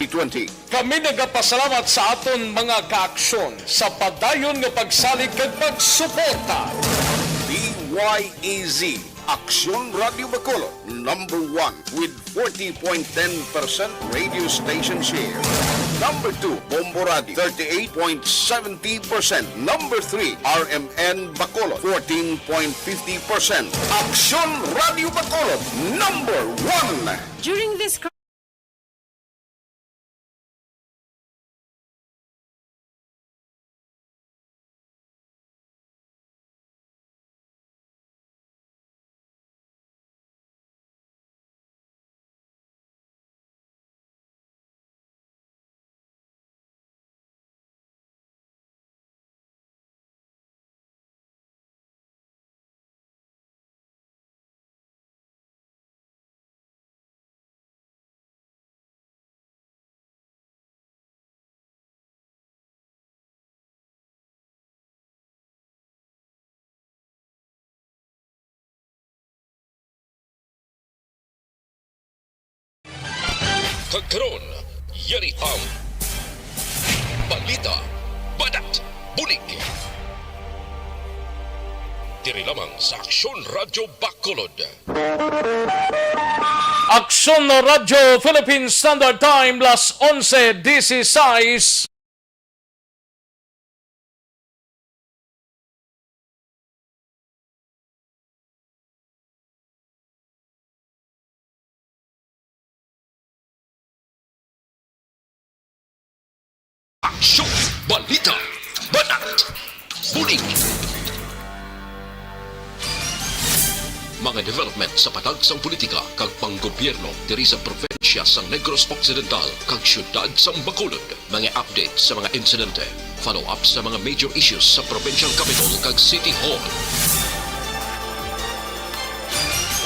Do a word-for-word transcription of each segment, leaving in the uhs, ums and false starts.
twenty. Kami nagapasalamat sa aton mga kaaksyon sa padayon nga pagsalig kag pagsuporta. D Y A Z, Aksyon Radio Bacolod, number one with forty point ten percent radio station share. Number two, Bombo Radio, thirty-eight point seventy percent. Number three, R M N Bacolod, fourteen point fifty percent. Aksyon Radio Bacolod, number one. During this cri- Kag karon, yari ang balita, banat, bulig. Diri lamang sa Aksyon Radyo Bacolod. Aksyon Radyo Philippine Standard Time, las onse dieciséis. Aksyon, balita, banat, bulig. Mga development sa patag sang politika kag panggobyerno diri sa probinsya sang Negros Occidental kag siyudad sang Bacolod. Mga update sa mga insidente, follow-up sa mga major issues sa provincial capital kag city hall.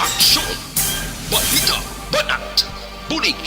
Aksyon! Balita! Banat! Bulig!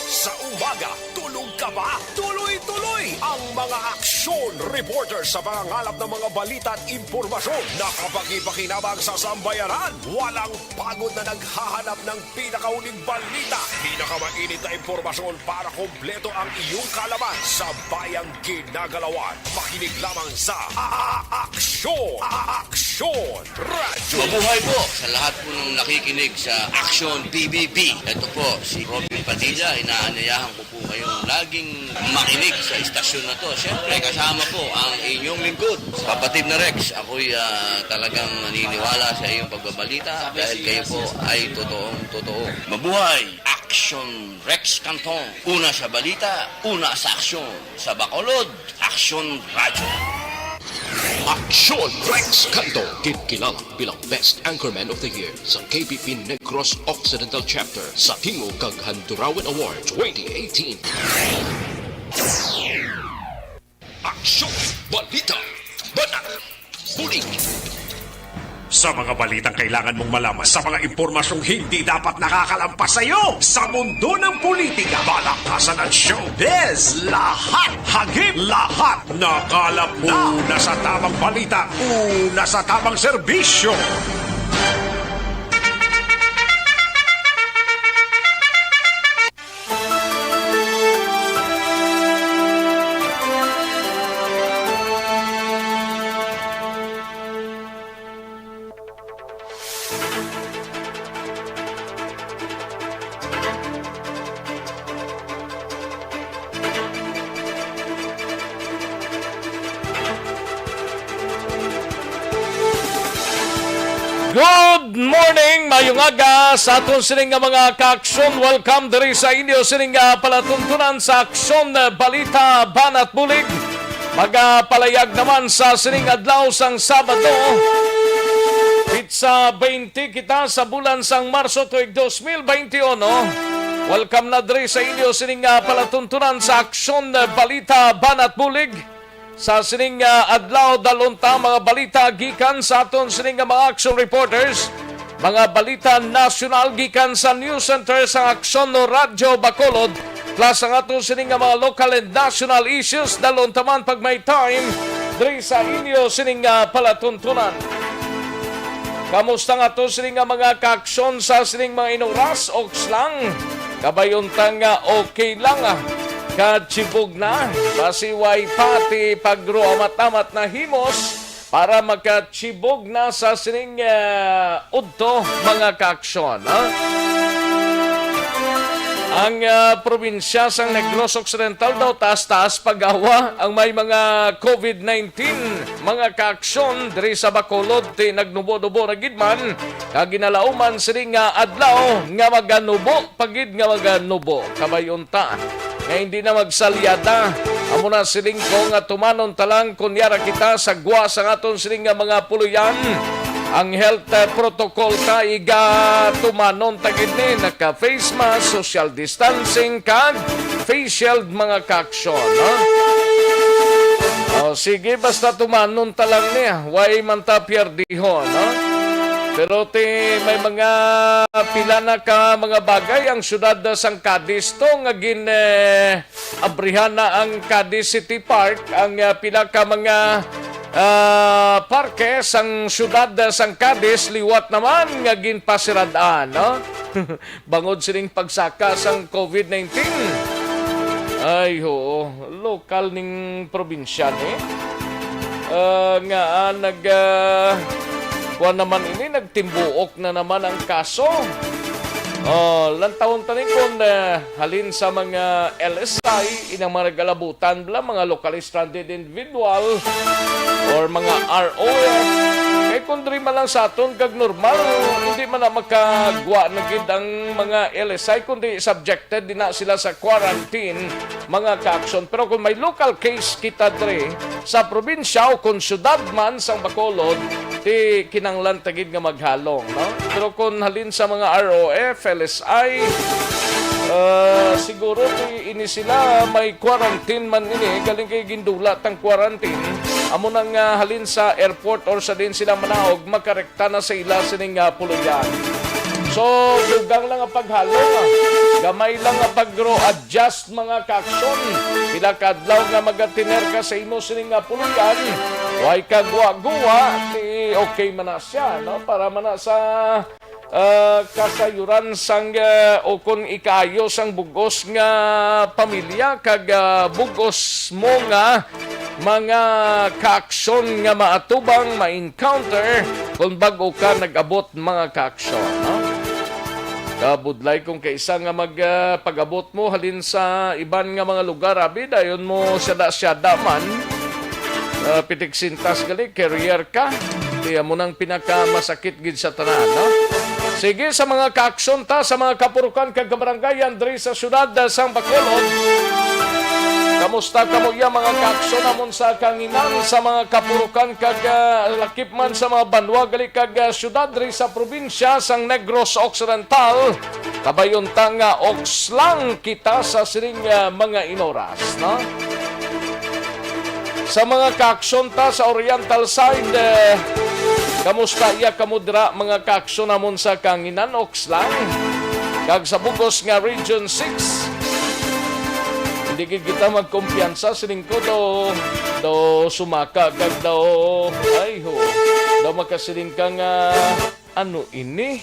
Sa umaga, tulog ka ba? Tuloy-tuloy ang mga aksyon reporter sa pangangalap ng mga balita at impormasyon na kapakipakinabang sa sambayanan. Walang pagod na naghahanap ng pinakauling balita, pinakamainit na impormasyon para kompleto ang iyong kaalaman sa bayang ginagalawan. Makinig lamang sa A-, A-, Aksyon, A-, Aksyon Radyo. Mabuhay po sa lahat po ng nakikinig sa Aksyon P B B. Ito po si Robin Padilla, inaanyayahan ko po kayong laging makinig sa istasyon na to. Siyempre, kasama po ang inyong lingkod, kapatid na Rex. Ako'y, ah, talagang naniniwala sa iyong pagbabalita dahil kayo po ay totoong totoo. Mabuhay! Aksyon Rex Canton. Una sa balita, una sa aksyon. Sa Bacolod, Aksyon Radyo. Aksyon Rex Canton, kinkilala bilang Best Anchorman of the Year sa K B P Negros Occidental Chapter sa Tingog kag Handurawan Award twenty eighteen. Aksyon, balita, banat, bulig. Sa mga balitang kailangan mong malaman, sa mga impormasyong hindi dapat nakakalampas sa iyo, sa mundo ng politika, palakasan at showbiz, lahat hagip, lahat nakalap na. Una sa tamang balita, una sa tamang serbisyo. Good morning, mayong aga sa aton sining nga mga kaaksyon. Welcome diri sa inyo sining nga palatuntunan sa Aksyon Balita Banat Bulig. Magapalayag naman sa sining adlaw sang Sabado, pitsa twenty kita sa bulan sang Marso tuig dos mil twenty-one. Welcome na diri sa inyo sining nga palatuntunan sa Aksyon Balita Banat Bulig. Sa sining, ah, adlaw, dalon ta mga balita gikan sa aton sining nga mga action reporters, mga balita nasyonal gikan sa news center sa Aksyon no Radyo Bacolod, plus ang aton sining nga mga local and national issues, dalon ta man pag may time diri sa inyo sining nga palatuntunan. Kamusta nga to sini nga mga kaaksyon sa sining mga inuras? Oks lang. Kabay unta nga okay lang, ah. Kachibog na. Basi way pati pagro amat-amat na himos para makachibog na sa sining, ah, udto, mga kaaksyon, ha? Ang, ah, probinsya sang Negros Occidental daw taas-taas pag-awa ang may mga covid nineteen, mga kaaksyon diri sa Bacolod, ti nagnubo-nubo na gid man, kag ginalauman sini nga adlaw nga maganubo pa gid nga maganubo. Kabay unta nga hindi na magsalyada. Amo na siling ko nga tumanon ta lang kunyara kita sa gwa sa aton siling nga mga puloyan. Ang health, eh, protocol ta iga tumanon ta gid ni, naka face mask, social distancing, kag face shield, mga kaaksyon, no? O, sige, basta tumanon ta lang ni, ah. Way man ta pierdihon, no? Pero ti, may mga pila na ka mga bagay ang syudad sang Cadiz to nga gin, eh, abrihan na ang Cadiz City Park, ang, ah, pila ka mga, ah, parke sang syudad sang Cadiz liwat naman nga ginpasirad-an, no? Bangod sining pagsaka sang covid nineteen. Ay, oo, lokal ning probinsya ni. Ah, nga, ah, nag, ah, kuwan naman ini, nagtimbuok na naman ang kaso. Oh, lantawon ta ni kung, ah, halin sa mga L S I, inang mga nagalabutan bala, mga locally stranded individual or mga R O F. Kay kung diri man lang sa aton kag normal, hindi man na makagwa na gid ang mga L S I, kundi subjected din na sila sa quarantine, mga kaaksyon. Pero kung may local case kita diri sa probinsya o kung syudad man sang Bacolod, ti kinanglan ta gid nga maghalong, no? Pero kung halin sa mga R O F, L S I, ah, siguro ti ini sila may quarantine man ini, galing kay gindula tang quarantine. Amo nang, ah, halin sa airport or sa din sila manaog, makarekta na sa ila sining, ah, puloyan. So, dugang lang ang paghalong, ah. Gamay lang ang pag-adjust, mga kaaksyon. Pila ka adlaw nga magatiner ka sa imo sining nga puloyan, way ka guwa-guwa, ti okay man na siya, no? Para man na sa, ah, kasayuran sang, ah, o kon ikaayo sang bug-os nga pamilya kag, ah, bug-os mo nga mga kaaksyon nga maatubang, ma-encounter kung bag-o ka nag-abot, mga kaaksyon, no? Kabudlay kung kaisa nga mag, ah, pag-abot mo halin sa iban nga mga lugar, abi, dayon mo siyada-siyada man. Ah, pitik sintas gali, carrier ka. Kaya mo nang pinakamasakit gid sa tanan, no? Sige, sa mga kaaksyon ta, sa mga kapurukan kag kabarangayan diri sa siyudad, ah, sang Bacolod. Kamusta kamo iya, mga kaaksyon namon sa kanginan, sa mga kapurukan kag, ah, lakip man sa mga banwa gali kag, ah, siyudad diri sa probinsya sang Negros Occidental? Kabayon ta nga oks lang kita sa sining, ah, mga inoras, no? Sa mga kaaksyon ta sa Oriental side, eh, kamusta iya kamo dira, mga kaaksyon namon sa kanginan, oks lang? Kag sa bugos nga Region six, hindi gid kita magkumpiyansa, siling ko, daw, daw sumaka kag daw, ay ho, daw makasiling ka nga, ano ini?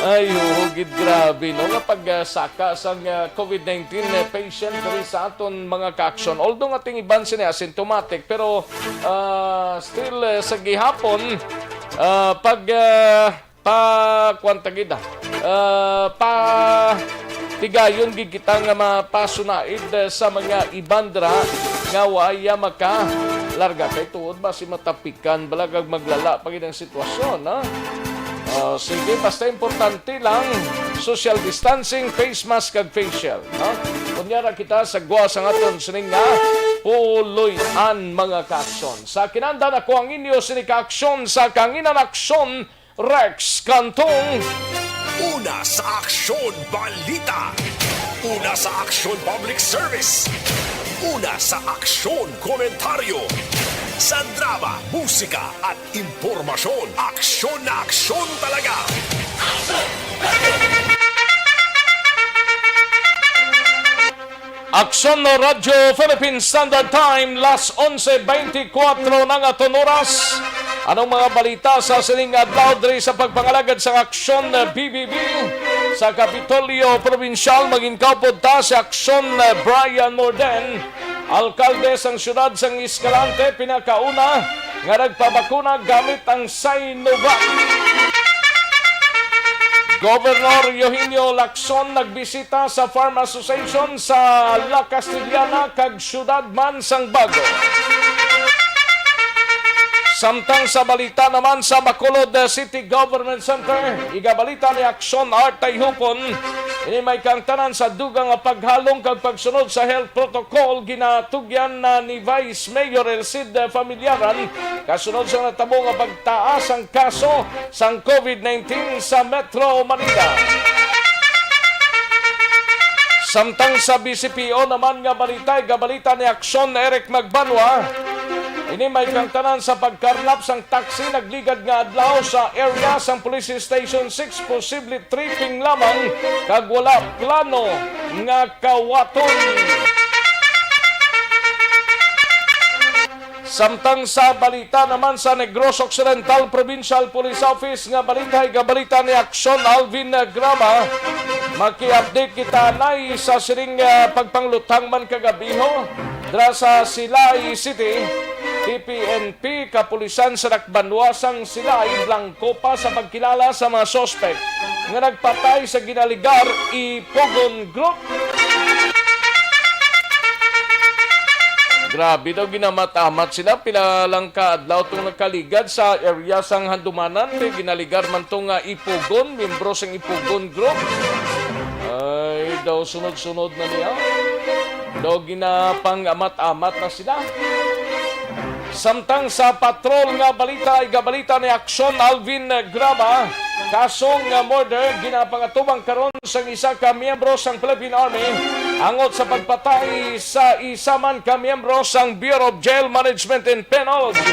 Ay, oo, gid, grabe, no? Nga pag, ah, saka sang, ah, covid nineteen, eh, patient diri sa aton mga kaaksyon. Although nga ting iban sini asymptomatic, pero, ah, still, eh, sa gihapon, ah, pag, ah, pa, kwan ta gid, ah, ah, pa, tigayon gid kita nga mapasunaid, eh, sa mga iban dira nga waya makalarga kay tuod ba si matapikan bala kag maglala pa gid ang sitwasyon, ha? Ah, sige, basta importante lang, social distancing, face mask, kag face shield, ha? Unya ra kita sa gwa sa aton sining nga puloy-an, mga kaaksyon. Sa kinahanglan, ako ang inyo sini kaaksyon sa Kanginan Aksyon, Rex Cantong. Una sa aksyon, balita. Una sa aksyon, public service. Una sa aksyon, komentaryo. Sa drama, musika, at impormasyon, aksyon na aksyon talaga. Aksyon, no, Radyo Philippine Standard Time, las onse beintikwatro na nga aton oras. Anong mga balita sa sining adlaw diri sa pagpangalagad sang Aksyon, eh, B B B? Sa Kapitolyo Probinsyal, manginkaupod ta si Aksyon, eh, Brian Morden, alkalde sang siyudad sang Escalante, pinakauna nga nagpabakuna gamit ang Sinovac. Governor Eugenio Lacson nagbisita sa Farm Association sa La Castellana kag siyudad man sang Bago. Samtang sa balita naman sa Bacolod City Government Center, igabalita ni Aksyon Art Tayhupon, ini may kaangtanan sa dugang nga paghalong kag pagsunod sa health protocol ginatugyan na ni Vice Mayor Elcid Familiaran kasunod sa natabo nga pagtaas ang kaso sang COVID nineteen sa Metro Manila. Samtang sa B C P O naman nga balita, igabalita ni Aksyon Eric Magbanwa, ini may kaangtanan sa pagkarnap sang taxi nagligad nga adlaw sa area sang Police Station six, posible tripping lamang kag wala plano nga kawaton. Samtang sa balita naman sa Negros Occidental Provincial Police Office nga balita, igabalita ni Aksyon Alvin Grama, maki-update kita anay sa sining, ah, pagpanglutang man kagabiho dra sa Silay City. P P N P, kapulisan sa Dakbanwa sang Silay, blanko pa sa pagkilala sa mga suspect nga nagpatay sa ginaligar Ipugon Group. Grabe daw, ginamat-amat sila. Pila lang ka adlaw tong nagkaligad sa area sang Handumanan, kay ginaligar man to nga Ipugon, miyembro sang Ipugon Group. Ay, daw sunod-sunod na niya. Daw ginapang-amat-amat na sila. Samtang sa patrol nga balita, igabalita ni Aksyon Alvin Graba, kasong murder ginapangatubang karon sang isa ka miyembro sang Philippine Army angot sa pagpatay sa isa man ka miyembro sang Bureau of Jail Management and Penology.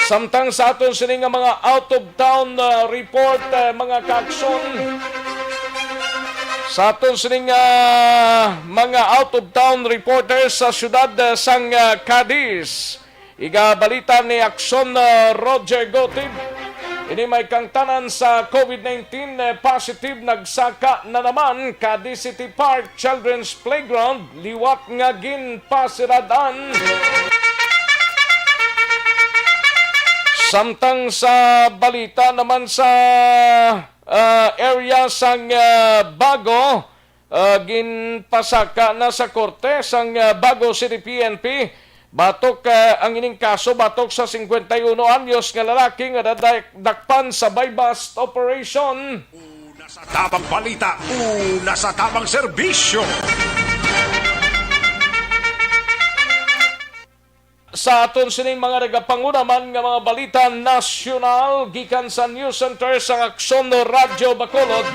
Samtang sa aton sini nga mga out of town, uh, report, uh, mga kaaksyon, sa aton sining, ah, mga out-of-town reporters sa siyudad, ah, sang, ah, Cadiz. Igabalita ni Aksyon, ah, Roger Gotib. Ini may kangtanan sa COVID nineteen, eh, positive nagsaka na naman, Cadiz City Park Children's Playground, liwat nga ginpasiradan. Samtang sa balita naman sa ah, area sang, ah, Bago, ah, ginpasaka na sa korte sang, ah, Bago City P N P batok, ah, ang ining kaso batok sa cincuenta y uno anyos nga lalaki nga nadakpan sa buy-bust operation. Una sa tabang balita, una sa tabang serbisyo. Sa aton sining mga nagapanguna man nga mga balita nasyonal gikan sa News Center sang Aksyon Radyo Bacolod,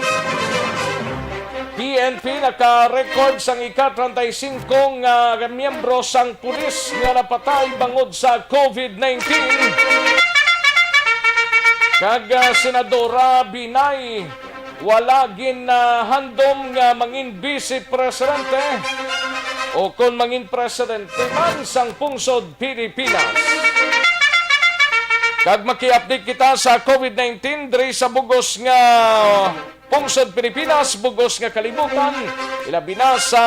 P N P naka-record sang ika-treinta y cinco nga miyembro sang pulis nga napatay bangod sa COVID nineteen. Kag, ah, Senadora Binay, wala ginahandom nga mangin vice presidente o kon mangin presidente man sang pungsod Pilipinas. Kag maki-update kita sa COVID nineteen diri sa bugos nga pungsod Pilipinas, bugos nga kalibutan, ilabi na sa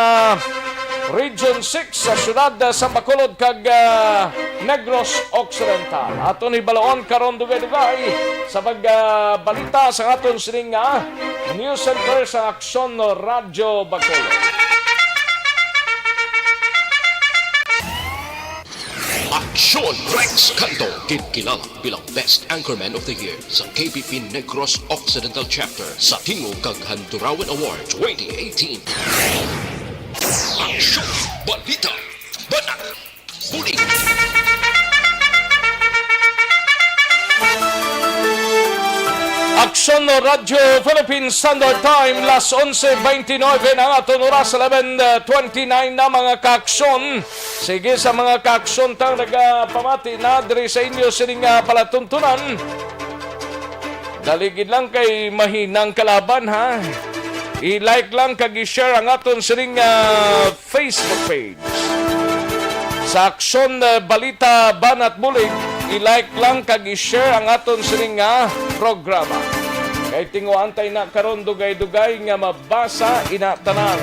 Region six sa siyudad sa Bacolod kag, ah, Negros Occidental. Aton hibaluon karon dugay-dugay sa pag, ah, balita sa aton sining nga News Center sa Aksyon Radyo Bacolod. Aksyon Rex Canto, ginkilala bilang Best Anchorman of the Year sa K B P Negros Occidental Chapter sa Tingog kag Handurawan Award twenty eighteen. Aksyon, balita, banat, bulig. Aksyon Radyo Philippine Standard Time, las onse veintinueve na ang aton oras, eleven twenty-nine na, mga kaaksyon. Sige, sa mga kaaksyon tang nagapamati na diri sa inyo sining, ah, palatuntunan, dali gid lang kay mahinang kalaban, ha. I-like lang kag i-share ang aton sining, ah, Facebook page. Sa Aksyon, eh, Balita, Banat Bulig, i-like lang kag i-share ang aton sining nga programa. Kay tinguhaan ta ina karon dugay-dugay nga mabasa ina tanan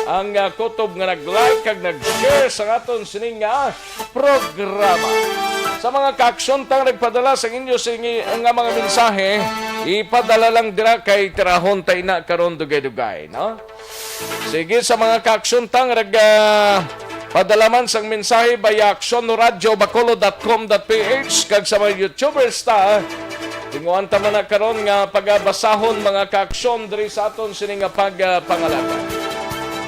ang, ah, kutob nga nag-like kag nag-share sa aton sining nga programa. Sa mga kaaksyon tang nagpadala sa inyo sining nga mga mensahe, ipadala lang dira kay tirahon ta ina karon dugay-dugay, no? Sige, sa mga kaaksyon tang nag, ah, padala man sang mensahe via aksyon radio bacolod dot com dot ph kag sa mga YouTubers ta, tinguhan ta man na karon nga pagabasahon mga kaaksyon diri sa aton sini nga pagpangalaga.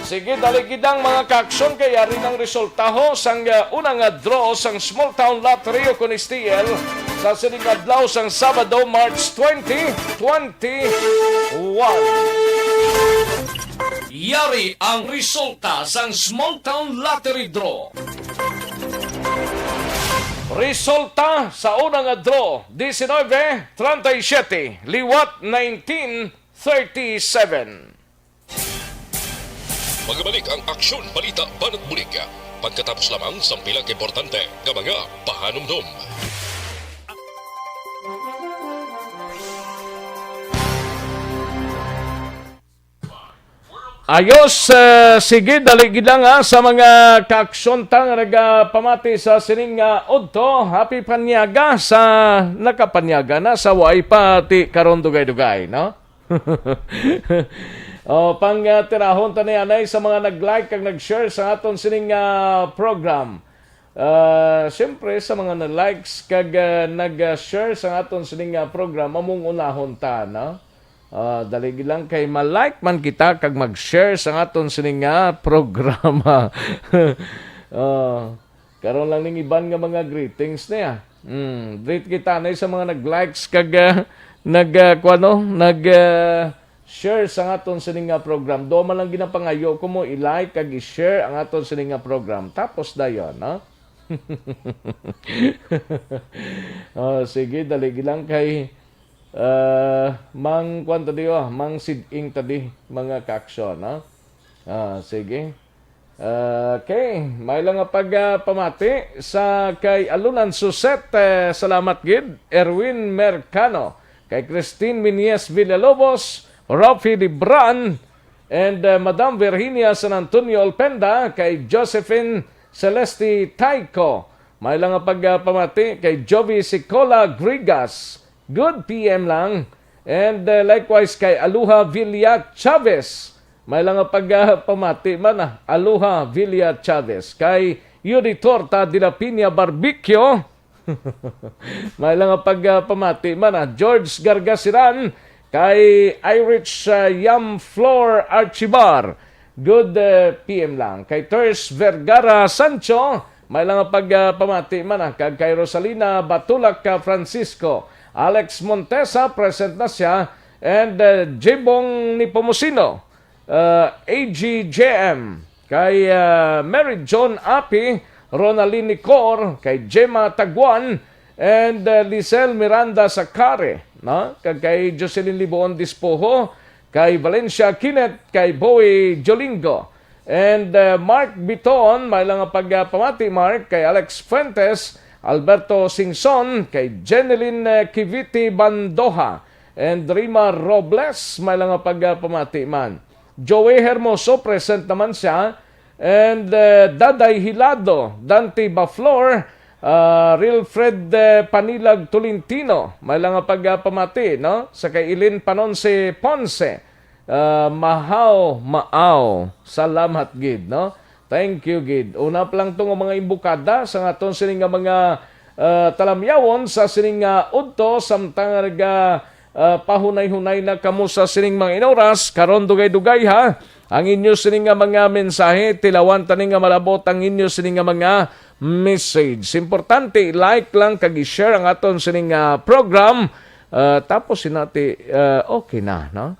Sige, dali gid lang mga kaaksyon kay ari nang resultaho sang, ah, una nga draw sang Small Town Lottery o kun S T L sa sining adlaw sang Sabado, March twenty, twenty-one. Yari ang resulta sang Small Town Lottery Draw. Resulta sa una nga draw, diecinueve treinta y siete, liwat nineteen thirty-seven. Magbalik ang Aksyon Balita Banat Bulig pagkatapos lamang sang pila ka importante nga mga pahanumdom. Ayos, eh, sige, dali gid lang, ha, sa mga kaaksyon ta nga nagapamati sa sining nga udto. Happy panyaga sa nakapanyaga na, sa way pa ti karon dugay-dugay, no? O, pang, ah, tirahon ta ni anay sa mga nag-like kag nag-share sa aton sining, ah, program. Ah, siyempre, sa mga na-likes kag, ah, nag-share sa aton sining nga programa, mong unahon ta, no? Ah, dali lang kay ma-like man kita kag mag-share sa aton sining nga programa. Ah, karon lang ning iban nga mga greetings niya. Mm, greet kita na sa mga nag-likes kag, ah, nag, ah, kuwan, no? Nag, ah, share sa aton sining nga program. Duha man lang ginapangayo ko mo i-like kag i-share ang aton sining nga program. Tapos dayon, no? Oh, sige, dali lang kay, ah, mang kwan ta di, oh, mang siding ta di, mga kaaksyon, no? Ah, sige. Okay, may lang nga pagpamati sa kay Alunan Suset, eh, salamat gid, Erwin Mercano, kay Christine Minies Villalobos, Rafi Libran, and, eh, Madam Virginia San Antonio Olpenda, kay Josephine Celeste Taico. May lang nga pagpamati kay Jovi Sicola Grigas. Good P M lang. And, eh, likewise kay Aluha Villa Chavez. May lang nga pagpamati man, ah. Aluha Villa Chavez. Kay Yudi Torta de la Piña Barbecue. May lang nga pagpamati man, ah. George Gargasiran. Kay Irish, ah, Yam Floor Archibar. Good, eh, P M lang. Kay Ters Vergara Sancho, may lang nga pagpamati man, ah, kag kay Rosalina Batulak, ah, Francisco, Alex Montesa, present na siya, and, eh, Jibong Nepomuceno, ah, A G J M, kay, ah, Mary John Api, Ronaldin Nicor, kay Gemma Taguan, and, uh, Lisel Miranda Sacare, no? Kag kay Jocelyn Liboon Dispoho, kay Valencia Kinet, kay Boy Jolingo, and, uh, Mark Biton, may lang nga pagpamati, Mark, kay Alex Fuentes, Alberto Singson, kay Jeneline, uh, Kiviti Bandoha, and Rima Robles, may lang nga pagpamati man. Joey Hermoso, present naman siya, and, uh, Daday Hilado, Dante Baflor, uh, Real Fred, uh, Panilag Tolentino, may lang nga pagpamati, no? Sa kay Eileen Panonse Ponce, uh, mahaw, maaw. Salamat gid, no? Thank you gid. Una pa lang to nga mga imbukada sa aton sini nga mga, uh, talamyawon sa sini nga udto, samtang naga, uh, pahunay-hunay na kamo sa sining mga inoras, karon dugay-dugay ha. Ang inyo sini nga mga mensahe, tilawan tani nga malabot ang inyo sini nga mga message. Importante, like lang kag i-share ang aton sini nga program. Uh, tapos sinati, uh, okay na, no?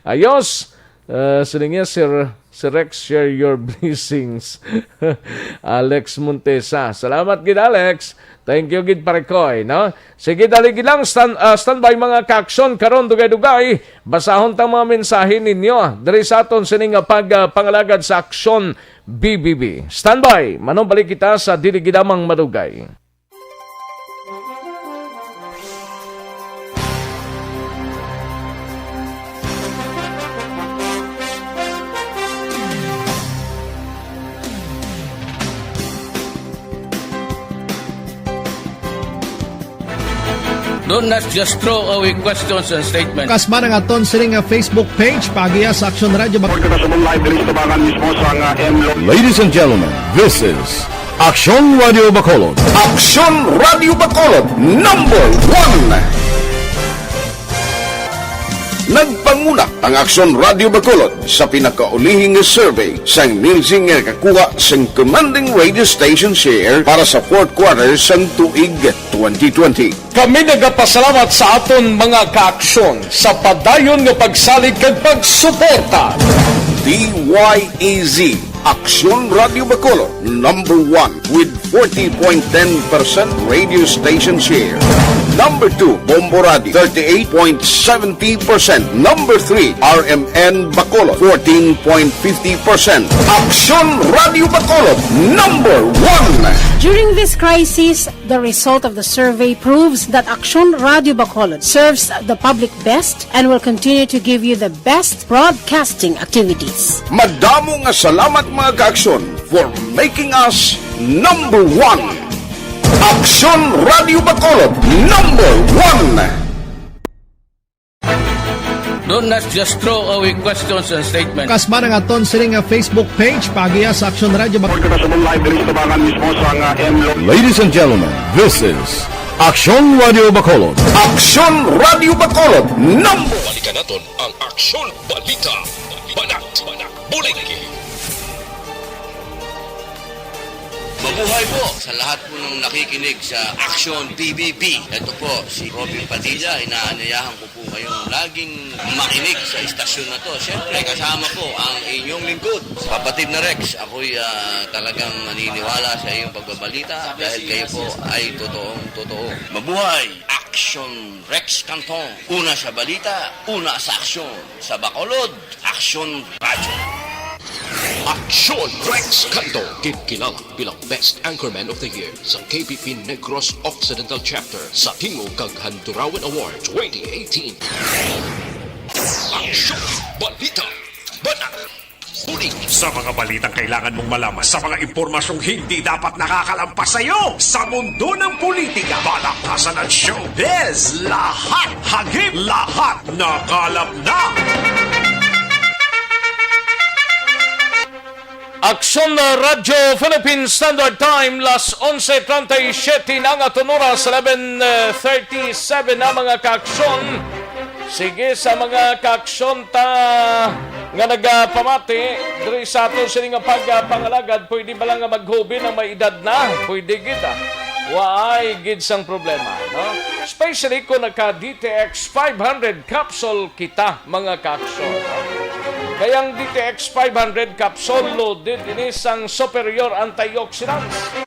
Ayos. Uh, sini nga, Sir, Sir Rex, share your blessings. Alex Montesa. Salamat gid, Alex. Thank you gid, Pare Koy, no? Sige, dali gid lang, stand, ah, standby, mga kaaksyon, karon dugay-dugay. Basahon ta mga mensahe ninyo, ah, diri sa aton sini nga pag, ah, pangalagad sa Aksyon B B B. Standby, manubalik kita sa dili gid lamang madugay. Don't not just throw away questions and statements. Kasman ang aton sini nga Facebook page, paagiha sa Aksyon Radio Bac- Report kita sa live diri sa tabangan mismo sa nga M L O. Ladies and gentlemen, this is Aksyon Radio Bacolod. Aksyon Radio Bacolod, number one. Nagpanguna ang Aksyon Radio Bacolod sa pinakaulihi nga survey sang Nielsen nga nakakuha sang commanding radio station share para sa fourth quarter sang tuig twenty twenty. Kami nagapasalamat sa aton mga kaaksyon sa padayon nga pagsalig kag pagsuporta. D Y E Z, Aksyon Radio Bacolod, number one with forty point ten percent radio station share. Number two, Bombo Radio, thirty-eight point seventy percent. Number three, R M N Bacolod, fourteen point fifty percent. Aksyon Radio Bacolod, number one. During this crisis, the result of the survey proves that Aksyon Radio Bacolod serves the public best and will continue to give you the best broadcasting activities. Madamo nga salamat, mga kaaksyon, for making us number one. Aksyon Radio Bacolod, number one. Don't not just throw away questions and statements. Kasman ang aton sini nga Facebook page, paagiha sa Aksyon Radio Bac- Report kita sa live diri sa tabangan mismo sa nga M L O. Ladies and gentlemen, this is Aksyon Radio Bacolod. Aksyon Radio Bacolod, number. Balikan naton ang Aksyon Balita. Banat, banat, bulig. Mabuhay po sa lahat po ng nakikinig sa Aksyon P B B. Ito po si Robin Padilla. Inaanyayahan ko po kayong laging makinig sa istasyon na to. Siyempre, kasama po ang inyong lingkod, kapatid na Rex. Ako'y, ah, talagang naniniwala sa iyong pagbabalita dahil kayo po ay totoong totoo. Mabuhay! Aksyon Rex Canton. Una sa balita, una sa aksyon. Sa Bacolod, Aksyon Radyo. Aksyon Rex Canto, ginkilala bilang Best Anchorman of the Year sa K P P Negros Occidental Chapter sa Tingog kag Handurawan Award twenty eighteen. Aksyon, balita, banat, bulig. Sa mga balitang kailangan mong malaman, sa mga impormasyong hindi dapat nakakalampas sa iyo, sa mundo ng politika, palakpasan at showbiz, lahat hagip, lahat nakalap na. Aksyon na Radyo Philippine Standard Time, las onse treinta y siete na ang aton oras, eleven thirty-seven na, mga kaaksyon. Sige, sa mga kaaksyon ta nga nagapamati diri sa aton sini nga pagpangalagad, pwede ba lang nga maghubin ang may edad na? Pwede gid, ah. Waay gid sang problema, no? Especially kung naka D T X five hundred capsule kita, mga kaaksyon. Kay ang D T X five hundred capsule loaded ini sang superior antioxidants.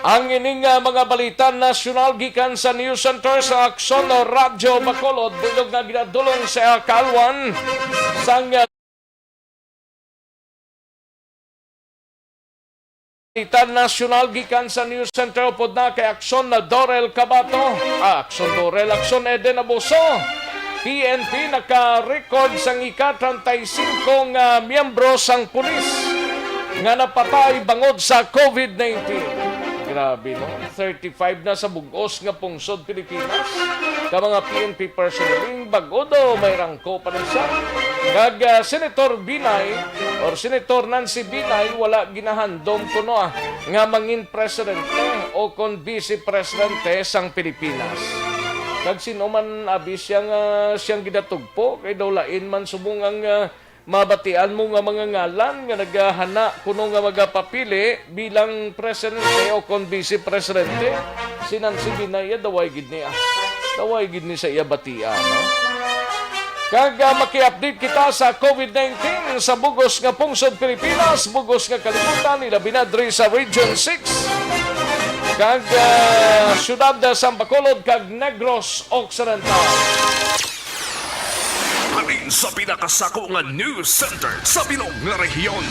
Ang ining, ah, mga balita nasyonal gikan sa News Center sa Aksyon Radyo Bacolod, buylog nga ginadulong sa kaalwan sang, ah, balita nasyonal gikan sa News Center upod na kay Aksyon na Dorel Cabato, ah, Aksyon Dorel, Aksyon Eden Abuso. P N P naka-record sang ika treinta y cinco nga miyembro sang pulis nga napatay bangod sa COVID nineteen. Grabe, no? Thirty-five na sa bug-os nga pungsod Pilipinas ka mga P N P personnel. Ing bag-o daw may rangko pa ni siya. Kag, ah, Senator Binay or Senator Nancy Binay wala ginahandom kuno, ah, nga mangin presidente o kon vice presidente sang Pilipinas. Kag sino man abi siya nga siyang gidatugpo, kay daw lain man subong ang, ah, mabatian mo nga mga ngalan nga naghahana kuno nga magapapili bilang presidente o kon vice presidente. Si Nancy Binay, ah, daway gid ni, ah. Daway gid ni sa iya batian, no? Kag, ah, maki-update kita sa covid nineteen sa bugos nga pungsod Pilipinas, bugos nga kalibutan, ilabi na diri sa Region six. Kag, ah, siyudad sa Bacolod kag Negros Occidental. Halin sa pinakasako nga news center sa bilog nga rehiyon.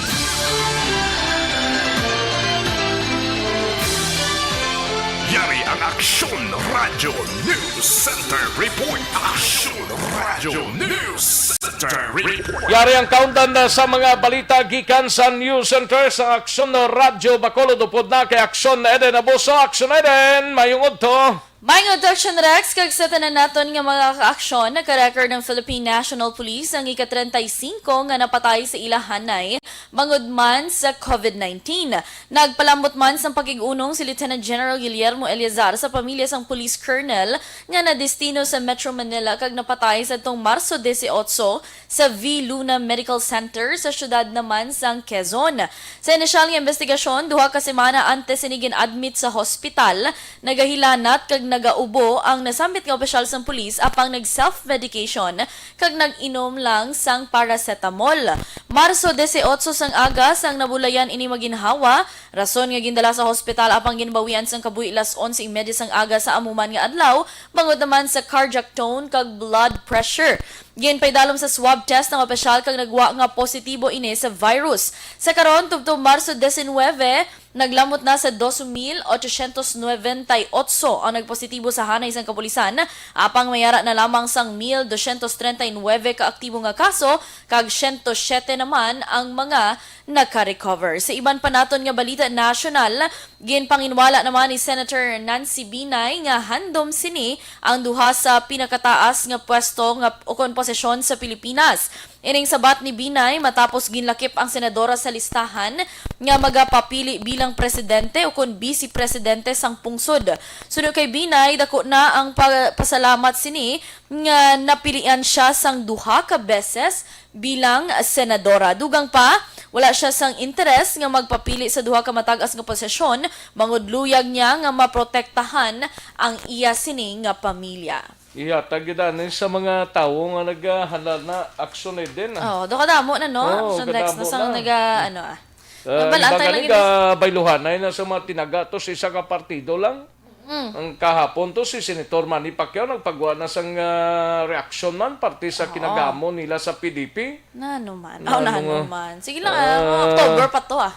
Yari ang Aksyon Radio News Center Report. Aksyon Radio News Center Report. Yari ang kaundan na sa mga balita gikan sa News Center sa Aksyon Radio Bacolod. Upod na kay Aksyon Eden Abuso. Aksyon Eden, mayong udto. Mayong udto, Aksyon Rex, kag sa tanan naton nga mga kaaksyon, nagka-record ang Philippine National Police ang ika-treinta y cinco nga napatay sa ila hanay bangod man sa covid nineteen. Nagpalambot man sang pakig-unong si Lieutenant General Guillermo Eleazar sa pamilya sang police colonel nga nadestino sa Metro Manila kag napatay sadtong Marso dieciocho sa V Luna Medical Center sa siyudad naman sang Quezon. Sa inisyal nga investigasyon, duha ka semana antes sini gin-admit sa hospital, nagahilanat kag nagaubo ang nasambit nga opisyal sang pulis apang nag-self-medication kag nag-inom lang sang paracetamol. Marso dieciocho sang aga sang nabulayan ini maginhawa, rason nga gindala sa hospital apang ginbawian sang kabuhi las onse y media sang aga sa amo man nga adlaw, bangod naman sa cardiac tone kag blood pressure. Ginpaidalom sa swab test ang opisyal kag nagwa nga positibo ini sa virus. Sa karon, tubtob Marso diecinuebe, naglamot na sa dos mil ochocientos noventa y ocho ang nagpositibo sa hanay sang kapulisan, apang may ara na lamang sang mil doscientos treinta y nuebe ka aktibo nga kaso, kag siyento siyete naman ang mga naka-recover. Sa iban pa naton nga balita nasyonal, ginpanginwala naman ni Senator Nancy Binay nga handom sini ang duha sa pinakataas nga pwesto nga, ukon posisyon sa Pilipinas. Ining sabat ni Binay matapos ginlakip ang senadora sa listahan nga magapapili bilang presidente ukon bise presidente sang pungsod. Suno kay Binay, dako na ang pa-, pasalamat sini nga napilian siya sang duha ka beses bilang senadora. Dugang pa, wala siya sang interes nga magpapili sa duha ka matag-as nga posisyon, bangod luyag niya nga maprotektahan ang iya sini nga pamilya. Ihatag gid ani sa mga tawo nga nagahanda na aksyon ni din, ah. Oh, do kadamo na, no? Oo, Action Rex, kadamo no, sang na. naga-, ano, ah. Ah, Nabal-an iba tayo gani lang yun. Ka bayluhanay na sa mga tinaga to sa isa ka partido lang. Mm. Ang kahapon to, si Senator Manny Pacquiao nagpagwa na sang, ah, reaksyon man parte sa Oo. kinagamo nila sa P D P. Nano man. Nano Oh, nano nga. man. Sige lang, ah, mga Ah. October pa to, ah.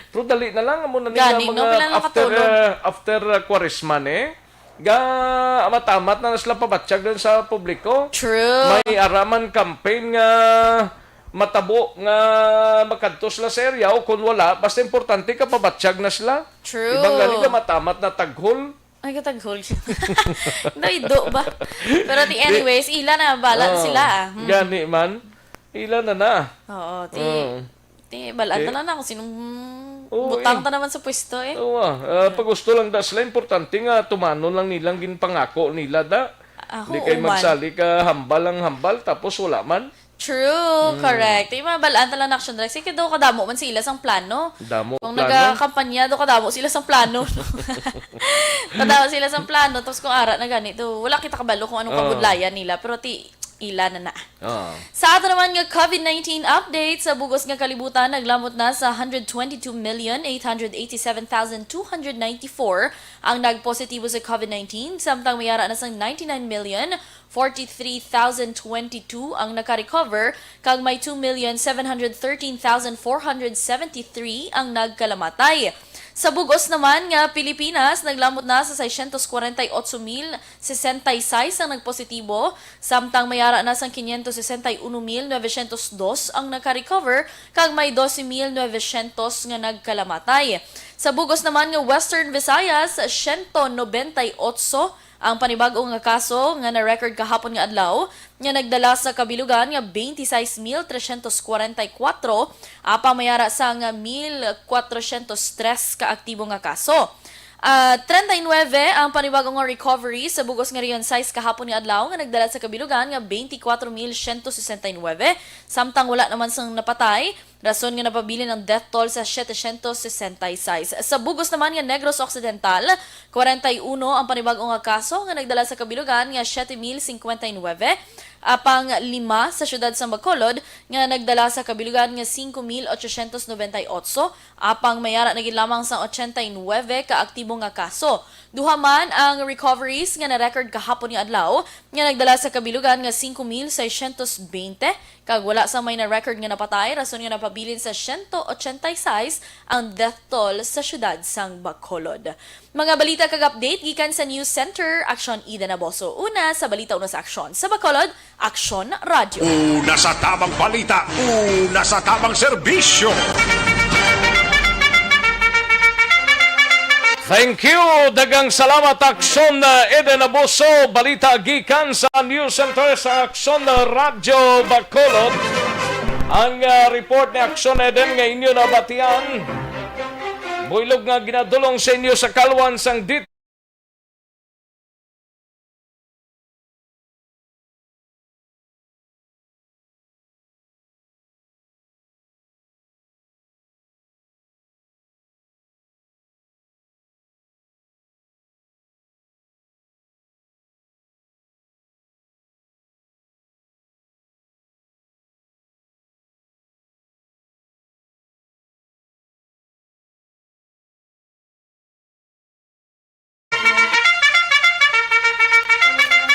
Pero dali na lang, amo na nila Gani, no? mga Pila na after, katulog? ah, after, ah, Kwaresma, eh. Ga, amat-amat na sila pabatyag dun sa publiko. True. May araman campaign nga matabo nga makadto sila sa area o kung wala, basta importante ka pabatyag na sila. True. Ibang gani nga matamat na taghol. Ay, kataghol siya. Naido ba? Pero ti, Di- anyways, ila na, bala na Oh, sila, ah. Hmm. Gani man, ila na na. Oo, ti, Oh. ti, balaan Ti- na lang kung sinong Oo, butang eh. ta naman sa pwesto, eh. Oo, ah, ah, pag gusto lang da sila, importante nga tumanon lang nilang ginpangako nila da. Ah, Di kay oo man. magsali ka, hambal ang hambal, tapos wala man. True, Mm. correct. Yung mga balaan talaga na action, Rex. Kaya daw kadamo man sila sang plano. Damo Kung plano. nagakampanya, daw kadamo sila sang plano. Kadamo sila sang plano. Tapos kung ara na ganito, wala kita kabalo kung anong Oo. pabudlayan nila. Pero ti, ila na na. Oo. Sa ato naman nga covid nineteen update, sa bugos nga kalibutan, naglamot na sa hundred twenty-two million eight hundred eighty-seven thousand two hundred ninety-four ang nagpositibo sa covid nineteen, samtang may ara na sang ninety-nine million forty-three thousand twenty-two ang naka-recover, kag may two million seven hundred thirteen thousand four hundred seventy-three ang nagkalamatay. Sa bug-os naman nga Pilipinas, naglamot na sa seiscientos kwarenta y ocho mil sesenta y seis ang nagpositibo, samtang may ara na sang quinientos sesenta y uno mil novecientos dos ang naka-recover, kag may doce mil novecientos nga nagkalamatay. Sa bug-os naman nga Western Visayas, siyento nobenta y otso Ang panibag-o nga kaso nga na-record kahapon nga adlaw nga nagdala sa kabilugan nga twenty-six mil trescientos kwarenta y kuwatro, apang may ara sang mil kwatrosyentos tres ka aktibo nga kaso. Ah, treinta y nueve ang panibag-o nga recovery sa bug-os nga Region sais kahapon nga adlaw nga nagdala sa kabilugan nga twenty-four mil siyento sesenta y nueve, samtang wala naman sang napatay. Rason nga napabilin ang death toll sa setecientos sesenta y seis. Sa bug-os naman nga Negros Occidental, kwarenta y uno ang panibag-o nga kaso nga nagdala sa kabilugan nga siete mil cincuenta y nueve, apang lima sa siyudad sa Bacolod nga nagdala sa kabilugan nga cinco mil ochocientos noventa y ocho, apang may ara na gid lamang sang ochenta y nuebe ka aktibo nga kaso. Duha man ang recoveries nga na-record kahapon nga adlaw nga nagdala sa kabilugan nga cinco mil seiscientos veinte, kag wala sang may na-record nga napatay, rason nga napabilin sa siyento ochenta y sais ang death toll sa siyudad sang Bacolod. Mga balita kag update gikan sa News Center, Aksyon Ida Naboso. Una sa balita, una sa aksyon. Sa Bacolod, Aksyon Radyo. Una sa tamang balita, una sa tamang serbisyo. Thank you. Daghang salamat, Aksyon, uh, Eden Abuso. Balita gikan sa News Center sa Aksyon, uh, Radyo Bacolod. Ang, uh, report ni Aksyon Eden nga inyo nabatian. Buylog nga ginadulong sa inyo sa kalwan sang dit-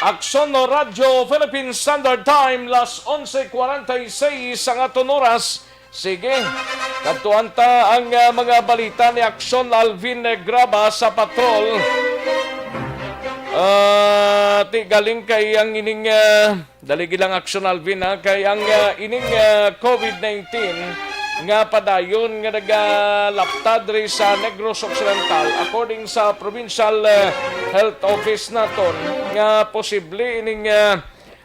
Aksyon no Radyo Philippine Standard Time, las onse kwarenta y seis ang aton oras. Sige, kadtuan ta ang, ah, mga balita ni Aksyon Alvin Graba sa patrol. Ah, ti galing kay ang ining, ah, Dali gid lang, Aksyon Alvin, ha, kay ang, ah, ining, ah, covid nineteen nga padayon nga nagalapta diri sa Negros Occidental, according sa Provincial, ah, Health Office naton, nga posible ining, ah,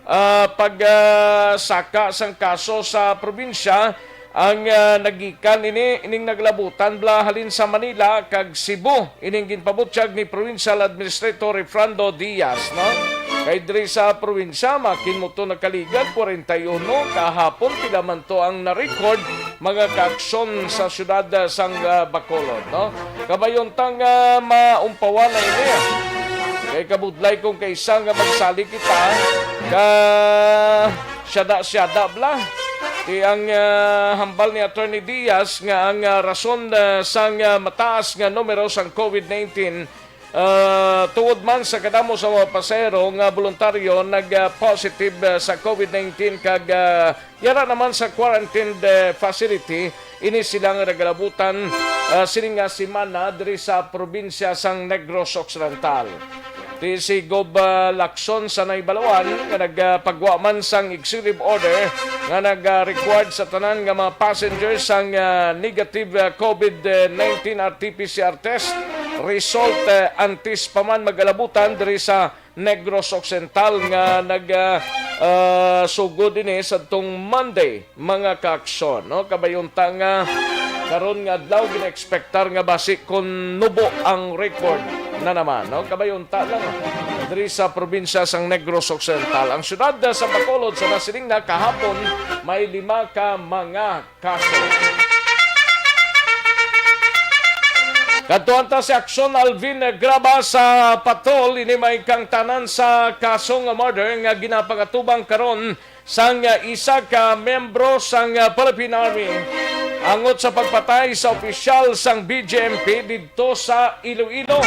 ah, pag, ah, saka sang kaso sa probinsya, ang, ah, nagikan ini, ining naglabutan bala halin sa Manila kag Cebu. Ining ginpabutyag ni Provincial Administrator Refrando Diaz, no? Kay diri sa probinsya, makin mo to nakaligad, kwarenta y uno, kahapon, pila man to ang na-record, mga kaaksyon sa siyudad, ah, sang, ah, Bacolod, no? Kabayon ta nga maumpawan na ini, ah. Kay kabudlay kung kaisa nga magsali kita, ka siyada-siyada bala. Ti ang, ah, hambal ni Attorney Diaz nga ang, ah, rason, ah, sang, ah, mataas nga numero sang covid nineteen, ah, tungod man sa kadamo sa mga pasahero nga voluntaryo nag, ah, positive, ah, sa covid nineteen kag, ah, yara naman sa quarantine, eh, facility. Ini sila nga nagalabutan, ah, sini nga semana diri sa probinsya sang Negros Occidental. Ti si Gob, ah, Lacson sa Naybalawan nga nagpagwa man sang executive order nga nag-required sa tanan nga mga passengers sang, ah, negative, ah, covid nineteen R T P C R test result, eh, antes pa man magalabutan diri sa Negros Occidental nga nag, ah, ah, sugod ini sadtong Monday, mga kaaksyon, no? Kabayon ta nga karon nga adlaw gina-expectar nga basi kon nubo ang record na naman, no? Kabayon ta lang diri sa probinsya sang Negros Occidental. Ang siyudad sa Bacolod sa nasiling na kahapon may lima ka mga kaso. Kadtuan ta si Aksyon Alvin Graba sa patrol. Ini may kangtanan sa kaso nga murder nga ginapangatubang karon sang isa ka miyembro sang Philippine Army angot sa pagpatay sa opisyal sang B J M P didto sa Iloilo.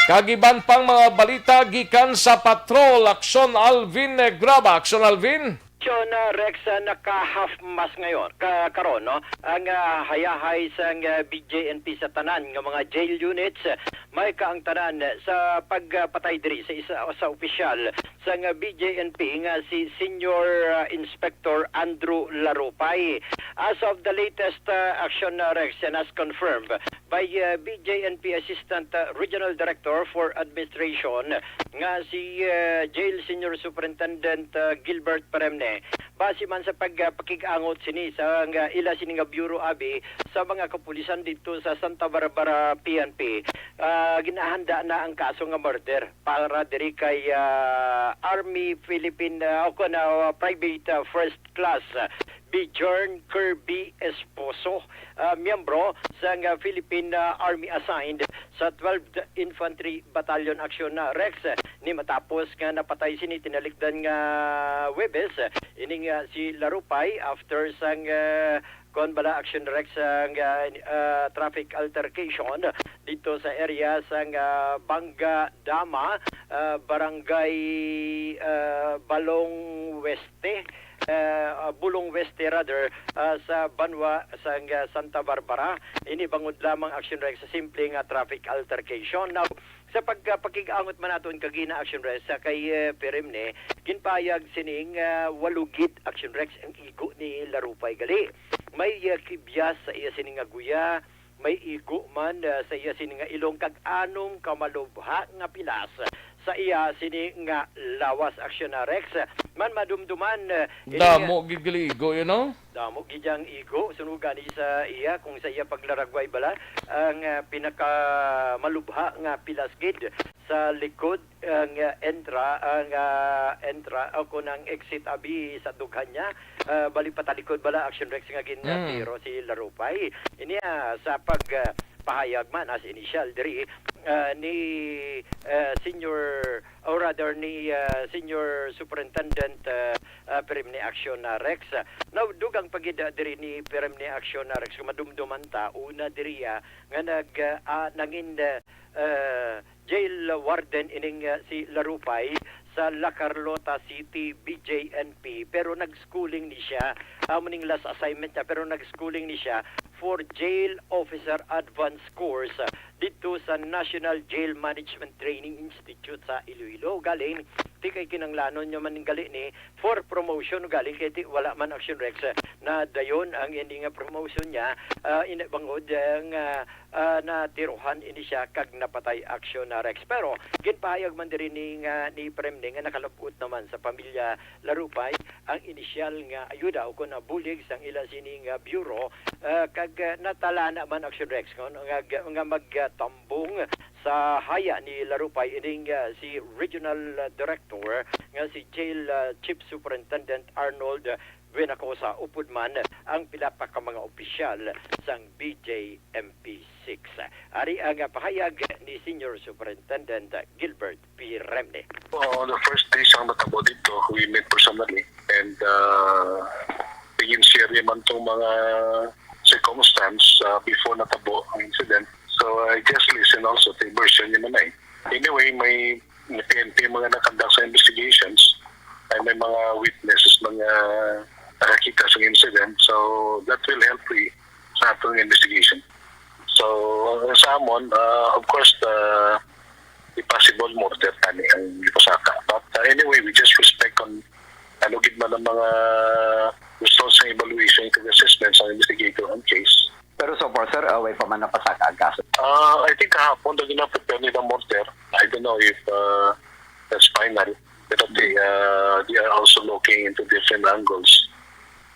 Kag iban pang mga balita gikan sa patrol. Aksyon Alvin Graba. Aksyon Alvin. John, ah, Rex, ah, naka-half mast ngayon, ka-, karon, no? Ang, ah, hayahay sang, ah, B J N P sa tanan nga mga jail units, ah, may kaangtanan sa pagpatay diri sa isa sa opisyal sang, ah, B J N P nga si Senior, ah, Inspector Andrew Larupay. As of the latest, ah, action, ah, Rex, and as confirmed by uh, B J N P Assistant uh, Regional Director for Administration nga si uh, Jail Senior Superintendent uh, Gilbert Peremne. Base man sa pagpakig-angot sini sa nga ila sini nga bureau abi sa mga kapulisan dito sa Santa Barbara P N P, ah, ginahanda na ang kaso nga murder para diri kay ah, Army Philippine ah, o kun, ah, Private ah, First Class ah, Bjorn Kirby Esposo, ah, miyembro sang ah, Philippine ah, Army assigned sa twelfth Infantry Battalion Action ah, Rex, ni matapos nga napatay sini tinalikdan nga Huwebes, ining ah, si Larupay after sang ah, kon bala Action Rex sang ah, ah, traffic altercation dito sa area sang ah, Bangga Dama, ah, Barangay ah, Balong Weste, ah, ah, Bulong Weste rather, ah, sa banwa sang ah, Santa Barbara. Ini bangod lamang Action Rex sa simple nga traffic altercation. Now, sa pagpakig-angot man naton kagina Action Rex sa kay eh, Peremne, ginpahayag sining ah, walo gid Action Rex ang igo ni Larupay gali. May ah, kibyas sa iya sini nga guya, may igo man ah, sa iya sini nga ilong kag anom ka malubha nga pilas sa iya sini nga lawas Action Rex. Man madumduman ah, ini Damo gid gali igo, you know? Damo gid ang igo, sunuga ni sa iya, kung sa iya paglaragway bala, ang ah, pinakamalubha nga pilas gid sa likod ang ah, entra ang ah, entra o kun ang exit abi sa dughan niya, ah, bali patalikod bala Action Rex nga Mm. ginatiro si Larupay. Ini ah, sa pag ah, pahayag man as initial diri ah, ni ah, Senior or rather ni ah, Senior Superintendent ah, ah, Peremne Action na Rex. Ah, now, dugang pa gid ah, diri ni Peremne Action na Rex kung madumduman ta una diri ah, nga nag ah, ah, nangin ah, ah, jail warden ining ah, si Larupay sa La Carlota City B J N P, pero nag-schooling ni siya. Amo ning last assignment niya, pero nag-schooling ni siya for jail officer advance course ah, dito sa National Jail Management Training Institute sa Iloilo. Galing, ti kay kinanglanon niya man gali ni for promotion galing kay ti wala man Action Rex ah, na dayon ang ini nga promotion niya ah, ini bangod ah, nga ah, natiruhan ini siya kag napatay Action na Rex. Pero ginpahayag man diri ni nga ni Premne nga nakalabot naman sa pamilya Larupay ang inisyal nga ayuda o kon bulig sang ila sini nga bureau ah, kag ah, natalana man Action Rex nga nga, nga magtambong sa haya ni Larupay ining ah, si Regional ah, Director nga si Jail ah, Chief Superintendent Arnold Buenacosa upod man ang pila pa ka mga opisyal sang B J M P six. Ari ang pahayag ni Senior Superintendent Gilbert P. Remne. On the first day sang natabo dito, we met personally and uh, naging share man tong mga circumstance uh, before natabo ang incident. So I just listen also to version ni Manay. Anyway, may P N P mga nakandak sa investigations ay may mga witnesses, mga nakakita sa incident. So that will help we sa atong investigation. So ang sa amon, uh, of course, the, the possible murder tani ang ipasaka. But uh, anyway, we just respect on ano gid man ang mga results ng evaluation and assessment sa investigator on case. Pero so far, sir, uh, way pa man napasaka ang kaso. Uh, I think kahapon, lagi na prepare nila murder. I don't know if uh, that's final. Pero they, uh, they are also looking into different angles.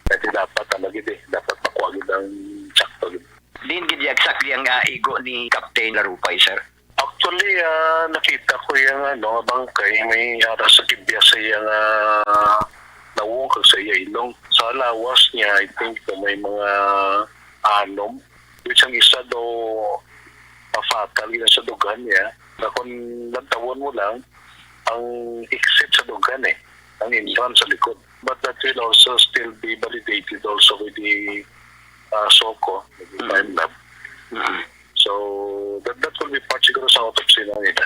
Kaya dapat, ano gid eh, dapat makuha gid ang sakto gid. Din gid exactly ang uh, igo ni Captain Larupay, sir. Actually, ah, nakita ko yung ano, bangkay, may ara sa kibya sa iya nga nawong kag sa iya ilong. Sa lawas niya, I think, may mga anom. Which ang isa daw mafatal yun sa dughan niya. Na kung lantawon mo lang, ang exit sa dughan eh, ang entrance sa likod. But that will also still be validated also with the uh, SOCO, with the Mm. crime lab. Mm. So, that, that will be part siguro sa autopsy na nila.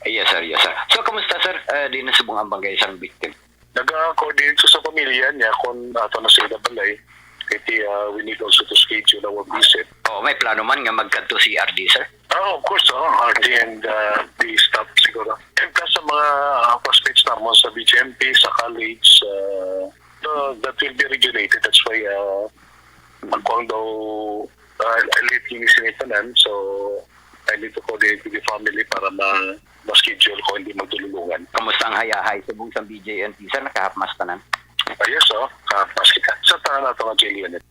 Yes, sir. Yes, sir. So, kamusta, sir? Uh, di na subong ang bangkay sang victim? Nag-coordinate sa pamilya niya kung ato na sila balay. Kaya uh, we need also to schedule our visit. Oh, may plano man nga magkadto si R D, sir? Ah, of course, oh, R D and uh, the staff siguro. And plus sa mga uh, classmates naman sa B J M P, sa college, uh, the, that will be regulated. That's why uh, magkuang daw Uh, I live in Sinipanan, so I need to coordinate with the family para ma ma-schedule ko hindi magdululungan. Kamusta ang hayahay sa buong B J M P, sir? Nakahapmas tanan? Ayos, oh. Kahapmas kita. Sa tanan nato nga jail unit.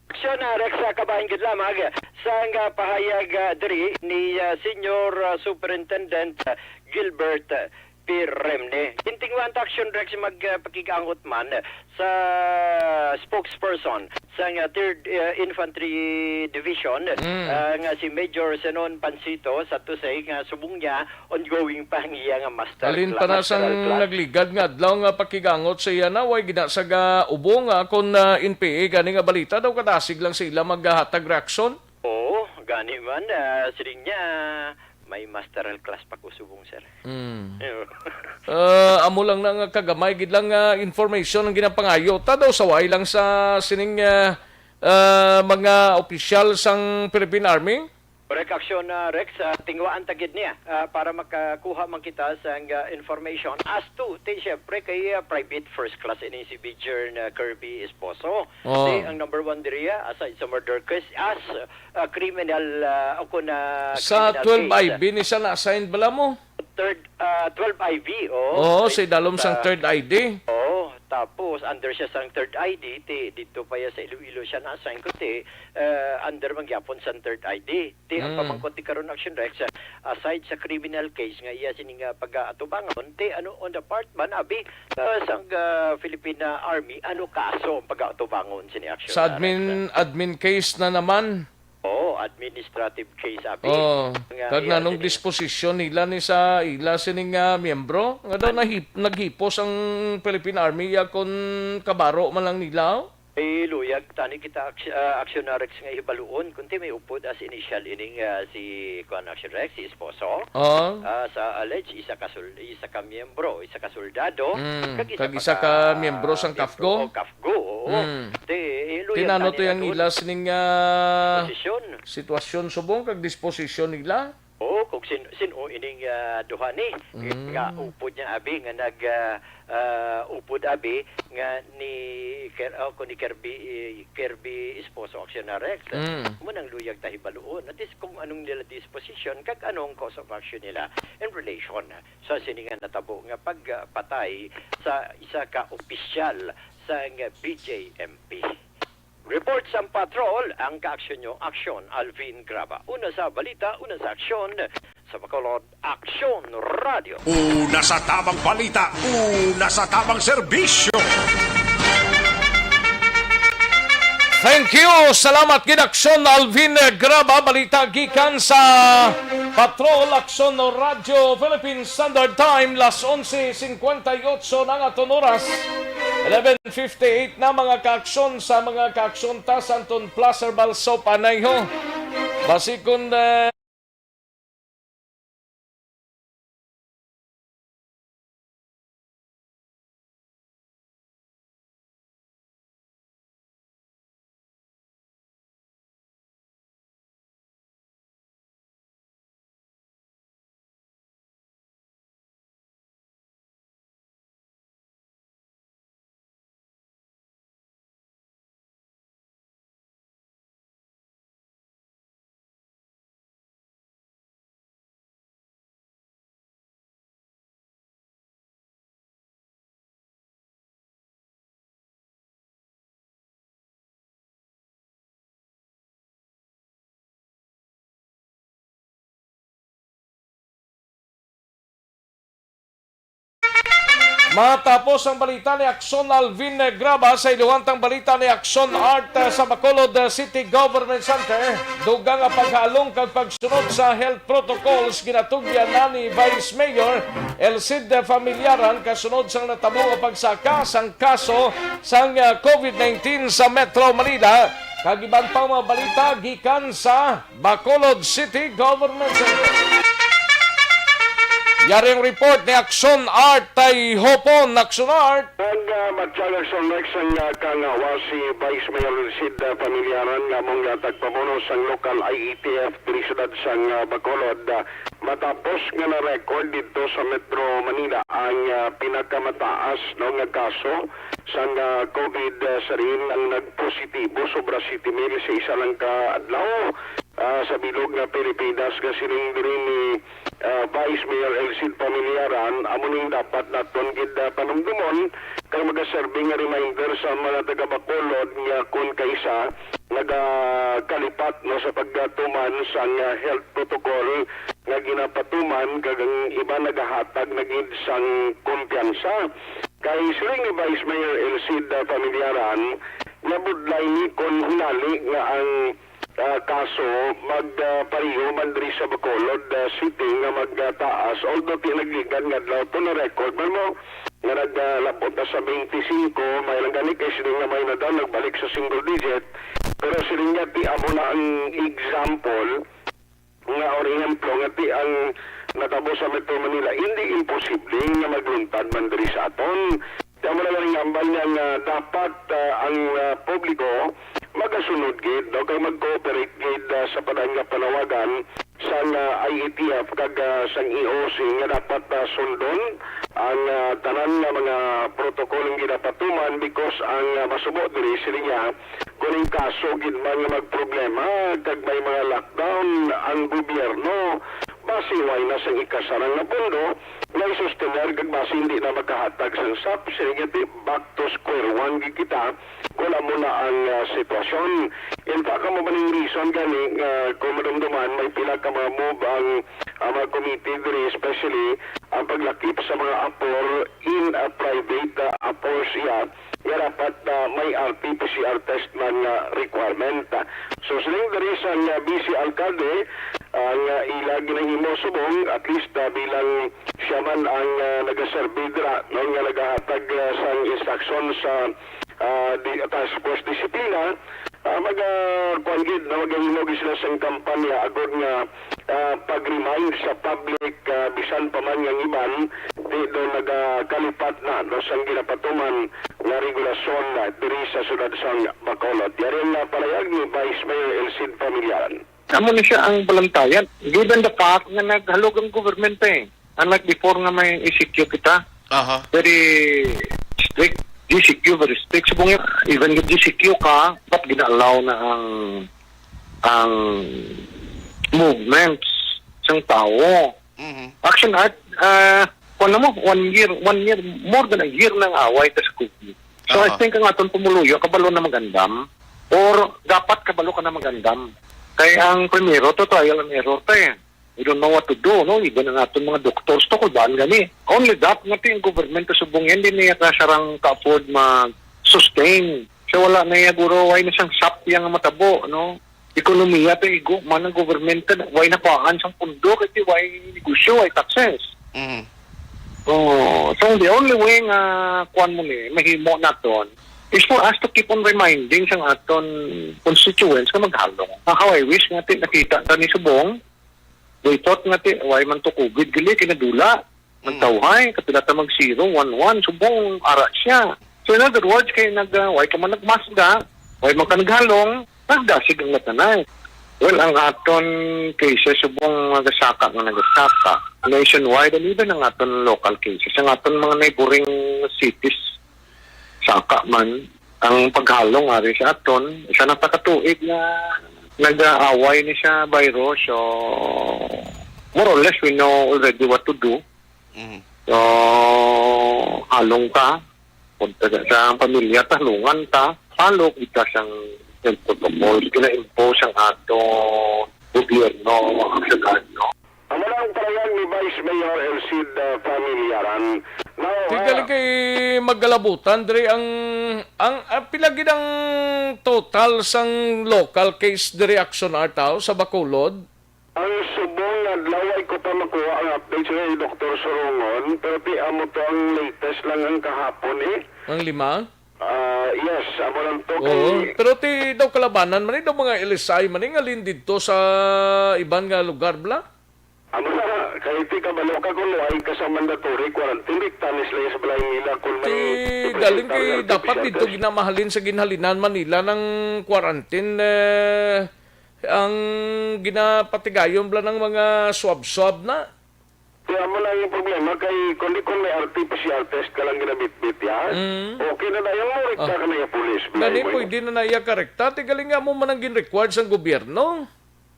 Aksyon, ah, Rex, ah, kabahin gid lamang sang, ah, pahayag, ah, diri ni, ah, Senior, ah, Superintendent, ah, Gilbert, ah, Piremne. Gintinguhaan ta, Aksyon Rex, mag, ah, pakig-angot man sa spokesperson sang, ah, Third, ah, Infantry Division, Mm. ah, nga si Major Zenon Pansito, sa to say nga subong niya, ongoing pa ang iya nga master Halin cla-, pa na sang masteral class. Nagligad nga adlaw nga pakigangot sa iya na, way gina sa ga-, ubong nga akon, ah, N P A gani nga balita daw kadasig lang sa ila maghatag reaksyon. Oo, gani man, ah, siling niya, may masteral class pa ko subong, sir. Mm. Ayun. Ah, amo lang na nga kagamay gid lang nga information ang ginapangayo. Ta daw saway lang sa sining, ah, ah, mga opisyal sang Philippine Army? Correct, Aksyon, ah, Rex, ah, tinguhaan ta gid niya, ah, para makakuha man kita sang, ah, information as to, ti, syempre, kay, ah, private first class ini si Major na Kirby Esposo. Oh. Ti, ang number one diri, ah, aside sa murder case, as, ah, criminal, ah, o kun, ah, Sa criminal twelve case. I B ni siya na-assign bala mo? Third, ah, twelve I B, oh. Oo, Ay, si Dalom sang sa third I D. Oo, tapos under siya sang third I D, ti, dito pa iya sa Iloilo siya na-assign, kundi, ah, under man gyapon sang third I D. Ti, ang Mm. pamangkot ni karon, Action Rex, ah, aside sa criminal case nga iya sini nga pag-aatubangon, ti, ano, on the part man, abi, ah, sang, ah, Philippine Army, ano kaso ang pag-aatubangon sini, Action Sa Rex? Admin, admin case na naman. Oo, administrative case, abi. Oo. Nga, Kag iya, nanong sini disposisyon nila ni sa ila sining, ah, miyembro? Nga daw An- nahip-, naghipos ang Philippine Army, ya kon kabaro man lang nila, oh? Eh, luyag, tani kita aks-, ah, Action Rex nga hibaluon, kunti may upod as initial ining, ah, si, kuan, Action Rex, si Esposo. Oo. Ah, sa alleged, isa ka sul-, isa ka miyembro, isa ka soldado, Mm, kag isa kag pa isa ka ka miyembro sang miyembro CAFGO? O CAFGO, oo. Mm. Ti, eh, luyag Tinano tani to yang na ila sining, ah, posisyon. Sitwasyon subong kag disposisyon nila? Oo, kung sin-, sin-o ining, ah, duha ni, Mm. nga upod niya, abi, nga nag, ah, ah, upod, abi, nga ni Ker-, oh, kung ni Kirby, eh, Kirby Esposo, Action Rex. Mm. Mo nang luyag ta hibaluon. At least kung anong nila disposition, kag anong cause of action nila in relation sa sini nga natabo nga pagpatay sa isa ka opisyal sang B J M P. Report sang patrol, ang kaaksyon nyo, Aksyon Alvin Graba. Una sa balita, una sa aksyon, sa Bacolod, Aksyon Radio. Una sa tabang balita, una sa tabang serbisyo. Thank you. Salamat gid, Aksyon Alvin Graba. Balita gikan sa Patrol, Aksyon Radyo Philippine Standard Time, las onse cincuenta y ocho na ang aton oras. Eleven fifty-eight na, mga kaaksyon, sa mga kaaksyon ta sa anton Plus Herbal Soap, anay ho. Basi kun, eh, Matapos ang balita ni Aksyon Alvin Graba, sa iluhan tang balita ni Aksyon Art, eh, sa Bacolod, eh, City Government Center, dugang nga paghalong kag pagsunod sa health protocols ginatugyan na ni Vice Mayor Elcid Familiaran kasunod sang natabo nga pagsaka sang kaso sang, ah, covid nineteen sa Metro Manila, kag iban pang mga balita gikan sa Bacolod City Government Center. Yari ang report ni Action Art Tay Hopon. Action Art! Ang, ah, matyaga sa next ang, ah, kang, ah, wa si Vice Mayor Sid, ah, Pamilaran nga among, ah, tagpamuno sang local I E T F diri siyudad sang, ah, Bacolod, ah, matapos nga na-record didto sa Metro Manila ang, ah, pinakamataas, no, nga kaso sang, ah, COVID, ah, sa diin ang nagpositibo sobra siyete mil sa isa lang ka adlaw, ah, sa bilog nga Pilipinas, nga siling diri ni, ah, Vice Mayor Elcid Pamilaran, amo ning dapat naton gid, ah, panumdumon kag magaserbi nga reminder sa mga taga Bacolod nga kon kaisa nagakalipat, no, sa pagtuman sang, ah, health protocol nga ginapatuman kag ang iban nagahatag na gid sang kumpiyansa. Kay siling ni Vice Mayor Elcid, ah, Pamilaran, nabudlay ni kon hinali nga ang, ah, kaso mag, ah, pareho man diri sa Bacolod, ah, City nga magtaas. Although ti naglikan nga adlaw to na-record man mo nga naglabot na sa twenty-five, may lang gani kay siling nga may na daw nagbalik sa single digit. Pero siling niya ti amo na ang example nga, or ehemplo, nga ti ang natabo sa Metro Manila, hindi imposible nga magluntad man diri sa aton. Kaya mo na lang ambal niya nga dapat, ah, ang, ah, publiko magasunod gid, no, kag mag-cooperate gid, ah, sa padayon nga panawagan sang, ah, I E T F kag, ah, sang E O C nga dapat, ah, sundon ang, ah, tanan nga mga protocol nga ginapatuman because ang, ah, masubo diri sila niya Kung ang kaso gid man nga magproblema kag may mga lockdown ang gobyerno, basi way na sang ikasarang nga pondo nga isustenar kag basi hindi na makahatag sang sap, siling nga ti back to square one gid kita kung amo na ang, ah, sitwasyon. In fact, amo man ang reason gani nga kung madumduman may pila ka mga move ang, ang mga committee diri, especially ang paglakip sa mga apor in a private, ah, apor siya nga dapat, ah, may R T P C R test man nga requirement. So, siling diri sang, ah, vice alkalde, ah, nga ila ginahimo subong, at least, ah, bilang siya man ang, ah, nagaserbi dira, no, nga nagahatag, ah, sang instruction sa, ah, di-, task force disiplina, ah, maga-, kuwan gid, no, magahimo gid sila sang kampanya agod nga, ah, pag-remind sa public, ah, bisan pa man nga ang iban di daw nagakalipat na, no, sang ginapatuman nga regulasyon, ah, diri sa siyudad sang Bacolod. Yari ang, ah, palayag ni Vice Mayor Elcid Familiaran. Amo ni siya ang balantayan, given the fact nga naghalog ang government, eh. Unlike before nga may E C Q kita, Aha. very strict, G C Q very strict. Subong yung, even with G C Q ka, ba't gina-allow na ang, ang movements sang tawo? Mhm. Action Art, ah, kung ano mo, one year, one year, more than a year nang away ta sa COVID. So, I Aha. think ang aton pumuluyo, kabalo na magandam, or dapat kabalo ka na magandam. Kay ang primero, to trial and error ta eh. We don't know what to do, no? Even ang aton mga doctors to, kulbaan gani. Only that, nga ti ang government kasubong yan, di niya kasarang ka-afford mag-sustain. So, wala na iya, guro, way na siyang sap iya nga matabo, no? Ekonomiya, to igo man ang government, way na kuhaan sang pundo, kay di way negosyo, way taxes. Mhm. Oh, so the only way nga kuan mo ni, mahimo naton is for us to keep on reminding sang aton constituents nga maghalong. Ah, how I wish nga ti nakita ta ni subong, They thought nga ti, way man to COVID gali, kinadula. Mm. Nagtawhay, kapila ta mag zero, one one, subong, ara siya. So in other words, kay nag, ah, way ka man nagmasga, way man ka naghalong, nagdasig ang natanay. Well, ang aton cases, subong nagasaka nga nagasaka. Nationwide, and even ang aton local cases, ang aton mga neighboring cities, saka man ang paghalong ari sa aton. Isa na ta ka tuig nga nag-aaway ni sa virus, so more or less we know already what to do. Mhm. So, halong ka, punta sa, sa pamilya ta, halungan ta, follow kita sang health protocols, gina-impose ang ato gobyerno, ang syudad, no? Amo na ang pahayag ni Vice Mayor Elcid, uh, Familiaran. Now, Di uh, galing kay magkalabutan diri ang, ang, ang pila gid ang total sang local case diri, Action Art, aw, sa Bacolod? Ang subong nga adlaw, ay ko pa makuha ang update sa Doktor Surungon, pero ti amo to ang latest lang ang kahapon, eh. Ang lima? Ah, yes, amo lang to. Oo, kay pero ti daw kalabanan man ni daw mga L S I man ni nga lin didto sa iban nga lugar, bla? Amo na, kay ti kabalo ka kung why ka sa mandatory quarantine, riktanis lang sa balay nila kung may Ti galing kay dapat dito ginamahalin sa ginhalinan man nila ng quarantine, eh, ang ginapatigayon bala ng mga swab-swab na. Kaya mo lang yung problema kay kundi kung may R T P C R test ka lang ginabitbit yan, Mm. okay na na yung mo, rikta Ah. ka na yung pulis. Gani, Bilay mo yun. Pwede na na iya karekta. Ti galing nga mo man ang gin-required sa gobyerno.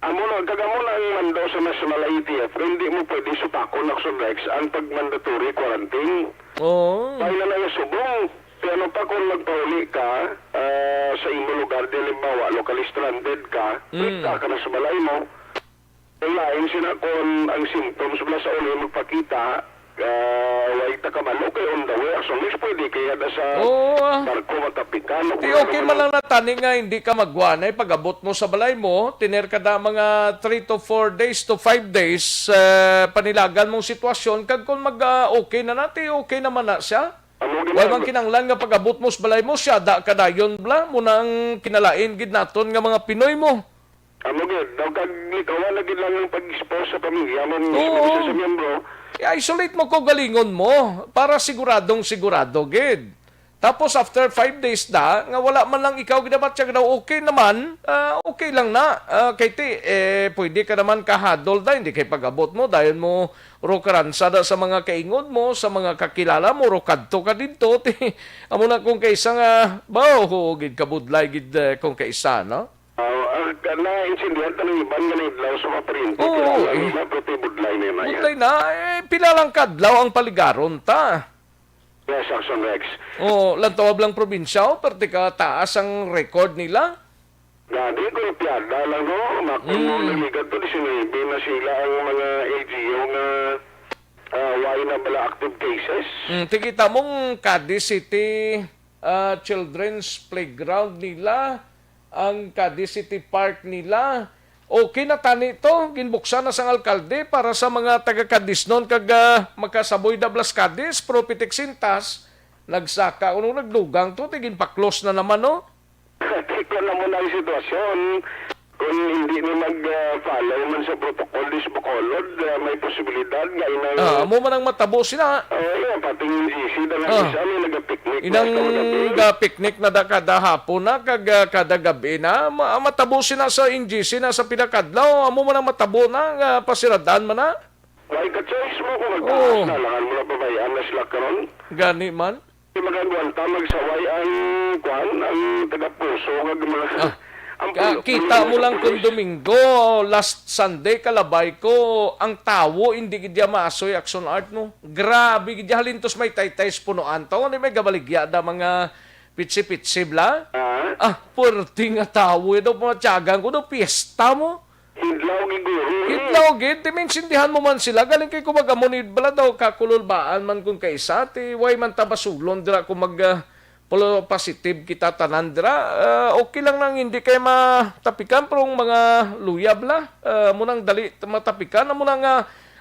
Amo na, kag amo na ang mando sa National I T F, kay hindi mo pwede sutakon, Action Rex, ang pag-mandatory quarantine. Oo. Kaya na nang subong. Kaya ano pa kung magpauli ka ah, sa imo lugar, di halimbawa, locally stranded ka, Mm. wait ka na sa balay mo. Kay lain sila kung ang symptoms mo sa uli magpakita, ah, way ta kabalo kay on the way. As long as pwede kay ada sa Oo, ah. barko matapikan o Ti kung okay ano man lang natani nga hindi ka magwanay pag-abot mo sa balay mo, tener ka da mga three to four days to five days, eh, panilagan mong sitwasyon, kag kung mag, ah, okay na na, ti okay naman na siya. Amo gid Wala na. Mang kinahanglan nga pag-abot mo sa balay mo, siya da ka dayon bla, mo na ang kinalain gid naton nga mga Pinoy mo. Amo gid, daw kag likawan na gid lang ang pag-expose sa pamilya mo, mismo Oo. isa sa miyembro. I-isolate mo ko galingon mo para siguradong sigurado gid. Tapos after five days da, nga wala man lang ikaw ginabatyag daw, okay naman, ah, okay lang na. Ah, kay ti, eh, pwede ka naman kahadol da, hindi kay pag-abot mo, dayon mo ro karansa da sa mga kaingod mo, sa mga kakilala mo, ro kadto ka didto, ti, amo na kung kaisa nga, baw, oo, gid kabudlay gid, eh, kung kaisa, no? Ah, ah, ka-, naintindihan ta ng iban nga naidlaw sa mga paryente, Oo, kilala eh. nila, pero ti budlay na yun, ah, yan. Budlay na, eh, pila lang kadlaw ang paligaron ta. Yes, Action Rex. Oo, lantawab lang probinsya, oh, pero ti ka taas ang record nila. Gani, golpeada lang, no? Makon mo Mm. naligat to, disinuybe na sila ang mga L G U nga, ah, way na bala active cases. Mm, ti kita mong Cadiz City, ah, Children's Playground nila, ang Cadiz City Park nila. Okay na tani to, ginbuksan na sang alkalde para sa mga taga Cadiz non kag, ah, makasaboy da blas Cadiz, pero pitik sintas, nagsaka, kuno nagdugang to, ti ginpa-close na naman, no? Kaya na mo na ang sitwasyon. Kung hindi na mag, ah, follow man sa protocol, dis Bacolod, ah, may posibilidad nga inang Ah, amo man ang matabo sina. Oh, yeah, pati yung G C, dahil Ah. isa may nagapiknik na Inang ikaw na din. ga-picnic na da kada hapon na, kag, ah, kada gabi na, ma-, matabo sina sa N G C na sa pinakadlaw, amo man ang matabo na, nga pasiradaan man na. May ka-choice mo kung magtaas Oo. na, langan mo na pabayaan na sila karon. Gani man. Di magagwanta, magsaway ang, kwan, ang taga-puso, nga mga, Ah. ang Ka-, pulo-pulo kita mo sa lang kung pulis. Domingo, last Sunday, kalabay ko, ang tawo, hindi gid ya maasoy action art, no? Grabe gid ya, halintos may taytay sa punuan. Tawo, di may gabaligya da mga pitsi-pitsi, bla? Ah? Ah, puwerte nga tawo, eh, daw, mga tiyagan ko, daw, piyesta mo. Hidlaw gid guro, eh. Hidlaw gid, ti maintindihan mo man sila. Galing kay kumbaga mo ni bala daw kakululbaan man kung kaisa, ti way man ta basulon dira kung mag, ah, polo-, positive kita tanan dira. Ah, okay lang nang hindi kay matapikan, pero ang mga luyab la, ah, mo nang dali matapikan, amo na nga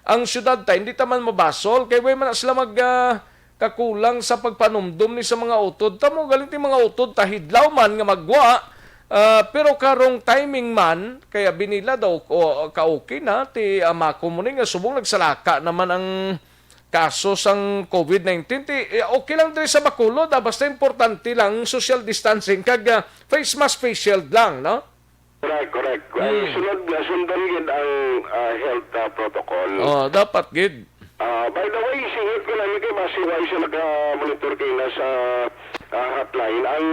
ang syudad ta, hindi ta man mabasol, kay way man na sila mag, ah, kakulang sa pagpanumdom ni sa mga utod ta mo. Galing ti mga utod ta hidlaw man nga magwa, ah, pero karong timing man, kaya binila daw, o, ka-okay na, ti, ah, mako mo ni nga subong nagsalaka naman ang kaso sang covid nineteen. Ti, eh, okay lang diri sa Bacolod, ah, basta importante lang social distancing kag, ah, face mask, face shield lang, no? Correct, correct. Ang Hmm. sunod nga sundon gid ang, ah, health, ah, protocol. Oh, dapat gid. Ah, by the way, singit ko lang kay basi wala siya naka-monitor kay na sa, ah, hotline. Ang,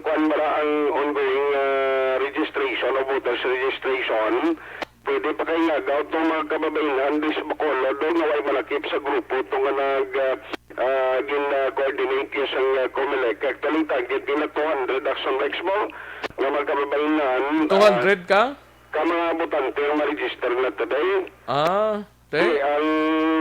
kwan, mara ang ongoing, ah, registration o voters registration. Pwede pa kay ngagaw tong mga kababainhan di sa Bacolod, do nga way malakip sa grupo to nga nag, ah, ah, gin, ah, coordinate niya sa, ah, Comelec. Actually, target nila two hundred Action Rex mo nga mga kababaingan, ah, Two hundred ka? ka mga botante nga ma-register na today. Ah, te? Di, ang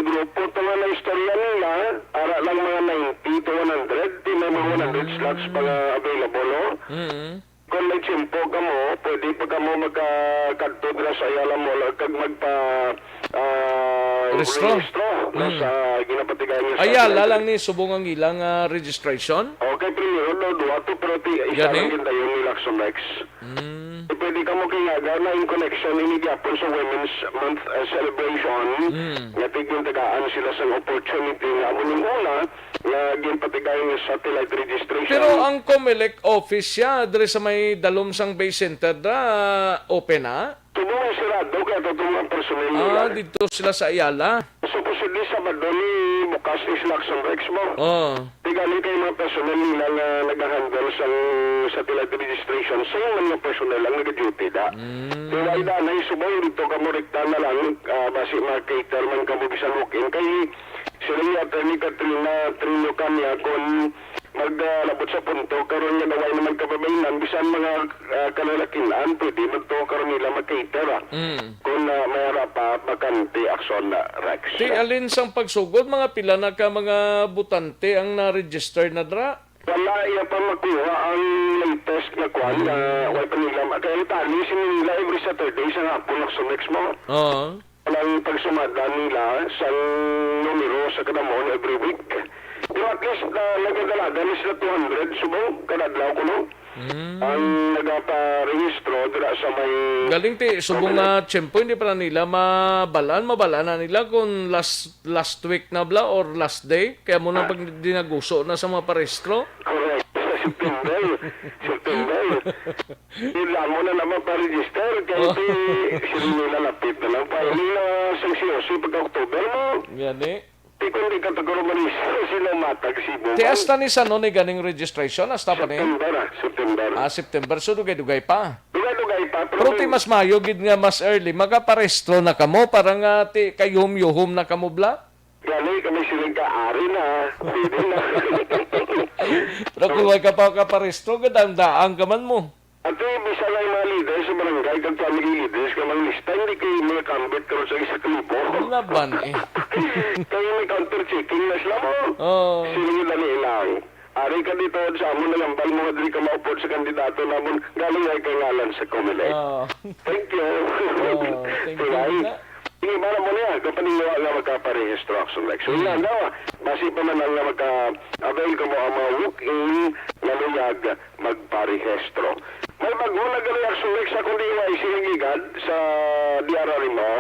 grupo to nga na-istorya nila, ara lang mga ninety to one hundred, di may mga one hundred slots pa nga available, oh. Mm. Kung may tiyempo kamo, pwede pa kamo magkakadto dira sa Ayala Mall kag magpa, ah, Rehistro? Rehistro, Mm. sa ginapatigayan niya sa Ayala lang ni subong ang ilang, ah, registration? Okay, primero daw, duha to, pero ti-, isa Gani? lang yun dayon ni Lacson Rex. Mm. Pwede ka mo kingaga na in connection ini gyapon sa Women's Month, ah, celebration, Mm. nga tigin tagaan sila sang opportunity nga amo ning una nga ginpatigayon nga satellite registration. Pero ang Comelec office siya, diri sa may dalom sang Bay Center, da, open na? Subong sirado kay ato itong mga personnel nila. Ah, dito sila sa Ayala. Supposedly, Sabado ni bukas is Lacson Rex mo. Oh. Tigaling kay mga personnel nila nga nag-handle sa satellite registration. Same man nga personnel ang nag-duty da. Mm. Kaya wala na, subong dito ka mo rekta na lang, ah, basi mga cater man ka mo bisan walk-in. Kay sila yung attorney Katrina Trillo kanya kung maglabot sa punto, karon nga naway naman kababayinan, bisan mga, ah, kalalakinan, pwede man to karon nila mag-cater, ah. Mm. Kung, ah, may ara pa, bakante, aksyon na, Rex. Ti alin sang pagsugod, mga pila na ka mga botante ang na-register na dra? Wala iya pa makuha ang latest nga kwan, nga Mm. way pa nila ma-, kaya ang tali, sini nila every Saturday sa hapon, aksyon, Rex mo. Oo. Ang pagsumada nila sa numero sa kadamon every week. Pero at least, ah, nagadalagan na sila two hundred subong kada adlaw kuno. Mm. Ang nagaparehistro dira sa may Galing ti, subong Comelec. Nga tiyempo, hindi pa na nila mabalaan, mabalaan na nila kung last, last week na bala or last day. Kaya mo na Ah. pag dinaguso na sa mga parehistro. Correct. Sa September. September. Yun lang mo na naman pa-register. Kaya Oh. ti, sila nila lapit na lang. Pa, hindi na sa C O C pagka-October mo. Yan eh. Di kung di ka taga-urbanista, sila matag si Bong Ti Bong. Hasta ni Sanon ni ganing registration, hasta pa ni? September, ah, September. Ah, September. So, dugay-dugay pa. Dugay-dugay pa, pero Pero ti may mas mayo gid nga mas early, makaparehistro na kamo para nga ti kayuhom-yuhom na kamo bla? Gani kami siling ka, ari na, pwede na. Pero kung wala ka pa kaparehistro, gadang-daang ka man mo. At yung bisan ang mga leader sa barangay, kag family leaders, ka mga lista, hindi kayo mga kambit karon sa isa ka libo. Laban eh. Kaya may counter checking na sila mo. Oh. Sino yung dali lang? Ari ka dito sa amon, nangambal mo nga dili ka maupod sa kandidato namon, galing ay kay ngalan sa Comelec. Oh. Thank you. Oh, thank you Tulay. Na. Sige, para mo niya, kapaningawa nga magkaparehistro, Action Lex. So, Mm. yan, no? Basi pa man ang nga magka-avail ka mo ang mga walk-in, naluyag, magparehistro. May bago na gali, Action Lex, sa kundi Y C nagligad sa D R R M O.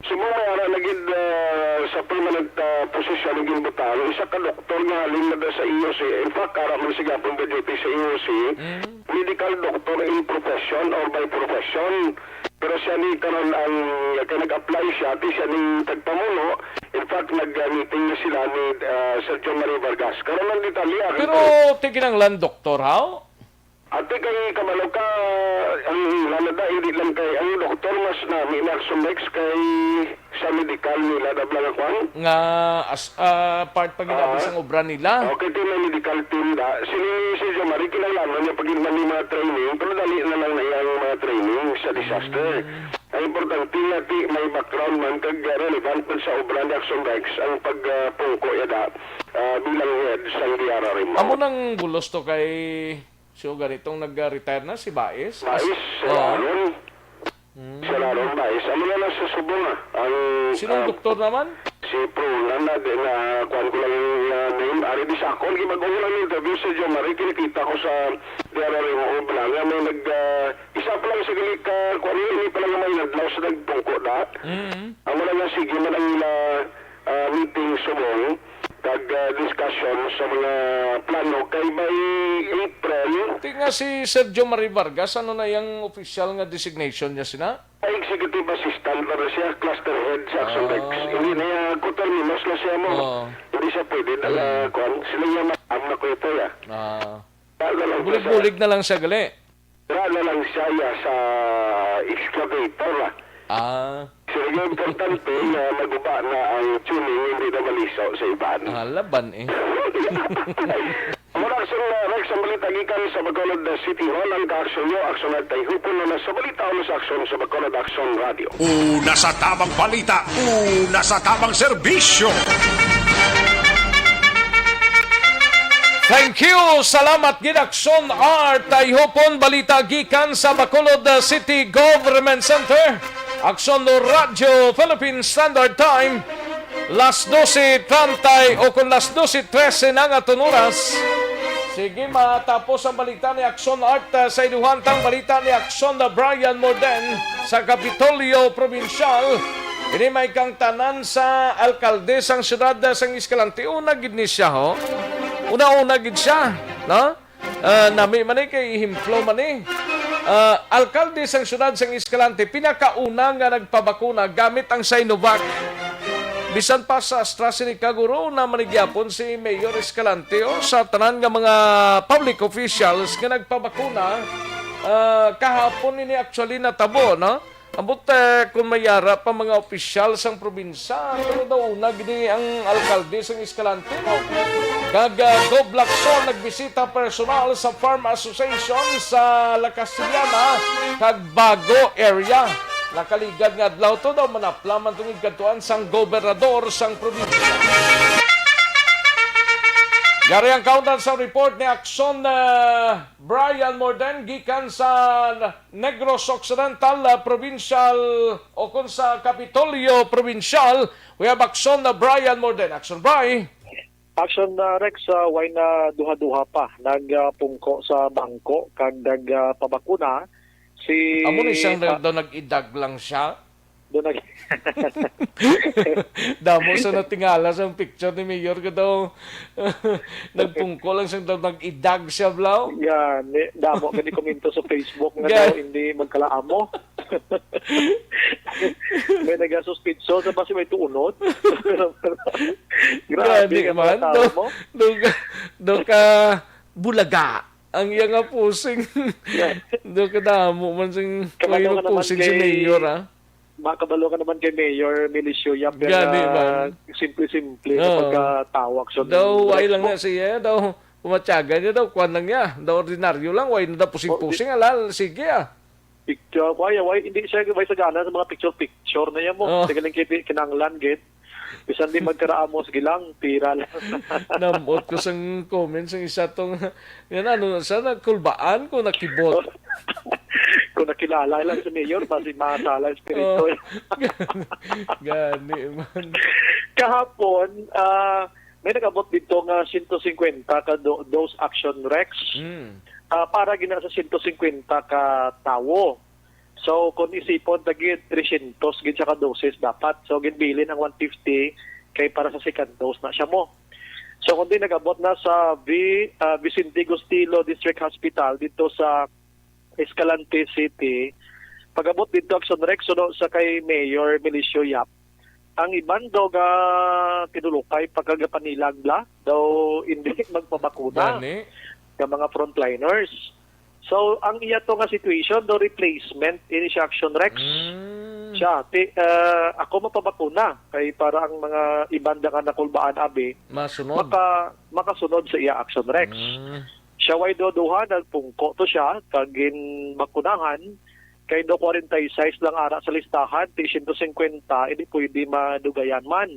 Sumo may ara na gid, ah, sa permanent, ah, posisyon ang ginbutang, isa ka doktor nga halin na sa E O C. In fact, ara man siya gapon ga-duty sa E O C. Mm. Medical doctor in profession or by profession. Pero siya ni karon ang, kay nag-apply siya, ti siya ni tagpamuno. In fact, nag-meeting na sila ni, ah, Sergio Marie Vargas. Karon ang detalye, akin Pero pa. Ti kinahanglan doktor, how? Ate, kay kabalo ka, ang lalada, hindi lang kay, ang doktor mas nami na Action Lex kay sa medical nila, dabla nga kwan. Nga as, ah, part pa gid Ah. sa obra nila. Okay, ti may medical team da. Sini ni Sergio Marie, kinahanglan niya pag man ni mga training, pero dali na lang na iyang mga training sa disaster. Mm. Ang importante nga ti may background man kag relevant man sa obra ni Action Lex ang pagpungko yada, ah, bilang head sang D R R M O. Amo nang bulos to kay, so, ganitong nag-retire na si Baez? Baez, Oo. Sir Aaron. Mm. Sir Aaron Baez. Amo na lang sa subong, ah. Ang, Sinong ah, doktor naman? Si Pro, na, na, na, kuwan ko lang yung, ah, name. Ari di sa akon, gibag-o ko lang yung interview sa Joe Marie, kinikita ko sa D R R M O Bala nga may nag, ah, isa pa lang sa gali ka, kuwan yun, hindi pa lang may nadlaw sa nagpungko na. Mm. Amo na lang, sige man ang ila, ah, meeting subong, kag, ah, discussion sa mga plano kay by April. Ti nga si Sergio Marie Vargas, ano na yang official nga designation niya sina? Ay, executive assistant na siya, cluster head sa Action Ah. Lex. Hindi na yan, coterminous na siya mo. Oo. Hindi siya pwede na, Mm. ah, kuwan. Sila yung maam na ko ito, ya. Ah. Wala lang siya sa Bulig-bulig na lang siya, gali. Wala na lang siya, ya, sa excavator, ah. Ah. Sila yung importante na maguba na ang tuning, hindi na maliso sa iban. Ah, laban eh. Muna, Action, uh, Rex, ang balita gikan sa Bacolod, uh, City Hall. Ang ka-action nyo, Action at Tayhupon na nasa balita o sa Action sa Bacolod, Action Radio. Una sa tamang balita, una sa tamang serbisyo. Thank you. Salamat gid, Action Art Tayhupon. Balita gikan sa Bacolod, uh, City Government Center. Action Radio Philippine Standard Time. Las doce treinta o kung las doce trece na nga tunuras. Sige, matapos ang balita ni Action Art, ah, sa iluhan tang balita ni Action na Brian Morden sa Kapitolyo Provincial. Ini may kang tanan sa alkalde sang siyudad, ah, sang Escalante. Una gid ni siya, ho. Una-una gid siya, no? Ah, nami man ni kay ehemplo man ni. Ah, alkalde sang siyudad sang Escalante, pinakauna nga nagpabakuna gamit ang Sinovac. Bisan pa sa AstraZeneca, guro, una man ni gyapon si Mayor Escalante, oh, sa tanan nga mga public officials nga nagpabakuna, ah, kahapon ini actually natabo, no? Ambot, eh, kung may ara pa mga opisyal sang probinsya, pero daw una gid ang alkalde sang Escalante, no? Kag, ah, Gov Lacson nagbisita personal sa Farm Association sa La Castellana kag Bago area. Nakaligad nga adlaw to daw manapla man tong igkadtuan sang gobernador sang probinsya. Yari ang kaundan sa report ni Action, ah, Brian Morden gikan sa Negros Occidental, ah, Provincial, o kon sa Kapitolyo Provincial. We have Action na Brian Morden. Action, Bri. Action na Rex, ah, way na duha-duha pa nagpungko sa bangko kag nagpabakuna si, amo ni siyang ah, daw nag-idag lang siya. Doon nag- Damo sa natingala sa picture ni Mayor ka daw. Nagpungko lang siya daw, nag-idag siya, blaw. Yan, eh, damo gani komento sa Facebook nga Yan. daw hindi magkalaamo. May nagasuspitso sa basi may tuunod. Grabe Gani ka man, mga tao do, mo. do, do ka bulaga. Ang iya nga posing. Yan. Do ka damo man sing Kabalo ka naman posing si kay Mayor, ah. Makabalo ka naman kay Mayor Milicio Yap, Gani, ah, man. Simple-simple Oo. na pagkatawag sa Daw, ay lang Facebook. na siya, daw, pumatyagan niya daw, kuwan lang niya, daw ordinaryo lang, way na daw pusing-pusing, O, di- alal, sige, ah. Picture, kuya, way, hindi siya, way sagana sa mga picture-picture na yan mo. Oo. Sige lang, kay kinanglan, gid. Bisan di magkaraamo, sige lang, pira lang. Namot ko sang comments, ang isa tong, yan, ano, sa nagkulbaan ko, nakibot. Kung nakilala lang si Mayor, basi masala ang espiritu. Oh. Gani man. Kahapon, ah, may nag-abot dito nga sento singkwenta ka do-, dose Action Rex. Mm. Ah, para gina sa sento singkwenta ka tawo. So, kung isipon, tagid tresyentos gid siya ka doses dapat. So, ginbilin ang one fifty kay para sa second dose na siya mo. So, kundi nag-abot na sa Vi-, ah, Vicente Gustilo District Hospital dito sa Escalante City. Pag-abot dito, Action Rex, suno sa kay Mayor Milicio Yap, ang iban daw ga tinulukay pagkagapanilag bla, daw hindi magpabakuna Gani. nga mga frontliners. So, ang iya to nga situation, daw replacement, ini siya Action Rex. Mm. Siya, ti, ah, ako mapabakuna, kay para ang mga iban da nga nakulbaan, abi, Masunod. maka-, makasunod sa iya Action Rex. Mm. Siya way duha-duha, nagpungko to siya, kag ginbakunahan, kay do forty-six lang ara sa listahan, ti sento singkwenta, hindi pwede madugayan man.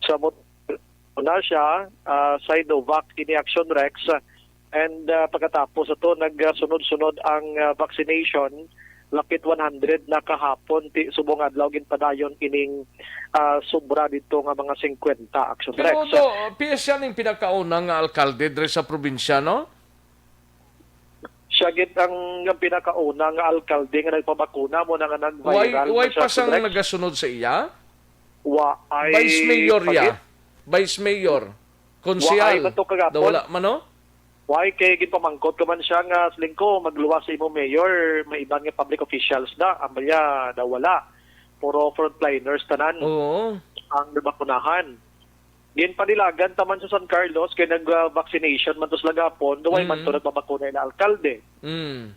Sa mo-, una siya, ah, Sinovac ini Action Rex, and, ah, pagkatapos ato, nagsunod-sunod ang, ah, vaccination, lapit one hundred na kahapon, ti subong adlaw ginpadayon ining, ah, sobra dito nga mga singkwenta Action Pero Rex. to, P S siya ning pinakauna nga alkalde diri sa probinsya, no? Siya gid ang, ang pinakauna nga alkalde nga nagpabakuna mo na nga Why, nag-viral why na siya, pa sang Rex. nagasunod sa iya? Wa ay Vice Mayor pa ya. gid. Vice Mayor. Wa ay Konsehal. ba to kagapon? Daw wala man, no? Wa ay kay ginpamangkot ko man siya nga, "Siling ko, magluwas sa imo mayor, may iban nga public officials na." Ang baya, daw wala. Puro frontliners tanan Oo. ang nabakunahan. Ginpanilagan ta man sa San Carlos kay nag, ah, vaccination man to sila gapon, daw way man to Mm. nagpabakuna ila alkalde. Mm.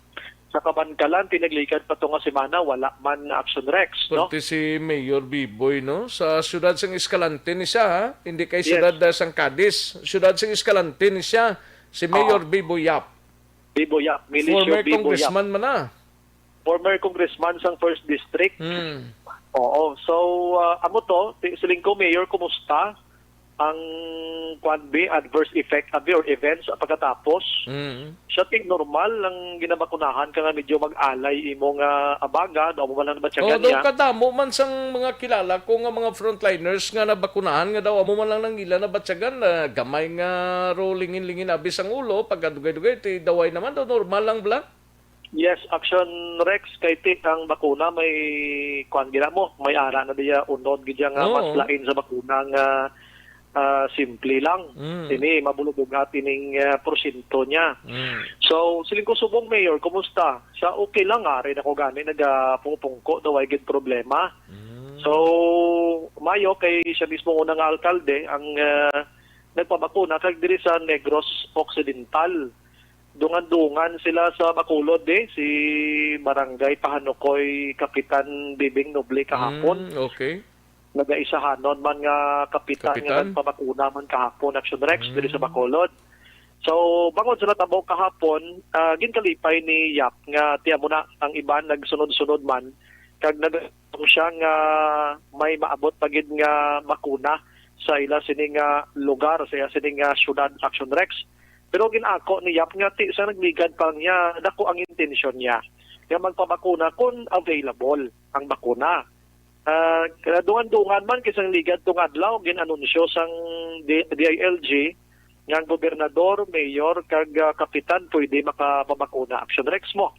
Sa Kabankalan, tinaglikad pa to nga semana, wala man Action Rex, no? Pati si Mayor Biboy, no? Sa siyudad sang Escalante ni siya, ha? Hindi kay Yes. siyudad, ah, sang Cadiz. Siyudad sang Escalante ni siya, si Mayor Oo. Biboy Yap. Biboy Yap, Milicio Former Biboy Yap. congressman man na. Former congressman sang First District. Hmm. Oo. So, ah, amo to, ti-, siling ko, Mayor, kumusta? ang kwan bi, adverse effect abi or events sa pagkatapos. Mm. Siya ti normal ang ginabakunahan ka nga medyo mag-alay imo nga abaga, daw amo man lang Oh, nabatyagan daw niya. Kadamo man sang mga kilala ko nga mga frontliners nga nabakunahan nga daw amo man lang nang ila nabatyagan na gamay nga ro lingin-lingin abi sang ulo, pagkadugay-dugay ti daway naman daw normal lang bala. Yes, Action Rex, kay ti ang bakuna may kwan gina mo, may ara na diya unod gid nga mas Oo. lain sa bakuna nga ah, simple lang. Mm. Ini mabulubog at ining ah, porsyento niya. Mm. So, siling ko subong Mayor, kumusta? Sa okay lang, ari na ko gani nagapungpungko, daw ay gid problema. Mm. So, mayo kay siya mismo una nga alkalde ang ah, nagpabakuna kag diri sa Negros Occidental. Dungan-dungan sila sa Bacolod eh, si Barangay Pahanukoy Kapitan Bibing Noble kahapon. Mm, okay. Nagaisahanon man nga kapitan, nga Kapitan? nagpabakuna man kahapon, Action Rex, Mm. diri sa Bacolod. So, bangod sa natabo kahapon, ah, ginkalipay ni Yap nga tiyan mo na ang iban nagsunod-sunod man, kag nag siya nga may maabot pa gid nga bakuna sa ila sini nga lugar, sa ila sini nga syudad, Action Rex. Pero ginako ni Yap nga ti sa nagligad pa niya, dako ang intensyon niya nga magpabakuna kung available ang bakuna. Ah, dungan-dungan man kay sang ligad tong adlaw, gin-anunsyo sang D-, D I L G nga ang gobernador, mayor, kag ah, kapitan pwede makapabakuna, Action Rex mo.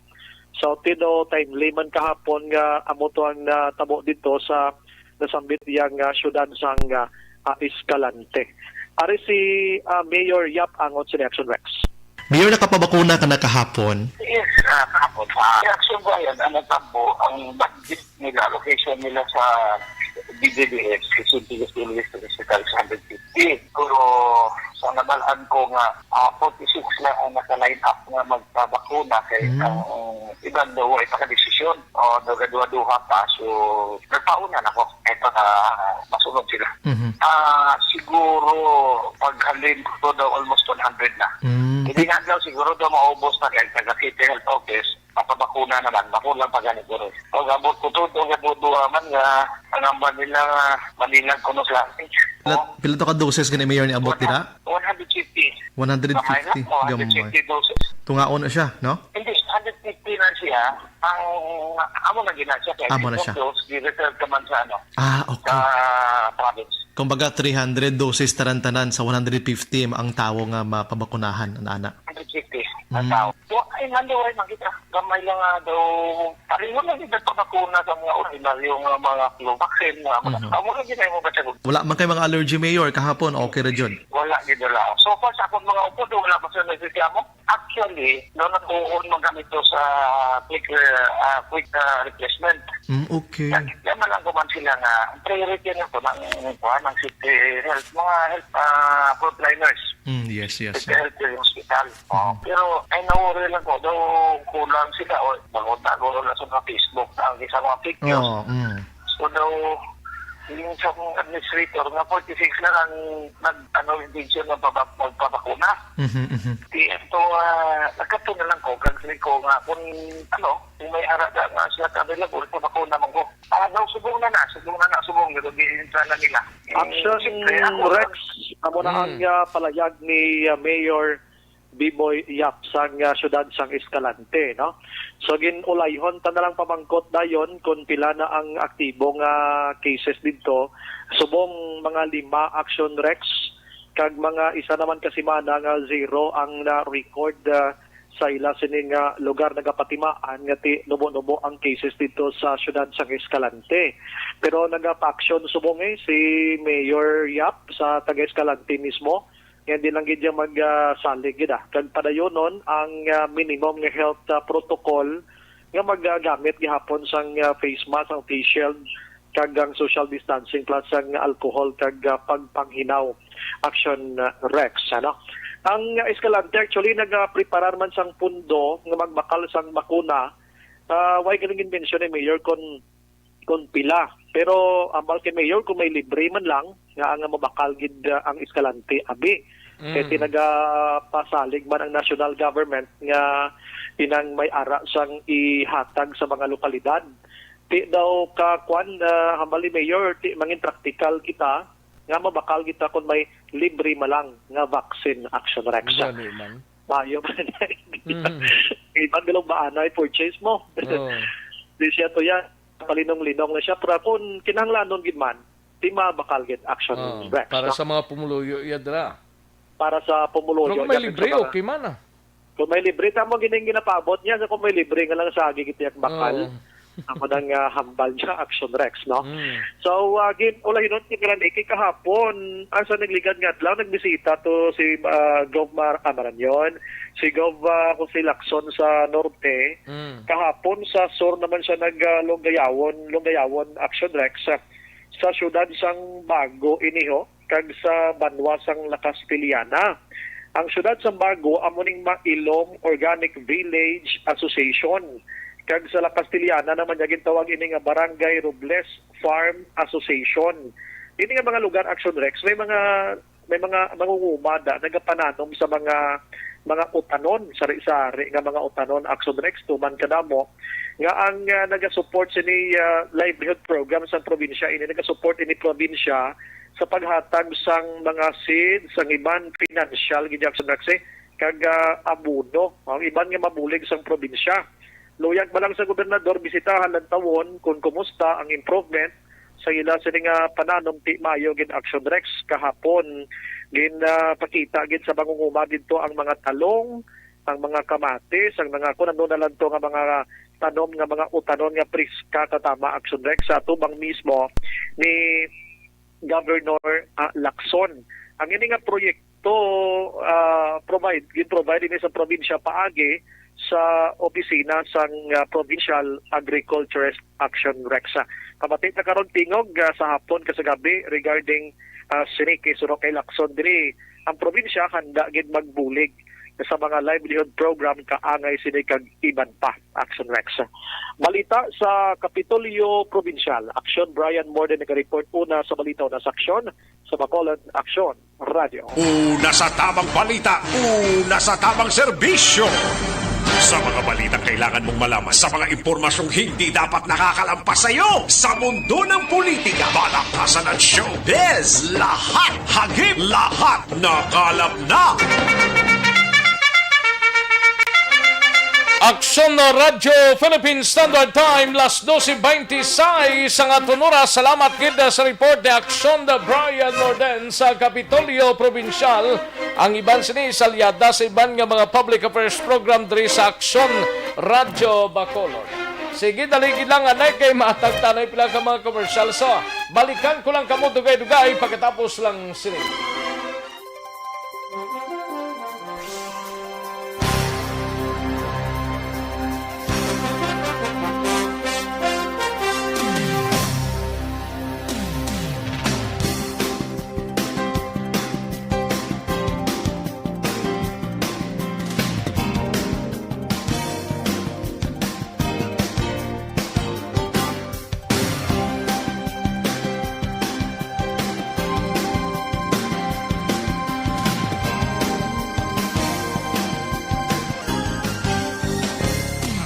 So, ti daw timely man kahapon nga amo to ang natabo dito sa nasambit yang ah, syudad sang ah, ah, Escalante. Ari si ah, Mayor Yap Angot sa Action Rex. Mayor, nakapabakuna ka na kahapon? Yes, ah, kahapon. Ah, reaksyon ko ayan, ang nagtambo, ang budget nila, allocation nila sa D D D S, Quezon City District Hospital, sa hundred fifty. Pero sa nabalaan ko nga, ah, forty-six lang ang naka-line up nga magpabakuna kay Hmm. ang iban daw ay pakadesisyon. O, nagaduha-duha pa. So, nagpauna na ko. Kaya pa masunod sila. Mhm. Ah, siguro, paghalin ko daw almost one hundred na. Mm. Hindi nga daw siguro daw maubos na kay taga City Health Office, mapabakuna naman, makulang pa gani guro. Pag-abot ko to, to nga duha man nga, ang ambal nila nga manilag kuno sa akin. Pila, Oh, pila to ka doses gani, Mayor, ni abot dira? one hundred fifty. One hundred fifty. Gamay lang, oh, Gamay. one hundred fifty doses. Tungaon na siya, no? Hindi, hundred fifty na siya. Ang, amo na gina siya. Kaya Amo na siya. Dose, gi-reserve naman sa ano, Ah, sa okay. province. Kumbaga, three hundred doses tarantanan sa one hundred fifty ang tawo nga mapabakunahan, ana. Hundred fifty Mm. na tao. So, ay, nandiyo ay makita. Gamay lang nga daw. Pareho lang yung nagpapakuna sa mga ordinaryo nga mga flu vaccine, mga mga. Mhm. Amo lang gina mo ba siya? Wala man kay mga allergy, Mayor, kahapon, okay ra jud. Wala gid wala. So far sa akong mga upod, wala pa sila nagreklamo. Actually, daw natuon man kami to sa quick uh, uh, quick uh, replacement. Mm, okay. Kaya man lang kuman sila nga ang priority na to ng kuha ng city health, mga health uh, frontliners. Mm, yes, yes. City health hospital. Oh, Mhm. pero ay nawari lang ko daw kulang sila o bangod na guro na sa mga Facebook ang isa mga fake news. Oh, mm. So daw yung sa mga administrator nga forty-six na lang nag ano intention ng pabak magpabakuna. Mhm, mhm. Di ito uh, nagkato na lang ko kag ko nga kung ano kung may ara ka nga sila ka available sa bakuna man ko. Ah, daw subong na na, subong na na, subong nga di na nila. Eh, Action siyempre, ako, Rex, amo na ang Mm. ah, palayag ni ah, Mayor Biboy Yap sang ah, siyudad sang Escalante, no? So ginulayhon ta na lang pamangkot dayon kung pila na ang aktibo nga cases didto. Subong mga lima, Action Rex, kag mga isa naman ka semana nga zero ang na-record ah, sa ila sini nga lugar nagapatimaan nga ti nubo-nubo ang cases didto sa siyudad sang Escalante. Pero nagapa-action subong eh si Mayor Yap sa taga Escalante mismo nga di lang gid niya magsalig gid ah. Kag padayonon ang ah, minimum nga health ah, protocol nga maggamit gihapon sang ah, face mask, ang face shield, kag ang social distancing plus ang alcohol kag ah, pagpanghinaw. Action ah, Rex, ano? Ang ah, Escalante actually nagapreparar man sang pundo nga magbakal sang bakuna. Ah, way galing mention ni Mayor kon kon pila. Pero ambal kay Mayor kung may libre man lang nga ang mabakal gid ah, ang Escalante abi. Mm. Kay ti nagapasalig man ang national government nga inang may ara sang ihatag sa mga lokalidad. Ti daw ka kwan ah, hambal ni Mayor, ti mangin praktikal kita nga mabakal kita kung may libre man lang nga vaccine, Action Rex. Gani man. Maayo man. Mhm. Iban bilog ba anay purchase mo? Oo. Di siya to yan. Palinong-linong na siya. Pero kung kinahanglanon gid man, di mabakal gid, Action Oo. Rex, Para no? sa mga pumuluyo, iya dira. Para sa pumuluyo, Pero kung may yan, libre, sa mga okay man, ah. Kung may libre, tamo gining ginapaabot niya, sa kung may libre nga lang sa agi gid iyang bakal. Oo. Amo nang, ah, hambal niya, Action Rex, no? Mm. So, ah, gin-, ulahinon ko, Granny, kay kahapon, ah, sa nagligad nga adlaw, nagbisita to si, ah, Gov Mar-, ah, Marañon, si Gov, ah, Jose Lacson sa Norte. Mm. Kahapon sa Sur naman siya nag, ah, lunggayawon, lunggayawon, Action Rex, sa, sa siyudad sang Bago, iniho, kag sa banwa sang La Castellana. Ang siyudad sang Bago amo ning Mailom Organic Village Association, kag sa La Castellana naman niya gintawag ini nga Barangay Robles Farm Association. Ini nga mga lugar, Action Rex, may mga, may mga mangunguma da nagapananom sa mga, mga utanon, sari-sari nga mga utanon, Action Rex, tuman kadamo nga ang, ah, nagasupport sini, ah, livelihood program sa probinsya, ini nagasupport ini probinsya sa paghatag sang mga seeds, sang iban financial gid, Action Rex, eh, kag, ah, abono, ang iban nga mabulig sang probinsya. Luyag pa lang sa gobernador, bisitahan lang tawon kung kumusta ang improvement sa ila sini nga pananom. Ti maayo gid, Action Rex, kahapon gin, ah, pakita gid sa mangunguma didto ang mga talong, ang mga kamatis, ang mga kun ano na lang to nga mga tanom nga mga utanon nga priska katama, Action Rex, sa atubang mismo ni Governor, ah, Lacson. Ang ini nga proyekto, ah, provide, gin-provide ini sa probinsya paagi sa opisina sang, ah, Provincial Agriculturist Action Rex. Pamati ta karon tingog, ah, sa hapon kag sa gabi regarding, ah, sini kay suno kay Lacson diri. Ang probinsya handa gid magbulig sa mga livelihood program kaangay sini kag iban pa, Action Rex. Balita sa Kapitolyo Probinsyal, Action Brian Morden nagareport una sa balita, una sa Aksyon, sa Bacolod Aksyon Radio. Una sa tamang balita, una sa tamang serbisyo. Sa mga balitang kailangan mong malaman, sa mga impormasyong hindi dapat nakakalampas sa iyo, sa mundo ng politika, balaktasan at showbiz, lahat, hagip, lahat, nakalap na. Aksyon na Radyo Philippine Standard Time, las doce veintiséis ang aton oras. Salamat gid sa report ni Aksyon na Brian Morden sa Kapitolyo Probinsyal. Ang iban sini salyada sa iban nga mga public affairs program diri sa Aksyon Radyo Bacolod. Sige, dali gid lang, anay, kay maatag tanay pila ka mga commercial. So, balikan ko lang kamo dugay-dugay pagkatapos lang sini.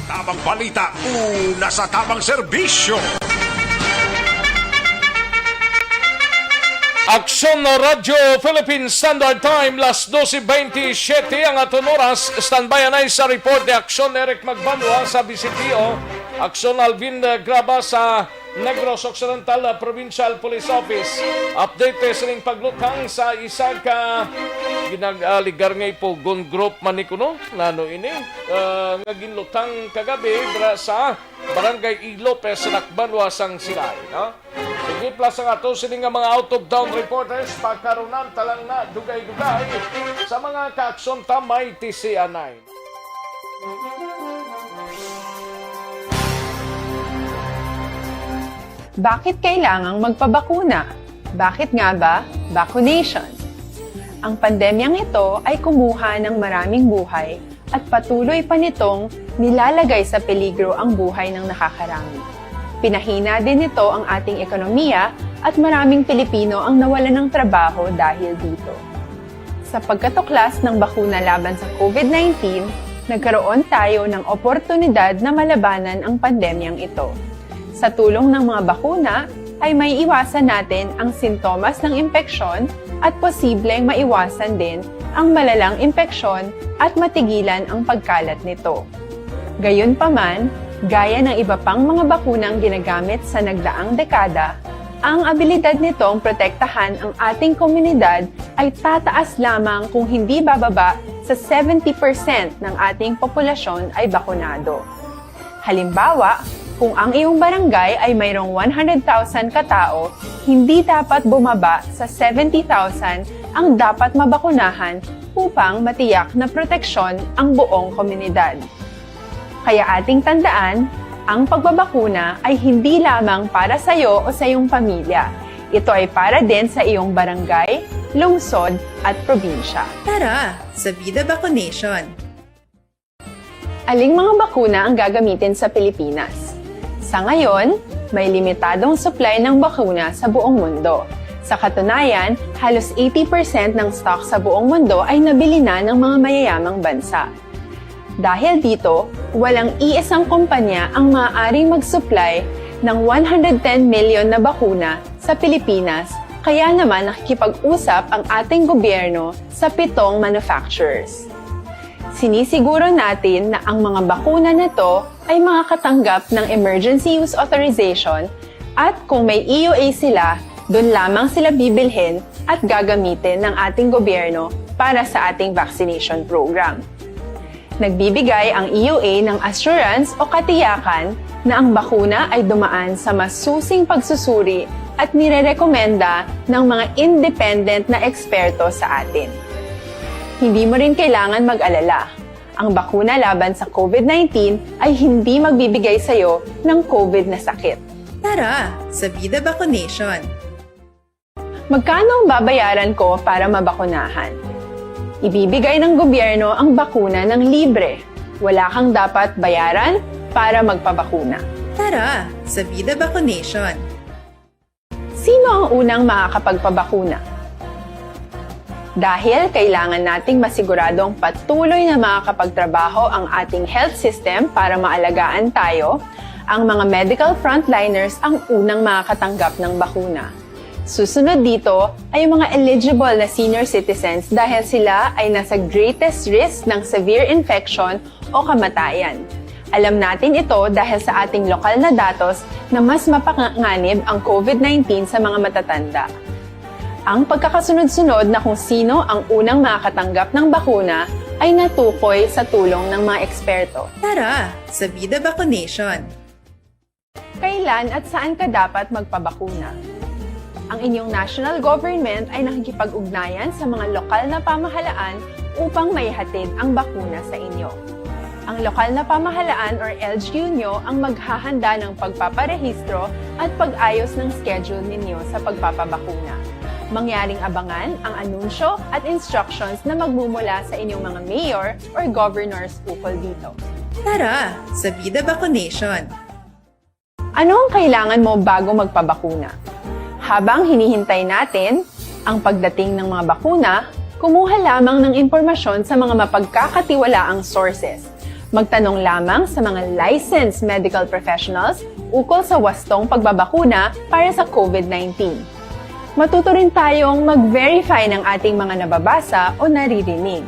Tamang balita, una sa tamang serbisyo. Aksyon na Radyo Philippine Standard Time, las doce veintisiete ang aton oras. Standby anay sa report ni Aksyon Eric Magbanwa sa B C P O. Aksyon Alvin, eh, Graba sa Negros Occidental, ah, Provincial Police Office. Update, eh, sining paglutang sa isa ka ginag-, ah, ligar nga ipugon group man ni kuno. Nano ini? Ah, nga ginlutang kagabi dira sa Barangay Ilopes, Lacbanwa sang Silay, no? Sige, plus ang ato sini nga mga out of town reporters, pagkarunan ta lang na dugay-dugay sa mga kaaksyon ta may tisianay. Bakit kailangang magpabakuna? Bakit nga ba vaccination? Ang pandemyang ito ay kumuha ng maraming buhay at patuloy pa nitong nilalagay sa peligro ang buhay ng nakakarami. Pinahina din nito ang ating ekonomiya at maraming Pilipino ang nawalan ng trabaho dahil dito. Sa pagkatuklas ng bakuna laban sa COVID nineteen, nagkaroon tayo ng oportunidad na malabanan ang pandemyang ito. Sa tulong ng mga bakuna, ay may iwasan natin ang sintomas ng impeksyon at posibleng maiwasan din ang malalang impeksyon at matigilan ang pagkalat nito. Gayunpaman, gaya ng iba pang mga bakunang ginagamit sa nagdaang dekada, ang abilidad nitong protektahan ang ating komunidad ay tataas lamang kung hindi bababa sa seventy percent ng ating populasyon ay bakunado. Halimbawa, kung ang iyong barangay ay mayroong one hundred thousand katao, hindi dapat bumaba sa seventy thousand ang dapat mabakunahan upang matiyak na proteksyon ang buong komunidad. Kaya ating tandaan, ang pagbabakuna ay hindi lamang para sa iyo o sa iyong pamilya. Ito ay para din sa iyong barangay, lungsod, at probinsya. Tara, sa Vida Vaccination! Aling mga bakuna ang gagamitin sa Pilipinas? Sa ngayon, may limitadong supply ng bakuna sa buong mundo. Sa katunayan, halos eighty percent ng stock sa buong mundo ay nabili na ng mga mayayamang bansa. Dahil dito, walang iisang kumpanya ang maaaring mag-supply ng one hundred ten million na bakuna sa Pilipinas, kaya naman nakikipag-usap ang ating gobyerno sa pitong manufacturers. Sinisiguro natin na ang mga bakuna na to ay makakatanggap ng emergency use authorization at kung may E U A sila, doon lamang sila bibilhin at gagamitin ng ating gobyerno para sa ating vaccination program. Nagbibigay ang E U A ng assurance o katiyakan na ang bakuna ay dumaan sa masusing pagsusuri at nirerekomenda ng mga independent na eksperto sa atin. Hindi mo rin kailangan mag-alala. Ang bakuna laban sa COVID nineteen ay hindi magbibigay sa iyo ng COVID na sakit. Tara, sa Vida Vaccination! Magkano ang babayaran ko para mabakunahan? Ibibigay ng gobyerno ang bakuna ng libre. Wala kang dapat bayaran para magpabakuna. Tara, sa Vida Vaccination! Sino ang unang makakapagpabakuna? Dahil kailangan nating masiguradong patuloy na makakapagtrabaho ang ating health system para maalagaan tayo, ang mga medical frontliners ang unang makakatanggap ng bakuna. Susunod dito ay ang mga eligible na senior citizens dahil sila ay nasa greatest risk ng severe infection o kamatayan. Alam natin ito dahil sa ating lokal na datos na mas mapanganib ang COVID nineteen sa mga matatanda. Ang pagkakasunod-sunod na kung sino ang unang makakatanggap ng bakuna ay natukoy sa tulong ng mga eksperto. Tara, sa Vida Vaccination! Kailan at saan ka dapat magpabakuna? Ang inyong national government ay nakikipag-ugnayan sa mga lokal na pamahalaan upang maihatid ang bakuna sa inyo. Ang lokal na pamahalaan or L G U nyo ang maghahanda ng pagpaparehistro at pag-ayos ng schedule ninyo sa pagpapabakuna. Mangyaring abangan ang anunsyo at instructions na magmumula sa inyong mga mayor or governors ukol dito. Tara, sa Vida Vaccination! Ano ang kailangan mo bago magpabakuna? Habang hinihintay natin ang pagdating ng mga bakuna, kumuha lamang ng impormasyon sa mga mapagkakatiwalaang sources. Magtanong lamang sa mga licensed medical professionals ukol sa wastong pagbabakuna para sa COVID nineteen. Matuto rin tayong mag-verify ng ating mga nababasa o naririnig.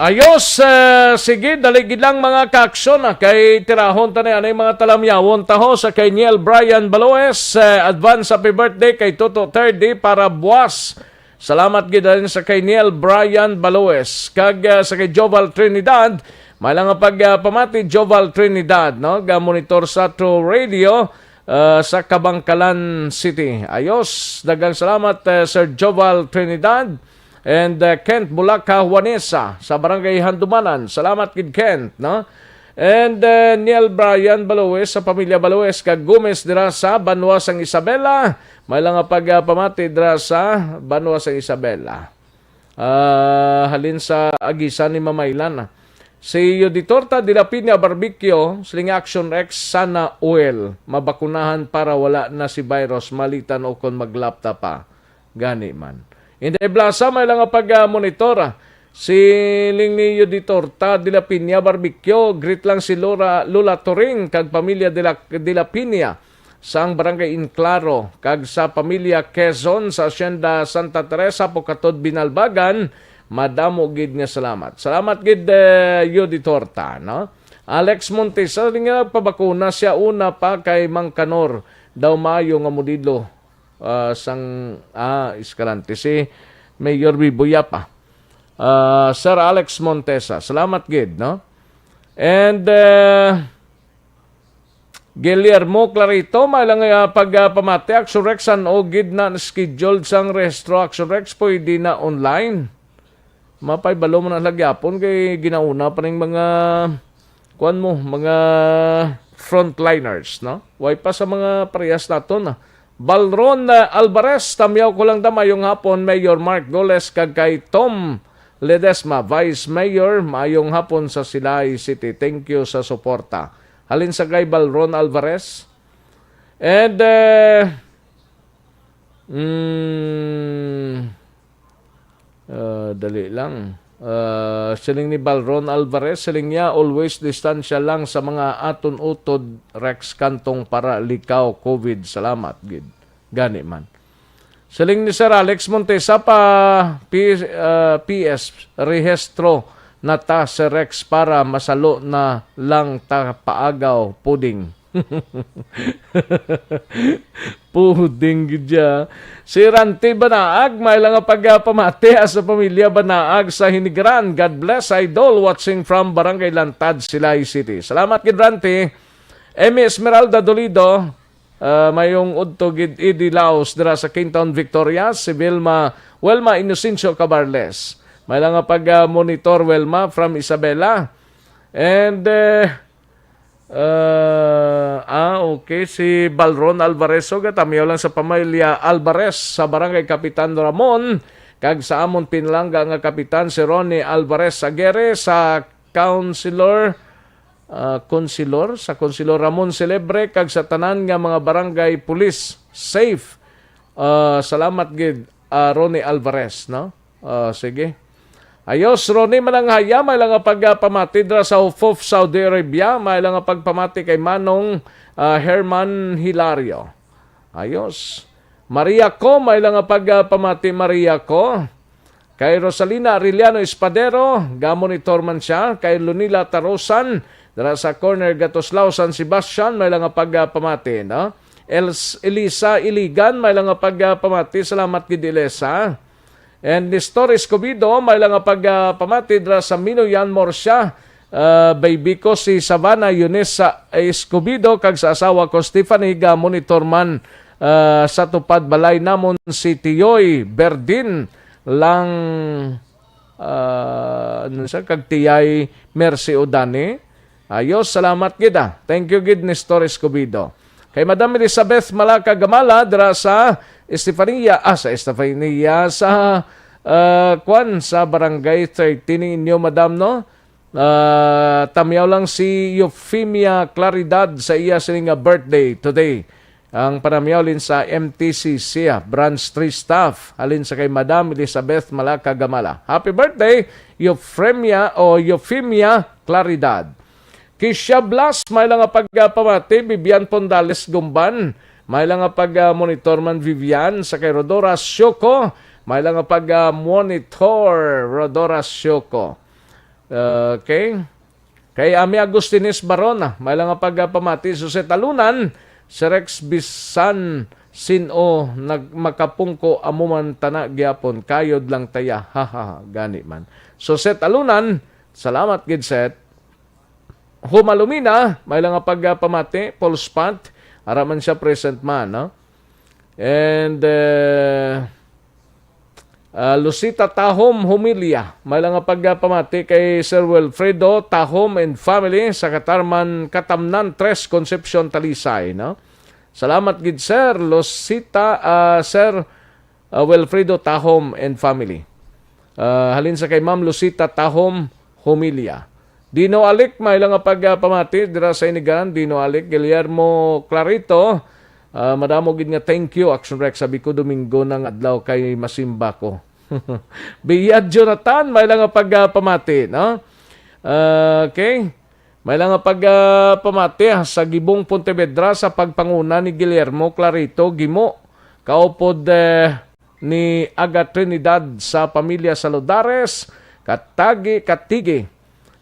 Ayos, eh, sige, dali gid lang, mga kaaksyon, ah, kay tirahon ta na anay mga talamyawon ta ho sa kay Niel Brian Baloes, eh, advance happy birthday kay Toto Third Day para buwas. Salamat gid din sa kay Niel Brian Baloes kag, eh, sa kay Joval Trinidad, may lang nga pag, ah, pamati Joval Trinidad, no, ga monitor sa True Radio, ah, sa Kabangkalan City. Ayos, daghang salamat, eh, Sir Joval Trinidad. And, uh, Kent Bulaca Juanesa sa Barangay Handumanan. Salamat gid, Kent, no? And, uh, Niel Brian Baloes sa pamilya Baloes kag Gomez dira sa Banwa sang Isabela. May lang nga pag, uh, pamati dira sa Banwa sang Isabela. Ah, halin sa Aguisan ni Mamaylan. Si Yuditorta de la Piña Barbecue, siling Action X, sana all mabakunahan para wala na si virus, malitan o kon maglapta pa. Gani man. Inday Blasa, may lang nga pag-monitor. Siling ni Yuditorta de la Piña Barbecue, greet lang si Lora, Lola Turing kag pamilya de la, de la Piña. sang Barangay Inclaro, kag sa pamilya Quezon sa Hacienda Santa Teresa, Pocatod, Binalbagan, madamo gid nga salamat. Salamat gid, eh, Yudit Horta, no? Alex Montesa, di nga nagpabakuna siya una pa kay Mang Kanor daw maayo nga modelo, ah, sang, ah, Escalante. Si Mayor Bibo Yapa. Ah, Sir Alex Montesa, salamat gid, no? And, eh, Guillermo Clarito, may lang, ah, pag, ah, pamati, Action Rex, san-o gid na scheduled sang rehistro, Action Rex, pwede na online. Mapay balo man ang lagyapon kay ginauna pa ning mga, kuwan mo, mga frontliners, no? Way pa sa mga parehas naton, ah. Balron, ah, Alvarez, tamyaw ko lang da, mayong hapon, Mayor Mark Goles, kag kay Tom Ledesma, Vice Mayor, mayong hapon sa Silay City. Thank you sa suporta. Halin sa kay Balron Alvarez. And, eh, mm, ah, dali lang. Ah, siling ni Balron Alvarez, siling niya, "Always distansya lang sa mga aton utod, Rex Cantong, para likaw COVID." Salamat gid. Gani man. Siling ni Sir Alex Montesa pa, P-, ah, P S, rehistro na ta, Sir Rex, para masalo na lang ta paagaw, puding. Puding gid siya. Si Ranti Banaag, may lang nga pagpamati sa pamilya Banaag sa Hinigaran. God bless, idol. Watching from Barangay Lantad, Silay City. Salamat gid, Ranti. Emmy Esmeralda Dolido, ah, mayong udto gid, Idi Laos, dira sa Kingtown, Victoria. Si Vilma, Wilma Inocencio Cabarles. May lang nga pag, ah, monitor, Wilma, from Isabela. And, eh, ah, ah, okay, si Balron Alvarez, so, gatamiyaw lang sa pamilya Alvarez sa Barangay Kapitan Ramon, kag sa amon pinalangga nga kapitan, si Ronnie Alvarez Aguirre, sa Councilor, ah, Konsilor, sa Konsilor Ramon Celebre, kag sa tanan nga mga barangay pulis. Safe. Ah, salamat gid, ah, Ronnie Alvarez, no? Ah, sige. Ayos, Ronnie Mananghaya, may lang nga pagpamati dira sa Hufuf, Saudi Arabia. May lang nga pagpamati kay Manong, ah, Herman Hilario. Ayos. Maria ko, may lang nga pagpamati, Maria ko. Kay Rosalina Arellano Espadero, ga-monitor man siya. Kay Lunila Tarosan, dira sa corner Gatoslao, San Sebastian, may lang nga pagpamati, no? Els-, Elisa Iligan, may lang nga pagpamati. Salamat gid, Elisa. And Nestor Escobido, may lang nga pagpamati dira sa Minoyan, Murcia. Ah, baby ko si Savannah Eunice sa Escobido kag sa asawa ko Stephanie, ga-monitor man, ah, sa tupad balay namon si Tiyoy Berdin lang, ah, ano sa, kag Tiyay Mercy Odani. Ayos, salamat gid, ah. Thank you gid, Nestor Escobido. Kay Madam Elizabeth Malaca Gamala dira sa Estefania, ah, sa Estefania, sa, ah, kwan, sa Barangay thirteen ninyo, Madam, no? Ah, tamyaw lang si Euphemia Claridad sa iya sini nga birthday today. Ang panamyaw halin sa M T C C, ah, Branch three staff, halin sa kay Madam Elizabeth Malaca Gamala. Happy birthday, Euphemia o Euphemia Claridad. Kisha Blas, may lang nga pagpamati, Vivian Pondales Gumban, may lang nga pag-, ah, monitor man, Vivian, sa kay Rodora Sioko, may lang nga pag-, ah, monitor, Rodora Sioko. Okay. Kay Ami Agustines Barona, may lang nga pagpamati, Jose Talunan, si Rex, bisan sin-o nag-, makapungko, amo man tana gyapon, kayod lang taya. Ha, ha, ha, gani man. So, Seth Alunan, salamat gid, Seth. Humalumina, may lang nga pagpamati, Paul Spant, ara man siya, present man, no? And, eh, ah, Lucita Tahom Humilya, may lang nga pagpamati kay Sir Wilfredo Tahom and family sa Katarman, Katamnan tres, Concepcion, Talisay, no? Salamat gid, Sir Lucita, ah, Sir, ah, Wilfredo Tahom and family. Ah, halin sa kay Ma'am Lucita Tahom Humilya. Dino Alic, may lang nga pagpamati dira sa Inigaran. Dino Alic, Guillermo Clarito, ah, madamo gid nga thank you. Action Rex, sabi ko, Domingo na nga adlaw kay masimba ko. Biyad Jonathan, may lang nga pagpamati, no? Ah, okay. May lang nga pag, ah, pamati, ah, sa Gibong Pontevedra sa pagpanguna ni Guillermo Clarito Gimo, kaupod, eh, ni Aga Trinidad sa pamilya Saludares, Katagi, Katigi,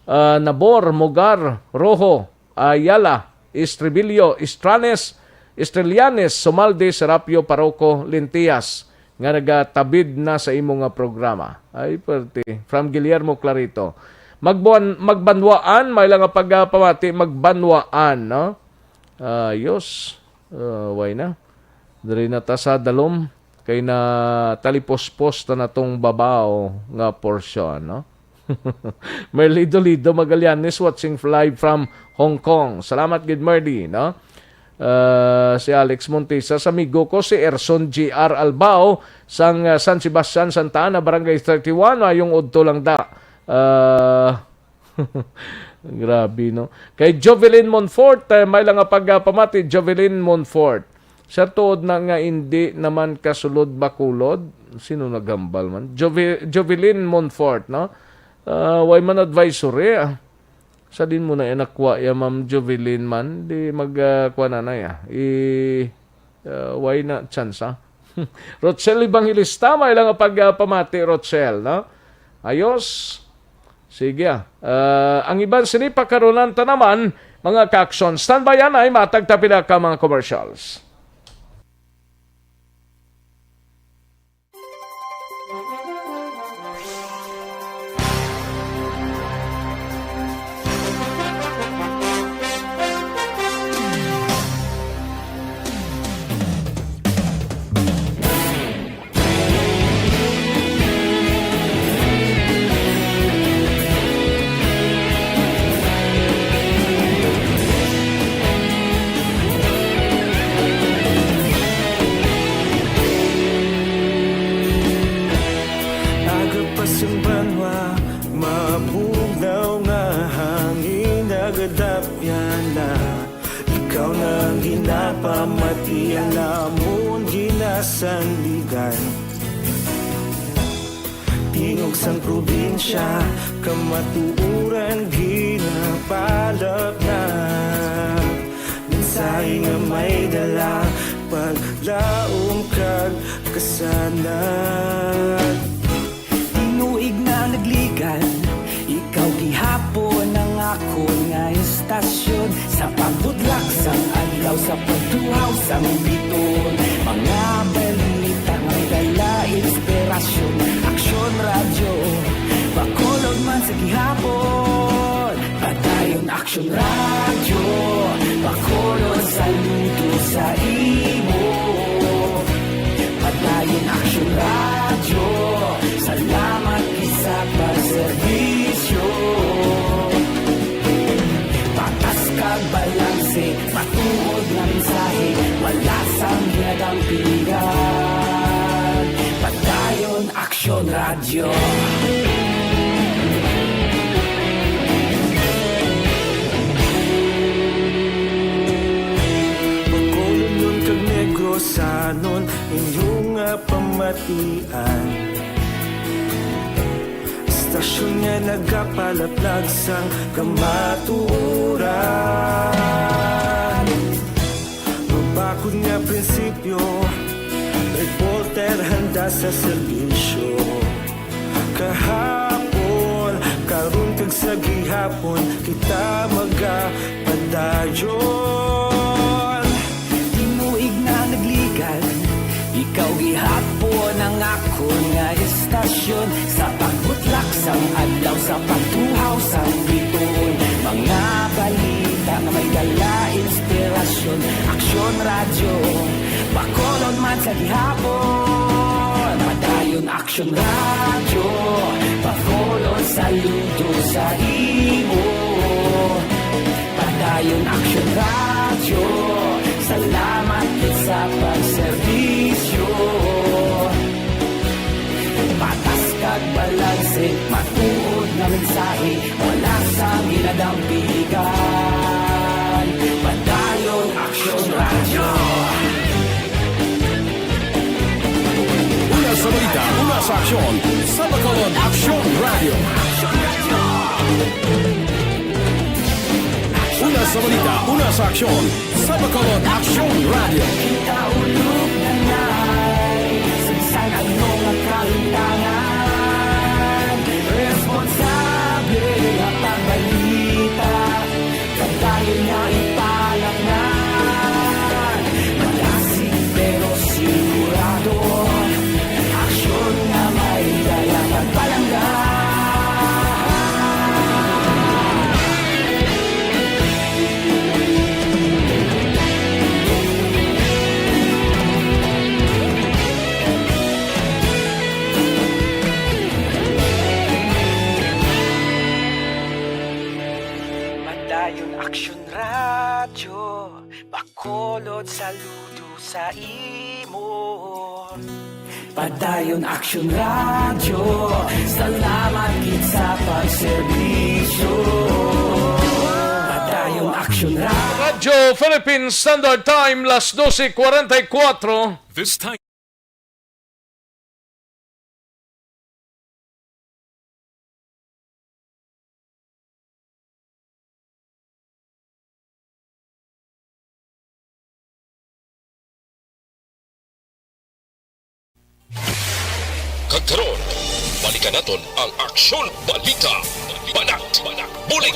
ah, Nabor, Mogar, Rojo, Ayala, Estribillo, Estranes, Estrelianes, Sumaldi, Serapio, Paroko, Lintias, nga nagatabid na sa imo nga programa. Ay, pwerte. From Guillermo Clarito. Magbuan-, magbanwaan, may lang nga pagpamati, magbanwaan, no? Ayos. Uh, why na? Diri na ta sa dalom. Kay na talipospos na natong babaw nga porsyon, no? Merly Dolido Magallanes watching live from Hong Kong. Salamat gid, Merly, no? Uh, si Alex Montesa, sa amigo ko, si Erson G R Albao, sang, uh, San Sebastian, Santa Ana, Barangay thirty-one. Mayong udto lang da. Uh, grabe, no? Kay Jovelyn Monfort, eh, may lang nga pagpamati, Jovelyn Monfort. Sa tuod na nga indi naman kasulod Bacolod, sino naghambal man? Jove-, Jovelyn Monfort, no? Ah, way man advisory, ah. Sa din mo na inakwa ya, Ma'am Jovelyn man, di mag, ah, kwa na na ya. I, ah, way na chance, ah. Rochelle Evangelista, may lang nga pagpamati, Rochelle, no? Ayos. Sige, ah. Ah, ang iban sini pakarunan ta naman, mga ka-aksyon. Standby anay, matag ta pila ka mga commercials. Aga pa sang banwa, mabugnaw nga hangin, nagadapyan na. Ikaw na ang ginapamati, ang amon ginasandigan. Tingog sang probinsya, kamatuoran ginapalapnag. Mensahe nga may dala, paglaom kag kasanag. Tinuig na nagligan, ikaw gihapon ang akon nga istasyon. Sa pagbudlak sang adlaw, sa pagtuhaw sang biton, mga balita may dala inspirasyon. Aksyon Radyo, Bacolod man sa gihapon. Padayon Aksyon Radyo, Bacolod, saludo sa imo. Padayon Aksyon Radyo, salamat gid sa pagserbisyo. Patas kag balanse, matuod nga mensahe, wala sang ginadampigan. Padayon Aksyon Radyo. Bacolodnon kag Negrosanon, inyo nga pamatian. Istasyon nga nagapalaplag sang kamatuoran. Mabakod nga prinsipyo, reporter handa sa serbisyo. Kahapon, karon kag sa gihapon, kita magapadayon. Tinuig na nagligan, ikaw gihapon ang akon nga istasyon. Sa pagbutlak sang adlaw, sa pagtuhaw sang biton, mga balita nga may dala inspirasyon. Aksyon Radyo, Bacolod man sa gihapon. Padayon Aksyon Radyo, Bacolod, saludo sa imo. Padayon Aksyon Radyo, salamat gid sa pagserbisyo. Patas kag balanse, matuod nga mensahe, wala sang ginadampigan. Padayon Aksyon Radyo. Una sa balita, una sa aksyon, sa Bacolod Aksyon Radyo. Aksyon Radyo. Sa balita, una sa aksyon, sa Bacolod Aksyon Radio. Kita ulog na ngay, sa bisan ano nga kalintangan, responsable nga pagbalita, padayon nga ipalatngan. Malasig pero sigurado, aksyon nga may dala pagpalangga. Padayon Aksyon Radyo, Bacolod, saludo sa imo. Padayon Aksyon Radyo, salamat gid sa pagserbisyo. Padayon Aksyon Radyo. Radyo Philippine Standard Time, las doce cuarenta y cuatro. This time. Kag karon, balikan naton ang Aksyon Balita. Banat, bulig.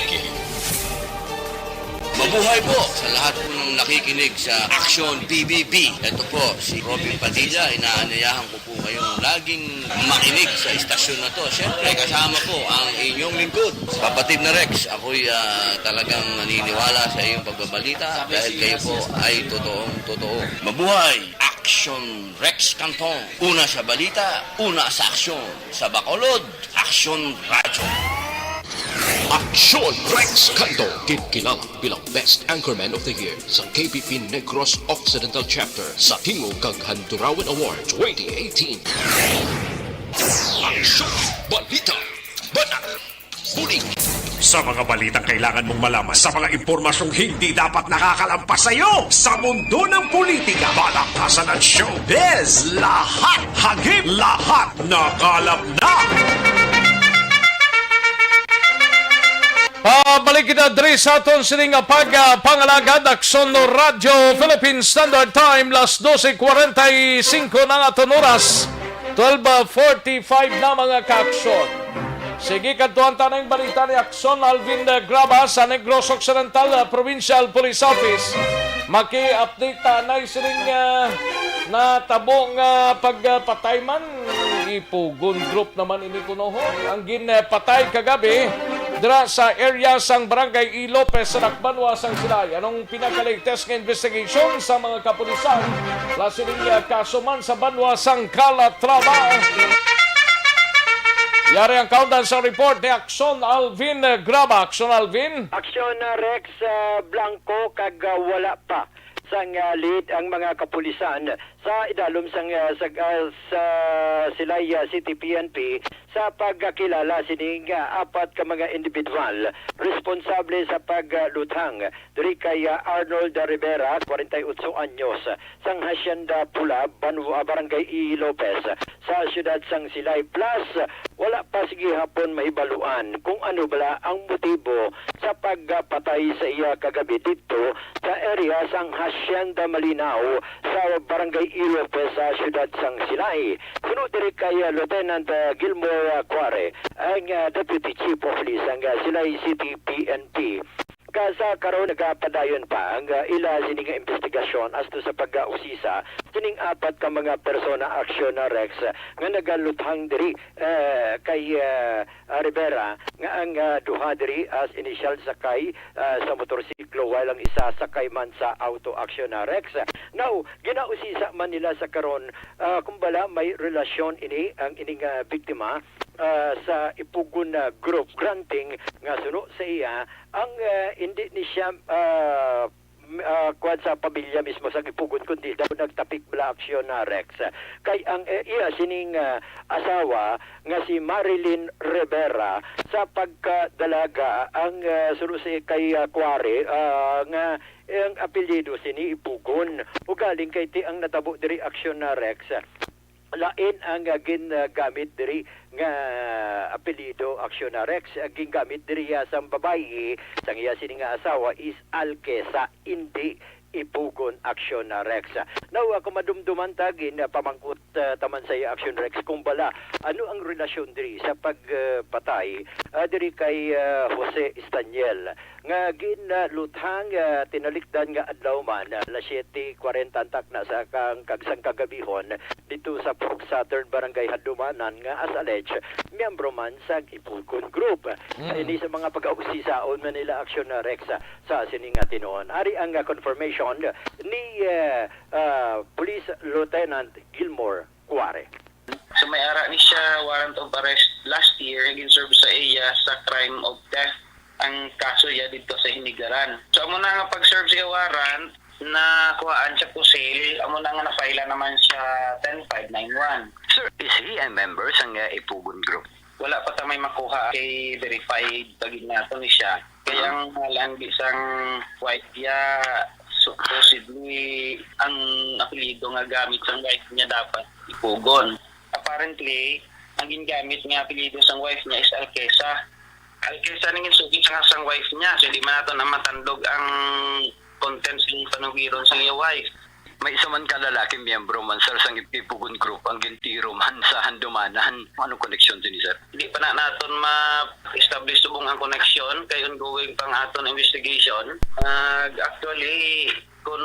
Mabuhay po sa lahat po ng nakikinig sa Aksyon P B B. Ito po si Robin Padilla, inaanyayahan ko po kayong laging makinig sa istasyon na to. Siyempre, kasama po ang inyong lingkod, Kapatid na Rex. Ako'y, ah, talagang naniniwala sa iyong pagbabalita dahil kayo po ay totoong totoo. Mabuhay! Aksyon Rex Cantong. Una sa balita, una sa aksyon. Sa Bacolod, Aksyon Radyo. Aksyon Rex Cantong, ginkilala bilang Best Anchorman of the Year sa K P P Negros Occidental Chapter sa Tingog kag Handurawan Award twenty eighteen. Aksyon, balita, banat, bulig. Sa mga balitang kailangan mong malaman, sa mga impormasyong hindi dapat nakakalampas sa iyo, sa mundo ng politika, balaktasan at showbiz, lahat hagip, lahat nakalap na. Pabalik kita diri sa aton sining pag, ah, pangalagad, Aksyon Radyo Philippine Standard Time, las doce cuarenta y cinco na ang aton oras. Twelve forty-five na, mga kaaksyon. Sige, kadtuan ta na ang balita ni Aksyon Alvin, ah, Graba sa Negros Occidental, ah, Provincial Police Office. Maki-update ta na sining, ah, natabo nga pagpatay man. Ipugon group naman ini kuno, ho. Ang ginpatay kagabi dira sa area sang Barangay E. Lopez sa Dakbanwa sang Silay. Anong pinaka-latest nga investigation sa mga kapulisan? Wala sining, ah, kaso man sa banwa sang Calatrava. Yari ang kaundan sa report ni Aksyon Alvin, ah, Graba. Aksyon Alvin. Aksyon, ah, Rex, ah, blanco kag, ah, wala pa sang, ah, lead ang mga kapulisan sa idalom sang, ah, sa, ah, sa Silay, ah, City P N P sa pagkakilala sining, ah, apat ka mga individual responsable sa pagluthang diri kay, ah, Arnold Rivera, kwarenta y otso anyos, sang Hacienda Pula, Banwa, Barangay E. Lopez, sa siyudad sang Silay. Plus, wala pa sa gihapon mahibaluan kung ano bala ang motibo sa pagpatay sa iya kagabi didto sa area sang Hacienda Malinaw sa Barangay E. Lopez sa siyudad sang Silay. Suno diri kay, ah, Lieutenant, ah, Gilmore, ah, Cuare, ang, ah, Deputy Chief of Police sang, ah, Silay City P N P. Ka sa karon nagapadayon pa ang, ah, ila sini nga investigasyon asto sa pag-usisa sining apat ka mga persona, Aksyon Rex, nga nagaluthang diri, eh, kay, eh, ah, Rivera, nga ang, ah, duha diri as initial sakay, ah, sa motorsiklo, while ang isa sakay man sa auto, Aksyon Rex. Now, ginausisa man nila sa karon, ah, kung bala may relasyon ini ang ining, ah, biktima, ah, sa Ipugon, ah, group, granting nga suno sa iya ang, ah, hindi ni siya, ah, m-, ah, kuwan sa pamilya mismo sa Ipugon, kundi daw nagtapik bala, Aksyon Rex. Kay ang, eh, iya sining, ah, asawa nga si Marilyn Rivera sa pagkadalaga ang, ah, suno sa kay, ah, Cuare, ah, nga, eh, ang apelyido sini Ipugon. Ugaling kay ti ang natabo diri, Aksyon Rex. Lain ang, ah, gingamit diri nga apelyido, Action Rex. Ang gingamit diri, ah, sang babayi, sang iya sini nga asawa is Alqueza, indi Ipugon, Action Rex. Now, ah, kung madumduman ta, gin, ah, pamangkot, ah, taman sa iya, Action Rex, kung bala, ano ang relasyon diri sa pagpatay, ah, diri kay, ah, Jose Estaniel, nga ginluthang, ah, tinalikdan nga adlaw man, ah, alas siyete kwarenta ang takna sa kang, kag sang kagabihon, dito sa Purok Southern Barangay Handumanan nga as alleged miyembro man sa Ipugon Group. Mm. Sa ini sa mga pag-ausisaon man nila, Action Rex, sa, sa sini nga tinuon. Ari ang, ah, confirmation ni, ah, ah, Police Lieutenant Gilmore Cuare. So may ara ni siya warrant of arrest last year nga gin-serve sa iya sa crime of theft ang kaso iya dito sa Hinigaran. So amo na nga pag-serve siya warrant, nakuhaan siya kusil, amo na nga na-file naman siya ten five nine one. Sir, is he a member sang, uh, Ipugon Group? Wala pa ta may makuha kay verified pa gid nato ni siya. Kay ang ngalan di sang wife niya supposedly ang apelyido nga gamit sang wife niya dapat Ipugon. Apparently, ang gingamit nga apelyido sang wife niya is Alqueza. Alqueza ning ginsugi sa sang wife niya, so hindi man nato na matandog ang contents ng panugiron sang iya wife. May isa man ka lalaki miyembro man, sir, sang Ipugon Group ang gintiro man sa Handumanan. Anong koneksyon din, sir? Hindi pa na naton ma-establish subong ang koneksyon kay ongoing pang aton investigation. Ah, actually, kung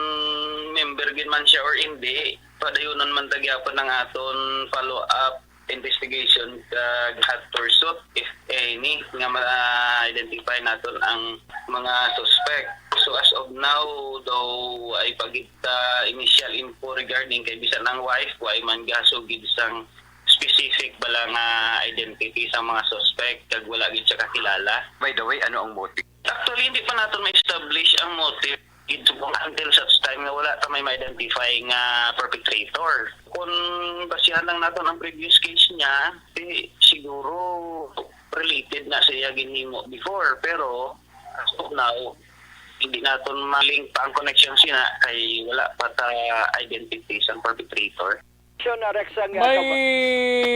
member gid man siya or hindi, padayunon man ta gyapon ang aton follow-up investigation kag hot pursuit, if any, nga ma-identify naton ang mga suspect. So as of now, though, ay pagita initial info regarding kay bisan ang wife, wa man gasugid sang specific bala nga identity sang mga suspect kag wala gid siya kakilala. By the way, ano ang motive? Actually, hindi pa naton ma-establish ang motive gid subong until such time nga wala ta may ma-identify nga perpetrator. Kung basihan lang naton ang previous case niya, di siguro related na sa iya ginhimo before. Pero as of now, hindi naton ma-link pa ang connection sina kay wala pa ta identity sang perpetrator. Action Rex ang, uh, May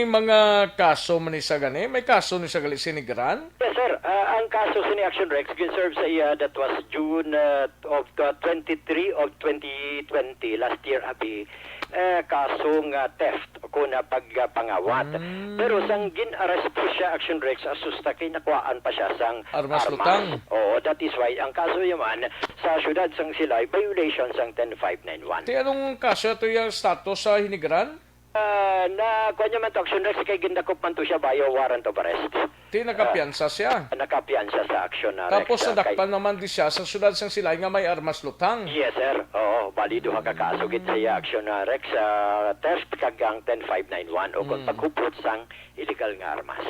kaba- mga kaso man ni sa gani? May kaso ni sa gali si Negran? Yes, sir. Uh, ang kaso sini, Action Rex, gin-serve sa iya, that was June, uh, of the twenty-three of twenty twenty, last year, abi. Eh, kaso nga theft o kon, uh, pagpangawat. Mm. Pero sang gin-aresto siya, Action Rex, asusta kay nakuhaan pa siya sang armas, armas lutang. Oo, that is why ang kaso yaman sa siyudad sang Silay, violation sang ten five nine one. Ti anong kaso ato yang status sa Hinigaran? Ah, na, kuwan niya man to, Action Rex, kay gindakop man to siya via warrant of arrest. Ti nakapiyansa siya? Ah, nakapiyansa sa Action Rex. Tapos sa, ah, kay nadakpan naman di siya sa siyudad sang Silay nga may armas lutang. Yes, sir. Oo, bali duha ka kaso gid sa iya, Action Rex, ah, theft kag ang ten five nine one o kung, mm, paghupot sang illegal nga armas.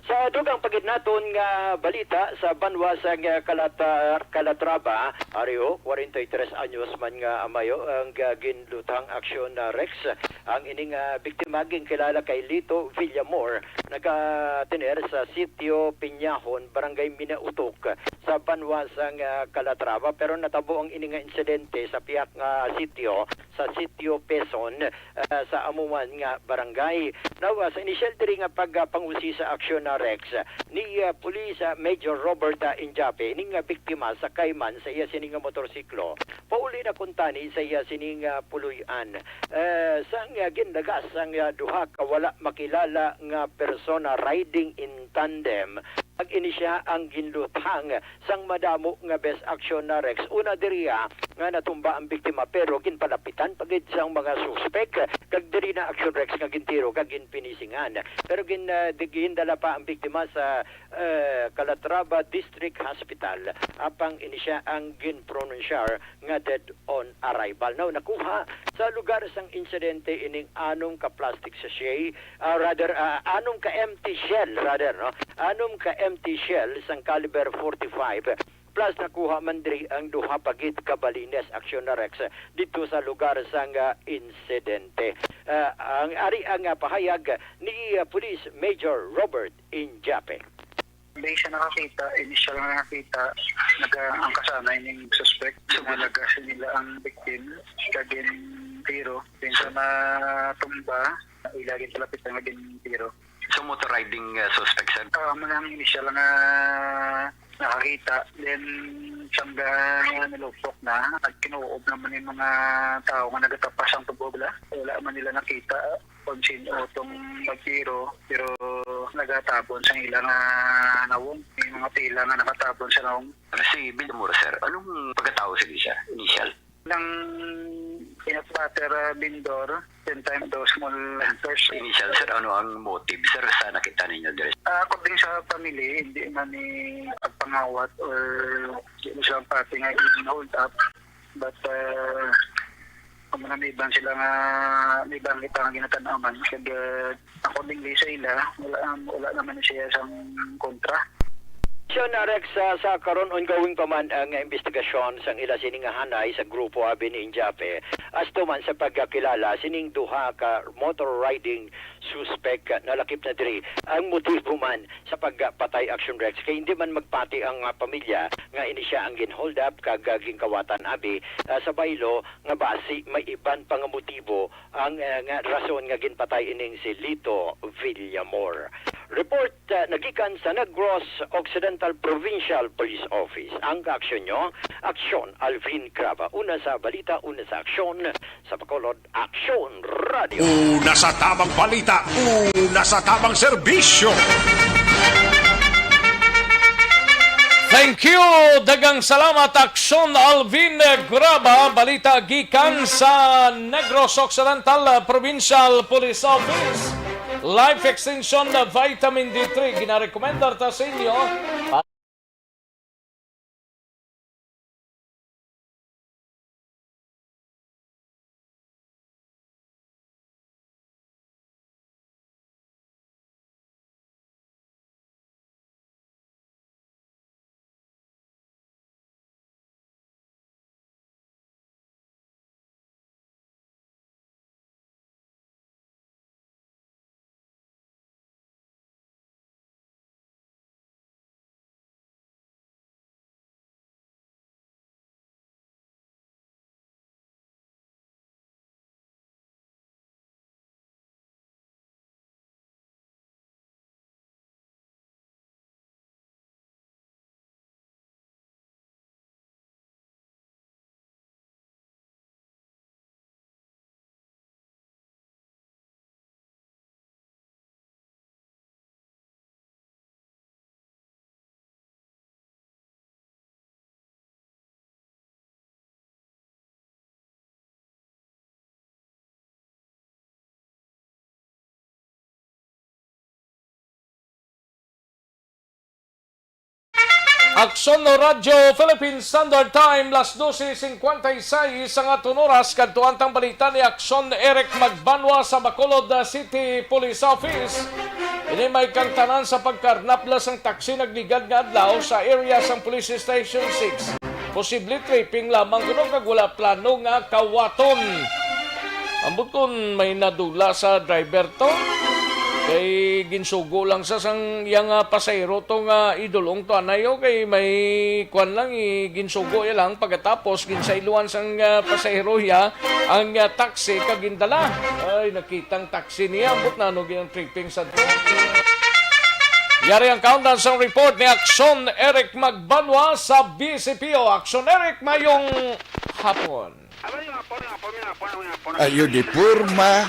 Sa dugang pa gid naton nga balita, sa banwa sang, ah, Calata-, Calatrava, ari ho, kwarenta y tres anyos man nga amayo ang, ah, ginluthang, Action, ah, Rex. Ang ining, ah, biktima ginkilala kay Lito Villamor, nagatener sa Sitio Piñahon, Barangay Minautok, sa banwa sang, ah, Calatrava, pero natabo ang ini nga insidente sa pihak nga sitio, sa Sitio Peson, ah, sa amo man nga barangay. Now, ah, sa inisyal diri nga pagpangusisa, Action, ah, Rex, ni, ah, Police, ah, Major Robert, ah, Injape, ining, ah, biktima sakay man sa iya sini nga motorsiklo, pauli na kuntani sa iya sini nga puloy-an. Ah, sang, ah, ginlagas sang, ah, duha ka wala makilala nga persona riding in tandem, ag ini siya ang ginluthang sang madamo nga best, Action, ah, Rex. Una diri, ah, nga natumba ang biktima, pero ginpalapitan pa gid sang mga suspek, kag diri na, Action, Rex, nga gintiro kag ginpinisingan. Pero gin-, ah, di-, gindala pa ang biktima sa, eh, Calatrava District Hospital, apang ini siya ang ginpronunsyar nga dead on arrival. Now, nakuha sa lugar sang insidente ining anom ka plastic sachet, ah, rather, ah, anom ka empty shell, rather, no? Anom ka empty shell sang caliber forty-five, plus nakuha man diri ang duha pa gid ka balines, Action, ah, Rex, dito sa lugar sang, ah, insidente. Ah, ang ari ang, ah, pahayag ni, ah, Police Major Robert Injape. Hindi siya nakakita, initial nga nakakita, naga-, ang kasana ining suspect, so, nalagas nila ang victim, kag gintiro, then sa Ila ginpalapit nga gintiro. So, motor riding, uh, suspect, sir? Ah, amo lang ang initial nga nakakita. Then, sangga nalupok na, nagkinuob naman yung mga tao nga nagatapas ang tubo, bala. Wala man nila nakita kung sino tong nagtiro, pero nagatabon sa ila nga nawong. May mga pila nga nakatabon sa nawong. Si Villamor, sir, anong pagkatao sa siya, initial? Ng peanut butter, ah, vendor, then time daw small vendors. Initial, sir, ano ang motive, sir, sa nakita ninyo diri? Ah, according sa family, hindi man ni pagpangawat or di mo silang pati nga hold up. But, ah, kung mga may iban sila nga, may iban kita nga ginatanaw man, kag, ah, accordingly sa ila, wala, wala naman siya sang kontra. Siya na, Rex, sa, sa karon ongoing pa man ang investigasyon sang ila sini nga hanay sa grupo abi ni Injape, asto man sa pagkakilala sining duha ka motor riding suspect nga nalakip na diri. Ang motibo man sa pagpatay, Action Rex, kay hindi man magpati ang, ah, pamilya nga ini siya ang gin-hold up kag, ah, ginkawatan abi, ah, sa baylo nga basi may iban pa nga motibo ang, ah, nga rason nga ginpatay ining si Lito Villamor. Report, ah, nagikan sa Negros Occidental Provincial Police Office. Ang kaaksyon nyo, Aksyon Alvin Craba. Una sa balita, una sa aksyon, sa Bacolod, Aksyon Radio. Una sa tabang balita, una sa tabang serbisyo. Thank you. Daghang salamat, Aksyon Alvin Graba. Balita gikan sa Negros Occidental Provincial Police Office. Life Extension Vitamin D three, ginarekomendar ta sa inyo. Aksyon no Radyo Philippine Standard Time, las doce cincuenta y seis ang aton oras. Kadtuan tang balita ni Aksyon Eric Magbanwa sa Bacolod City Police Office. Ini may kangtanan sa pagkarnaplas sang taksi nagligad nga adlaw sa area sang Police Station six. Posible tripping lamang kuno kag wala plano nga kawaton. Ambot kon may nadula sa driver to. Kay ginsugo lang sa sang iya nga pasahero to nga idol-ong to anay, o kay may kwan lang, i-, ginsugo iya lang pagkatapos ginsayloan sang, ah, pasahero iya ang, ah, taxi kag gindala. Ay, nakitang taxi niya, ambot na ano gyud ang tripping sa to. Yari ang countdown sang report ni Aksyon Eric Magbanwa sa B C P O. Aksyon Eric, mayong hapon. Abay, yung hapon, yung hapon, yung hapon, yung hapon. Ayo di porma.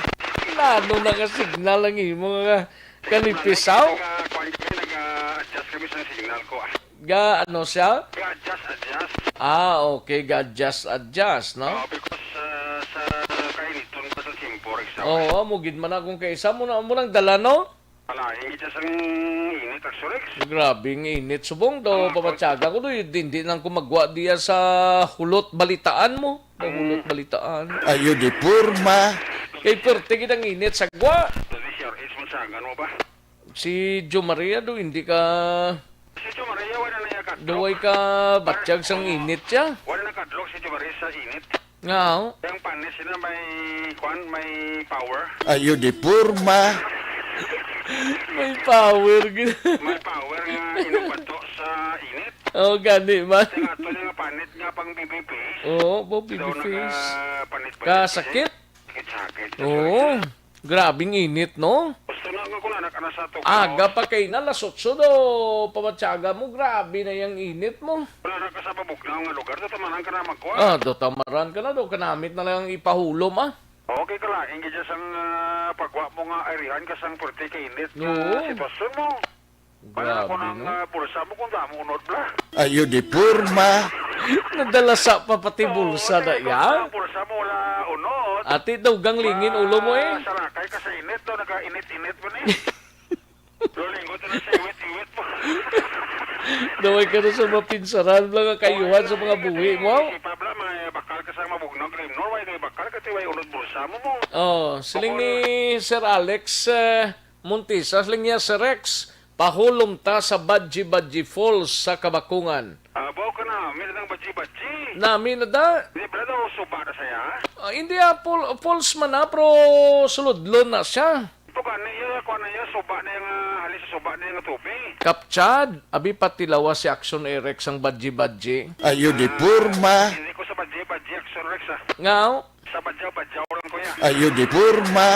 Nano na nga signal ang imo nga kanipisaw? Nag-, nag-, nag-adjust kami sa signal ko, ah. Ga, ano siya? Ga-adjust, adjust. Ah, okay. Ga-adjust, adjust, no? Oo, because, ah, sa kainiton pa sa tempo, Rex, ah. Oo, amo gid man akong kaisa. Mo na, mo nang dala, no? Wala, hindi siya sang init, Rex. Grabe ang init. Subong daw, pamatyaga ko, do, hindi nang kumagwa diya sa hulot balitaan mo. Ang hulot balitaan. Ayo di porma. Kay perte gid ang init sa gwa. Dali, sir, is mo sa, ano ba? Si Jo Maria, do, hindi ka Si Jo Maria, wala na iya kadlok. Duway ka batyag sang init siya. Wala na kadlok si Jo Maria sa init. Nga, oh. Ang panis sila may, kwan, may power. Ayo di porma. May power, gid. May power nga inubato sa init. Oh, gani man. Kaya nga, ito nga panit nga pang baby face. Oo, po, baby face. Daw nakapanit-panit. Kasakit? Sakit-sakit. Oo. Grabing init, no? Gusto na nga kung anak, anak sa tugaw. Aga pa kay na, alas otso do, pamatyaga mo, grabe na yang init mo. Wala na ka sa mabugnaw nga lugar, tatamaan ka na magkuha. Ah, do tamaran ka na, do kanamit na lang ipahulom, ah. Okay ka lain gid sang, ah, pagwa mo nga irihan ka sang puwerte ka init nga Oo. sitwasyon mo. Wala Grabe, ko nang, no? ah, bulsa mo kung damo unod bla. Ayo di porma. Nadalasa pa pati Oo, bulsa na tingin ko iya. Ang bulsa mo wala unod. Ati, dugang lingin ulo mo, eh. Salakay ka sa init, no? Nagainit-init mo ni. Lulingot na sa iwit-iwit mo. Daway ka na sa mapinsaran lang ang kayuhan sa mga buhi mo. Si Pabla, may bakal ka sa mabugnaw, Glenmore, way may bakal ka, tiway unod bulsa mo mo. Oh, siling ni Sir Alex, eh, Montisa, siling niya, "Sir Rex, pahulom ta sa Badji-Badji Falls sa Kabakungan." Ah, baw ka na, may nang badji-badji. Nami na da. Di ba daw suba na saya? Ah, hindi, ah, pol-, falls man na, pero suludlon na siya. Ito ka na iya, kuha na iya, suba na yung, ah, halis sa suba na yung tubig. Kapchad, abi patilawa si Action Eric sang badji-badji. Ayo di Ah, porma. Hindi ko sa badji-badji, Action Rex, ah. Nga, oh. Sa badyaw-badyaw lang, kuya. Ayo di porma.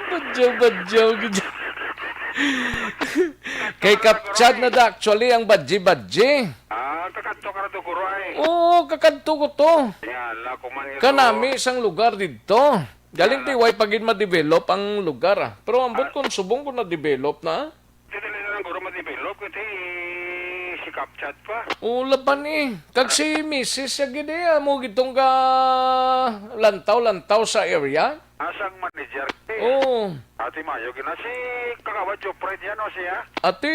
Badyaw-badyaw, gid. Kay kapchad na da actually ang badji-badji. Ah, kakadto ka na to, guro, ay. Oo, kakadto ko to. Yan, la, kuman yun, Kanami sang lugar didto. Galing Ah. ti way pa gid ma-develop ang lugar, ah. Pero ambot Ah. kung subong ko na-develop na. Di dali na lang guro ma-develop, kasi si Kapchat pa. Oo, laban eh. Kag si misis siya gid eh, amo gid tong ka lantaw-lantaw sa area. Asang manager eh. Oo. Ati Mayo, gina si Kagawad Jopred yan, o siya? Ati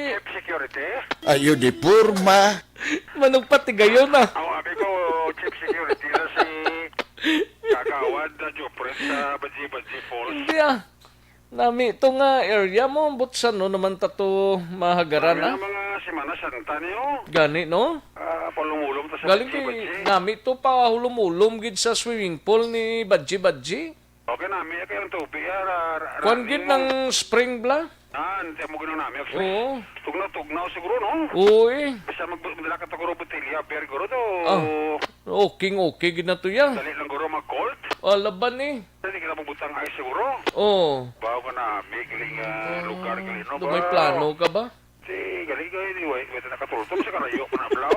Chief Security? Ayo di porma. Manugpatigayon na. Ang abi ko, Chief Security na si Kagawad na Jopred sa Badji-Badji Falls. Hindi ah. Nami to nga area mo, but sa no naman ta to mahagaran, Kami ah? Nga mga Semana Santa niyo. Gani, no? Ah, palumulom ta sa Galing kay Badji-Badji. Nami to pa hulom-hulom gid sa swimming pool ni Badji-Badji. Okay, nami kay ang tubig, ah, ra-, ra-, Kwan gid running ng spring bla? Ah, hindi mo ginang nami. Oo. Tugnaw-tugnaw siguro, no? Oo, eh. Basta mag-, magdala ka to, guro, botelya, beer, guro, to. Ah, okay, okay gid na to, ya. Dali lang, guro, mag-cold. Ah, laban, eh. Hindi ka na magbutang ice, siguro. Oo. Bawo ka na, may galing, ah, lugar, galing, no? May plano ka ba? Si, galing ka, hindi, wait, wait, nakatultol sa kalayo, pa na, blaw.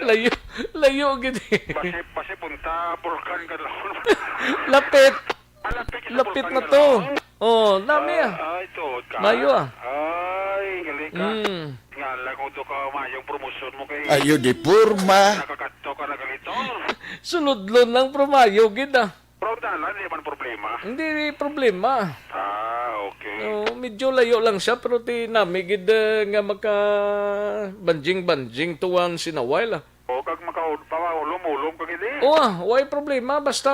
Layo, layo, gid, eh. Basi, basi punta, Bulkan ka lang. Lapit. Ah, lapit ka sa Lapit Bulkan na ka to. lang? Oh, nami, ah. Ah, ay, tuod ka. Mayo, ah. Ay, galing ka. Mm. Nga lang kung doon ka mayong promosyon mo kay Ayo di porma. Nakakadto ka na ganito. Suludlon lang, pero mayo gid, ah. Pero ang dalan, di man problema. Hindi problema. Ah, okay. Oh, medyo layo lang siya, pero ti nami gid, eh, nga maka banjing-banjing to once in a while, ah. O, kag makaul-, paulom-ulom ka gid, eh. Oh, ah, way problema. Basta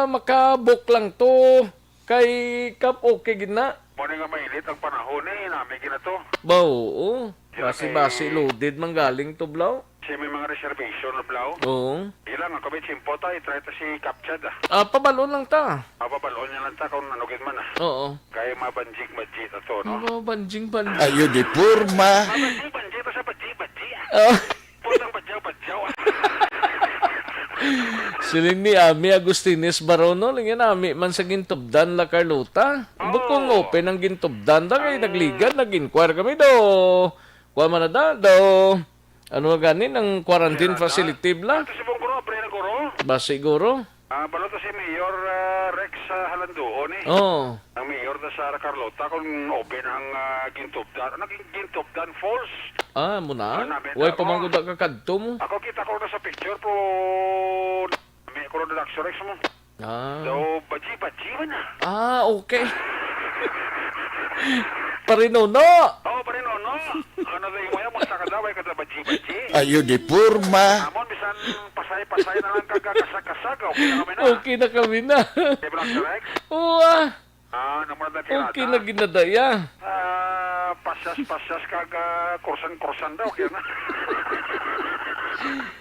maka-book lang to. Kay Kap, okay gid na. Mo ni nga mainit ang panahon, eh, nami gid na to. Ba, oo. Basi-basi loaded man galing to, blaw. Siya may mga reservation na, blaw. Oo. Ilang ako may tsimpo ta, i-try ta si Kapchad, ah. Ah, pabalon lang ta. Ah, pabalon niya lang ta kung ano gid man, ah. Oo. Kaya mabanjing-banjing na to, no? Mabanjing-banjing. Ayo di porma. Mabanjing-banjing to sa badji-badji, ah. Oh. Putang badyaw-badyaw, ah. Siling ni Ami Agustines Barono, lingyan Ami man sa gintubdan la Carlota. Ambot kung Oo. open ang gintubdan da, kay Ang nagligad, nag-inquire kami do. Kuha man na da, do. Ano gani, ang quarantine Sila na. facility bla? Ato si Bong Guro, pre na Guro. Ba siguro? Ah, balo to si Mayor, ah, Rex, ah, Halanduon, eh. Oo. Ang mayor na sa Carlota, kung open ang, ah, Gintubdan. Ano, Gin-, Gintubdan Falls? Ah, mo na? Ah, namin Way na pa man ako. gud ka kadto mo. Ako kita ko na sa picture, pero may ko na Rex mo. Ah. So, badji-badji man na. Ah, okay. Parinono! Oh, pare, no, no. Ano na yung maya, magsa ka daw, ay ka daw, badji-badji. Ayo di porma. Amon, bisan pasay-pasay na lang, kaga-kasag-kasag, okay na kami na. Okay na kami na. Di ba lang, Sir Rex? Oo, ah. Ah, naman na Okay tirada. na ginadaya. Ah, pasyas-pasyas, kaga kursan-kursan daw, okay na.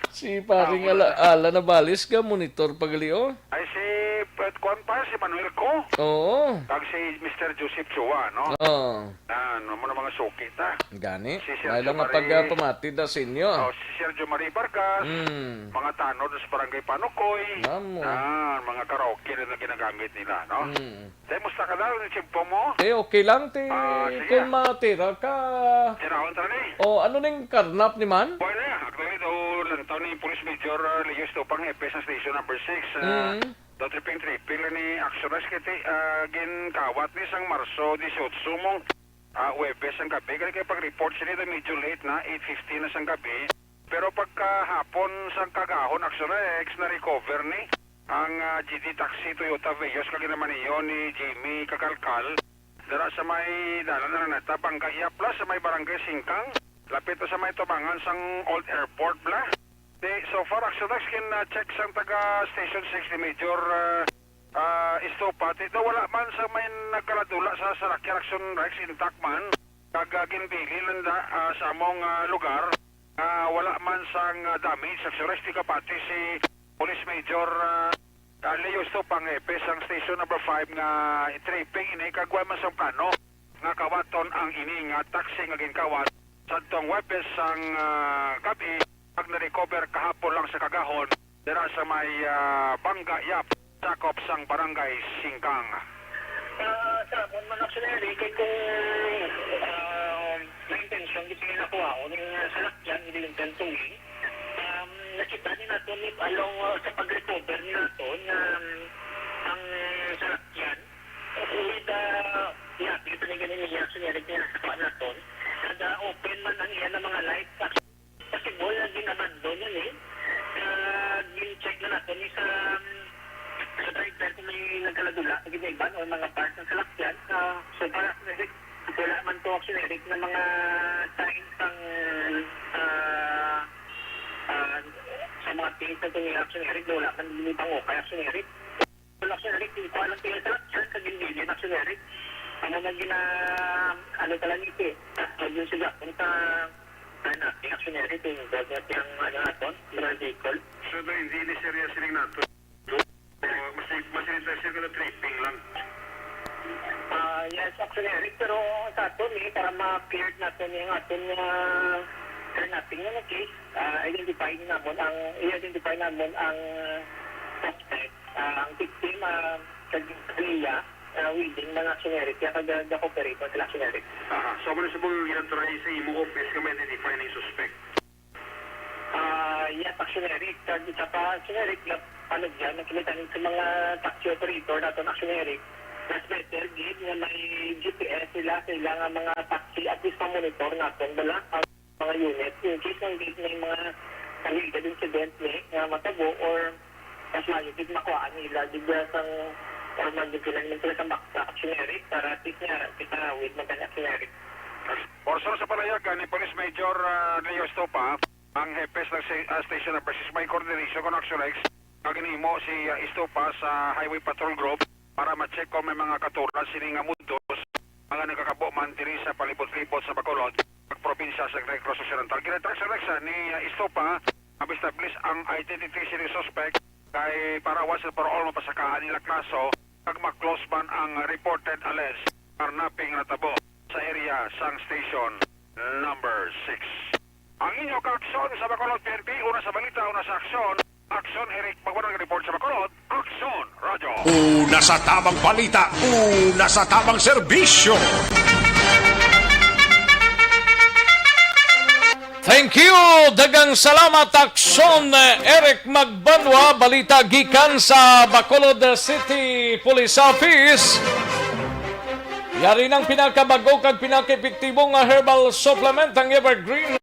Si paring Ah, wala. Ala, Ala Nabales ka, monitor pagali, oh. Ay, si Pero kuwan pa si Manuel Ko. Oo. Kag si Mister Joseph Chua, no? Oo. Ah, ano mo na mga suki ta? Gani. Si May Sergio lang nga Mari- pagpamati da sa inyo. Oh, si Sergio Marie Vargas, Mm. mga tanod sa Barangay Panukoy. Amo. Ah, mga karaoke rin na ginagamit nila, no? Mm. Tay, musta ka daw? Yung tiyempo mo? Eh, okay lang, ti. Ah, sige. Kay matira ka. Tirawan ta ni. Oh, ano ning karnap ni man? Wala. Actually, daw lang taon ni Police Major, ah, Leo Estopang, F S sa Station Number six, ah, Mm. daw tripping tripping lang ni Action Rights kay ti, ah, ginkawat ni sang Marso dieciocho mong, ah, Huwebes ang gabi. Kaya kay pag-report sila, daw medyo late na, eight fifteen na sang gabi. Pero pagkahapon sang kagahon, Action Rex, na-recover ni ang, ah, G D Taxi Toyota Vios kag ginamaniho ni Jimmy Kakalkal dira sa may dalan na nata Bangga Yapla sa may Barangay Singkang, lapit to sa may tubangan sang Old Airport, bla. Di, so far, Action Rex, kin, ah, check sang taga Station six ni Major, ah, ah, Estopa, ti, daw wala man sa may nagkaladula sa salakyan, Action Rex, intact man. Kag, ah, ginbilin lang da, ah, sa among, ah, lugar, ah, wala man sang, ah, damage sa Sures. Di kapati si Police Major, ah, ah, Leo Estopang, F S sang Station Number five nga tripping ini kag wala man sang plano nga kawaton ang ini nga taxi nga ginkawat sadtong Huwebes sang, ah, gab-i kag na-recover kahapon lang sa kagahon dira sa may, ah, Bangga Yap, sakop sang Barangay Singkang. Ah, sa amon man, Action Rex, kay kung, ah, may intensyon gid sila nakuhaon, yung salakyan, hindi yung towing. Um, nakita ni nato ni along, ah, sa pag-recover ni nato na, um, ang salakyan, with, ah, yeah, kita ni ganin ni Action Rex nga nakuha naton. Kada open man ang iya na mga lights, Possible nga gin-abandon yun eh. Kag gin-check na nato ni sa, sa driver kung may nagkaladula sa ginaiban o mga parts ng salakyan. Ah, so far, Action Rex, wala man to, Action Rex, na mga signs sang, ah, ah, sa mga things na itong Action Rex, wala man din pang okay, Action Rex. Wala, Action Rex, hindi ko alam kaya sa, sa, sa Gilgilin, Action Rex. Ano na gina-, ano pala ni si, ah, yun sila, kung sa, ano, yung Action Rex, yung involved na siyang, ano, aton, motor vehicle. So, ba, hindi ni serious siling nato? O, mas, mas interested ka na tripping lang? Ah, yes, Action Rex, pero sa aton, eh, para ma-clear natin yung aton, ah, kidnapping na case, ah, identify namon ang, i-identify namon ang suspect. Ah, ang victim, ah, kag pamilya, ah, willing man, Action Rex, kaya kag, ah, ga-cooperate man sila, Action Rex. Aha. So, ano sa mga ginatry sa imo office nga ma-identify ning suspect? Ah, yes, Action Rex. Kag isa pa, Action Rex, na, ano dyan, nakita namin sa mga taxi operator naton, Action Rex, mas better gid nga may G P S sila sa ilang mga taxi, at least ma-monitor naton bala ang mga unit. In case nga may mga related incident ni nga matabo or mas maayo gid makuhaan nila gid sang or mag-implement sila sa mak-, sa Action Rex para at least nga kita with magani Action Rex. Portion sa palayagan ni Police Major, ah, Leo Estopa, ang hepe sa si-, ah, Station Number six, may coordination kon Action Rex nga ginhimo si, ah, Estopa sa Highway Patrol Group para ma-check kung may mga katulad sini nga modus nga nagakabo man diri sa palibot-libot sa Bacolod, ug probinsya sa Negros Occidental. Ginatrack sa Rex, ah, ni, ah, Estopa ang establish ang identity sini suspect kay para once and for all mapasakaan nila kaso kag ma-close man ang reported alleged carnapping nga natabo sa area sang Station Number six. Ang inyo ka-aksyon sa Bacolod P N P, una sa balita, una sa aksyon. Aksyon, Eric Magbanwa nag-report sa Bacolod. Aksyon, Radyo. Una sa tamang balita, una sa tamang serbisyo. Thank you! Daghang salamat, Aksyon, Eric Magbanwa. Balita gikan sa Bacolod City Police Office. Yari ng pinakabag-o kag pinakaepektibo nga herbal supplement, ang Evergreen.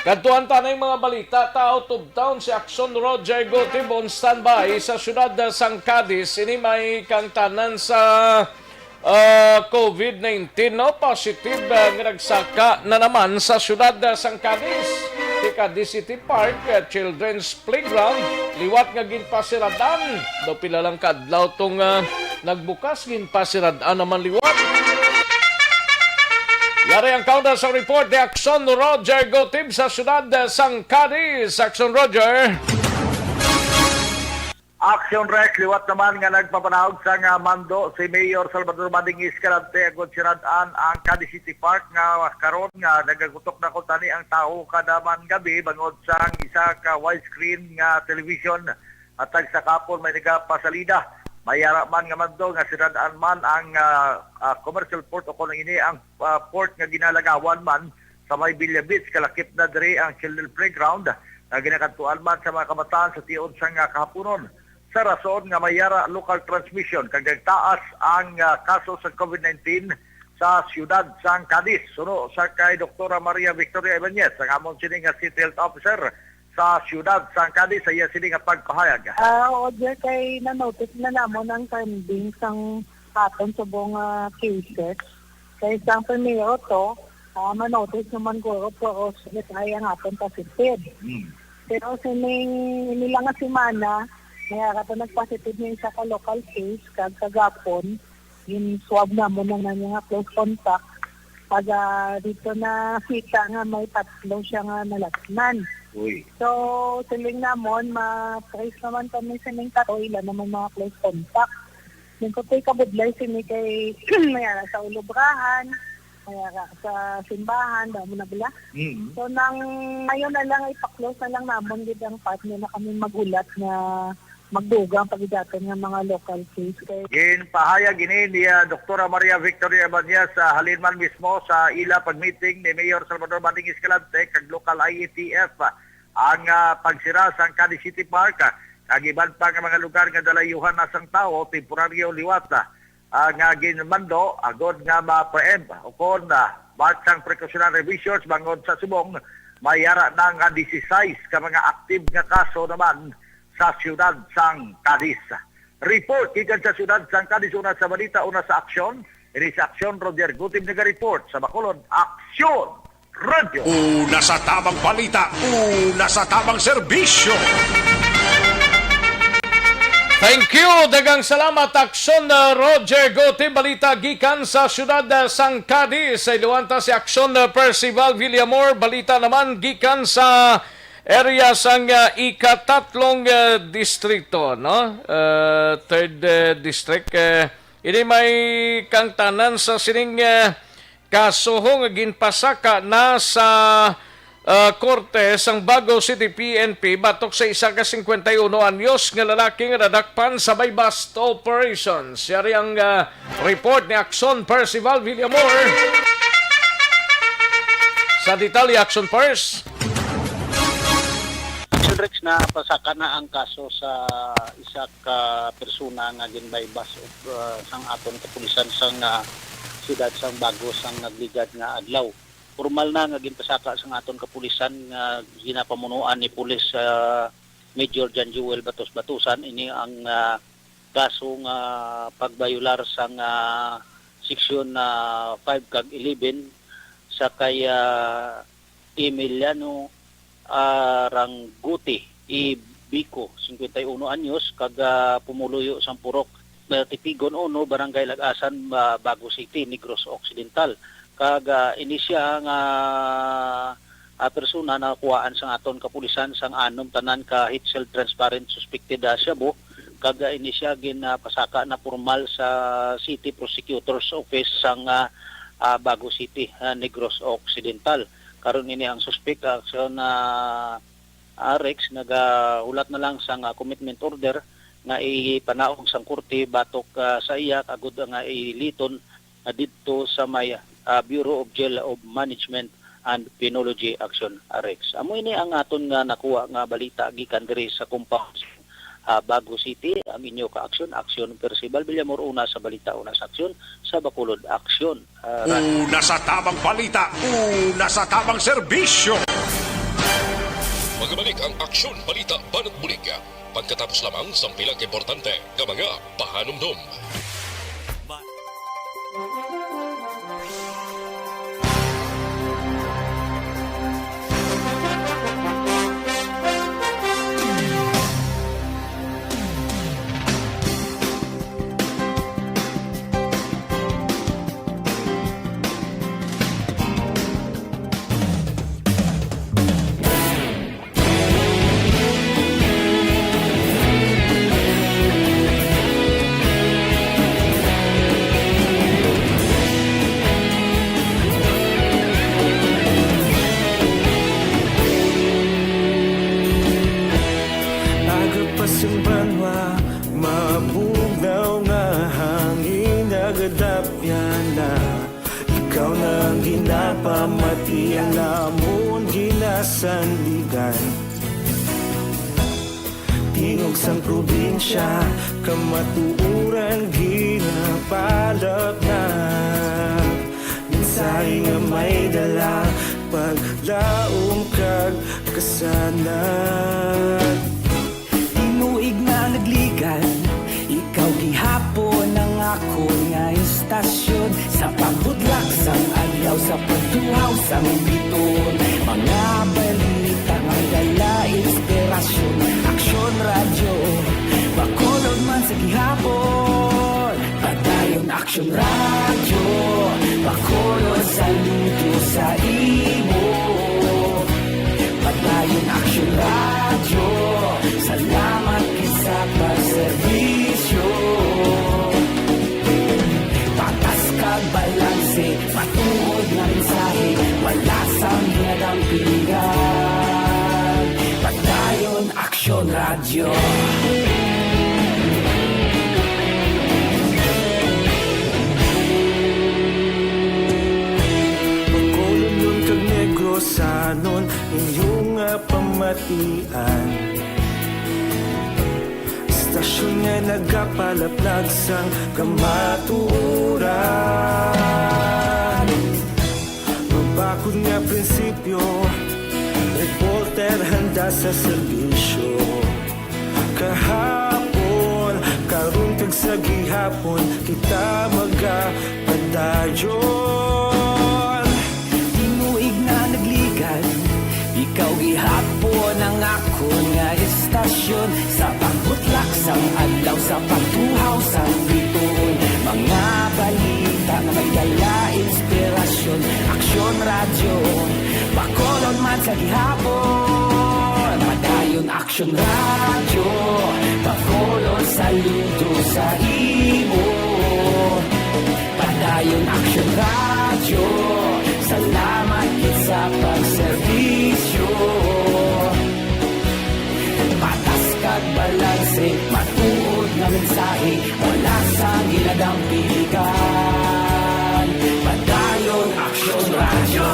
Kadtuan ta na yung mga balita ta out of town. Si Action Roger Gotib on standby sa siyudad sang Cadiz. Ini may kangtanan sa ah, covid nineteen, no? Positive, ah, nga nagsaka na naman sa siyudad, ah, sang Cadiz. Ti Cadiz City Park, ah, Children's Playground, liwat nga ginpasiradan. Daw pila lang ka adlaw tong, ah, nagbukas, ginpasiradan naman liwat. Yari ang kaunda sa report ni Action Roger Gotib sa siyudad, ah, sang Cadiz. Action Roger. Action Rex, liwat naman nga nagpapanaog sang mando si Mayor Salvador Mading Escalante agud sirad-an ang Cadiz City Park nga karon nga nagagutok na kuntani ang tawo kada man gabi bangod sang isa ka widescreen nga television hatag sa kahapon may nagapasalida. May ara man nga mando nga sirad-an man ang, ah, ah, commercial port o kung ini ang, ah, port nga ginalagawan man sa may Villa Beach, kalakip na diri ang children playground nga ginakadtuan man sa mga kabataan sa tion sang, ah, kahaponon. Sa rason nga may ara local transmission kag nagtaas ang, ah, kaso sa covid nineteen sa siyudad sang Cadiz. Suno sa kay Doktora Maria Victoria Ibanez, ang amon sini nga City Health Officer sa siyudad sang Cadiz, sa iya sini nga pagpahayag. Ah, oo, Jer, kay na-notice na namon ang trending sang aton subong, ah, cases. Kay sang primero to, ah, ma-notice naman guro puros S I ang aton positive. Hmm. Pero sining, ini lang nga semana, may ara pa nag-positive nga isa ka local case, kag kagapon, gin-swab namon ang nga close contact. Pag, ah, dito nakita nga may tatlo siya nga nalatnan. Uy. So, siling namon, ma-trace naman kami sining tatlo, ila naman mga close contact. Nagkatoy kabudlay sini kay may ara sa ulubrahan, may ara sa simbahan, damo na bala. Mm. So, nang ngayon na lang, ipa-close na lang namon gid ang part, na kami maghulat nga magdugang pag-idaton nga mga local case. Kay Ginpahayag ini ni, ah, Doktora Maria Victoria Ibanez, ah, halin man mismo sa ila pag-meeting ni Mayor Salvador Mading Escalante kag local I A T F, ah, ang, ah, pagsira sang Cadiz City Park, ah, kag iban pa nga mga lugar nga dalayuhan na sang tawo, temporaryo liwat, ah, ah, nga ginmando agod nga ma-preempt o kon, ah, part sang precautionary measures bangod sa subong may ara na nga disisais ka mga active nga kaso naman sa siyudad sang Cadiz. Report gikan sa siyudad sang Cadiz, una sa balita, una sa aksyon. Ini sa aksyon, Roger Gutib naga-report sa Bacolod. Aksyon! Radio. Una sa tamang balita, una sa tamang serbisyo. Thank you. Daghang salamat, Aksyon, uh, Roger Gote. Balita gikan sa siyudad, uh, sang Cadiz. Sa iluwanta si Aksyon, uh, Percival Villamor. Balita naman gikan sa area sang, uh, ikatatlong, uh, distrito, no? Uh, third, uh, district. Uh, ini may kangtanan sa sining, uh, kaso nga ginpasaka na sa, ah, korte sang Bago City P N P batok sa isa ka singkwenta y uno anyos nga lalaki nga nadakpan sa may bust operations. Yari ang, ah, report ni Action Percival Villamor. Sa detalye, Action Pers. Action Rex, napasaka na ang kaso sa isa ka persona nga gin-buy-bust, uh, sang aton kapulisan sang, uh, siyudad sang Bago sang nagligad nga adlaw. Pormal na nga ginpasaka sang aton kapulisan nga ginapamunuan ni Pulis, uh, Major John Joel Batos Batusan ini ang, uh, kaso nga pagbayolar sang, uh, seksyon, uh, five kag eleven sa kay, uh, Emiliano, ah, Ranggote, i Bico, singkwenta y uno anyos, kag, ah, pumuluyo sang Purok, ah, Tipigon uno, Barangay Lagasan, ah, Bago City, Negros Occidental. Kag, ah, ini sia nga, ah, persona nakuhaan sang aton kapulisan sang anom tanan ka HealthSheld transparent suspected, ah, shabu, kag, ah, ini sia gin, ah, pasaka na pormal sa City Prosecutor's Office sang, ah, ah, Bago City, ah, Negros Occidental. Karon ini ang suspek, ah, aksyon na, ah, Rex, nagahulat na lang sang, ah, commitment order nga ipanaog sang korte batok, ah, sa iya, agud nga iliton, ah, didto sa may, ah, Bureau of Jail of Management and Penology Action, ah, Rex. Amo ini ang aton nga nakuha nga balita gikan diri sa compound, ah, Bago City. Ang inyo ka-aksyon, Aksyon Percival Villamor, una sa balita, una sa aksyon, sa Bacolod Aksyon. Ah, ra- Una sa tamang balita, una sa tamang serbisyo. Magabalik ang Aksyon Balita Banat Bulig pagkatapos lamang sang pila ka importante nga mga pahanumdom. Aga pa sang banwa, mabugnaw nga hangin nagadapyan na. Ikaw na ang ginapamati, ang amon ginasandigan. Tingog sang probinsya, kamatuoran ginapalapnag. Mensahe nga may dala, paglaom kag kasanag. Tinuig na nagligan, ikaw gihapon ang akon nga istasyon. Sa pagbudlak sang adlaw, sa pagtuhaw sang biton, mga balita nga dala inspirasyon. Aksyon Radyo, Bacolod man sa gihapon. Padayon Aksyon Radyo, Bacolod, saludo sa imo. Padayon Aksyon Radyo, salamat gid sa pagserbisyo. Patas kag balanse, matuod nga mensahe, wala sang ginadampigan. Padayon Aksyon Radyo. Bacolodnon kag Negrosanon, inyo nga pamatian. Istasyon nga nagapalaplag sang kamatuoran. Mabakod nga prinsipyo, reporter handa sa serbisyo. Kahapon, karon kag sa gihapon, kita magapadayon. Tinuig na nagligan, ikaw gihapon ang akon nga istasyon. Sa pagbutlak sang adlaw, sa pagtuhaw sang bituon, mga balita nga may dala inspirasyon. Aksyon Radyo, Bacolod man sa gihapon. Padayon Aksyon Radyo, Bacolod, saludo sa imo. Padayon Aksyon Radyo, salamat gid sa pagserbisyo. Patas kag balanse, matuod nga mensahe, wala sang ginadampigan. Padayon Aksyon Radyo.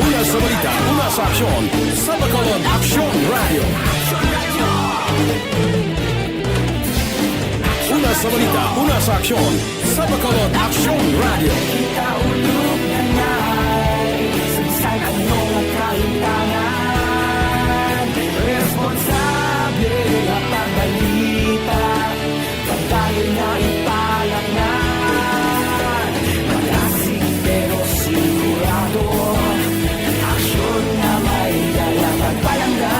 Una sa balita, una sa aksyon, sa Bacolod Aksyon Radyo. Una sa balita, una sa aksyon, sa Bacolod Aksyon Radyo. Kita ulog na ngay, sa bisan ano nga kahintangan, responsable nga pagbalita. Padayon na ipalaknad, malasig pero sigurado. Aksyon nga may dala pagpalangga.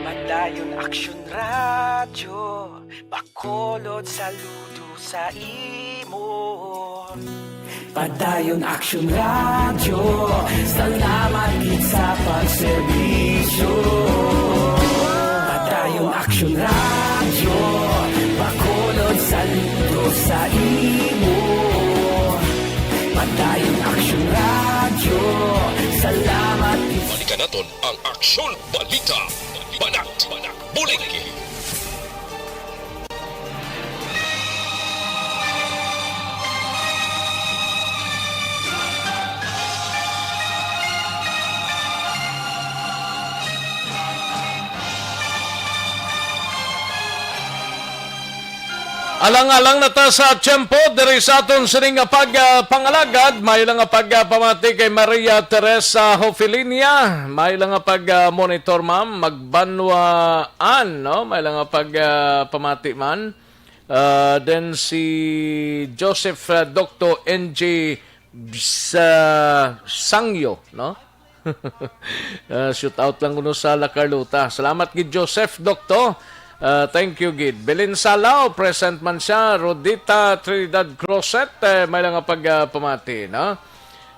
Padayon Aksyon Radyo, Bacolod, saludo sa imo. Padayon Aksyon Radyo, salamat gid sa pagserbisyo. Padayon Aksyon Radyo, Bacolod, saludo sa imo. Padayon Aksyon Radyo, salamat gid. Balikan naton ang Aksyon Balita. Banat, Banat, Bulig. Alang-alang na ta sa tiyempo diri sa aton sini nga pag, ah, pangalagad. May lang nga pag, ah, pamati kay Maria Teresa Hofilinia. May lang nga pag, ah, monitor, ma'am. Magbanwaan, no? May lang nga pag, ah, pamati man. Ah, then si Joseph, ah, Doctor N G sa Sangyo, no? Ah, shoot out lang kuno sa La Carlota. Salamat gid, Joseph, Dokto. Ah, thank you gid. Belen Salao, present man siya. Rodita Trinidad Crosset, eh, may lang nga pag, ah, pamati, no?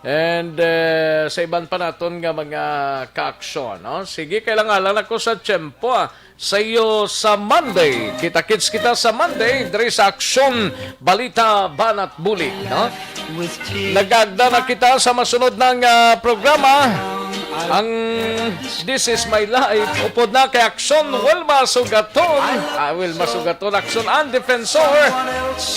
And, eh, sa iban pa naton nga mga kaaksyon, no? Sige, kailangan lang ako sa tiyempo, ah. Sa iyo sa Monday. Kita-kits kita sa Monday diri sa Aksyon, Balita, Banat, Bulig, no? Nagagda na kita sa masunod nga programa. Ang This Is My Life, upod na kay Aksyon Wilma Sugaton. Ah, Wilma Sugaton, Aksyon ang Defensor.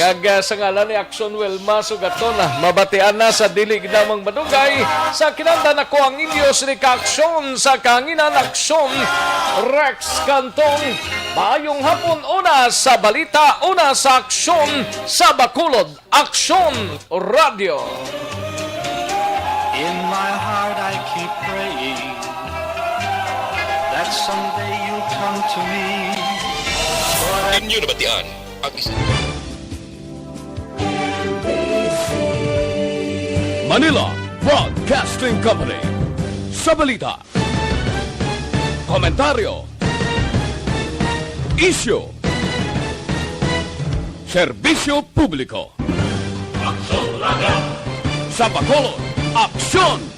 Kag, ah, sa ngalan ni Aksyon Wilma Sugaton, ah, mabatian na sa dili lamang madugay. Sa kinanda nako ang inyo sini ka Aksyon sa kanginan, Aksyon Rex Cantong. Maayong hapon, una sa balita, una sa aksyon sa Bacolod, Aksyon Radio. In my heart, I keep praying that someday you'll come to me. Inyo nabatian ang isa. Manila Broadcasting Company. Sa balita, komentaryo, isyu, serbisyo publiko. Sa Bacolod, aksyon!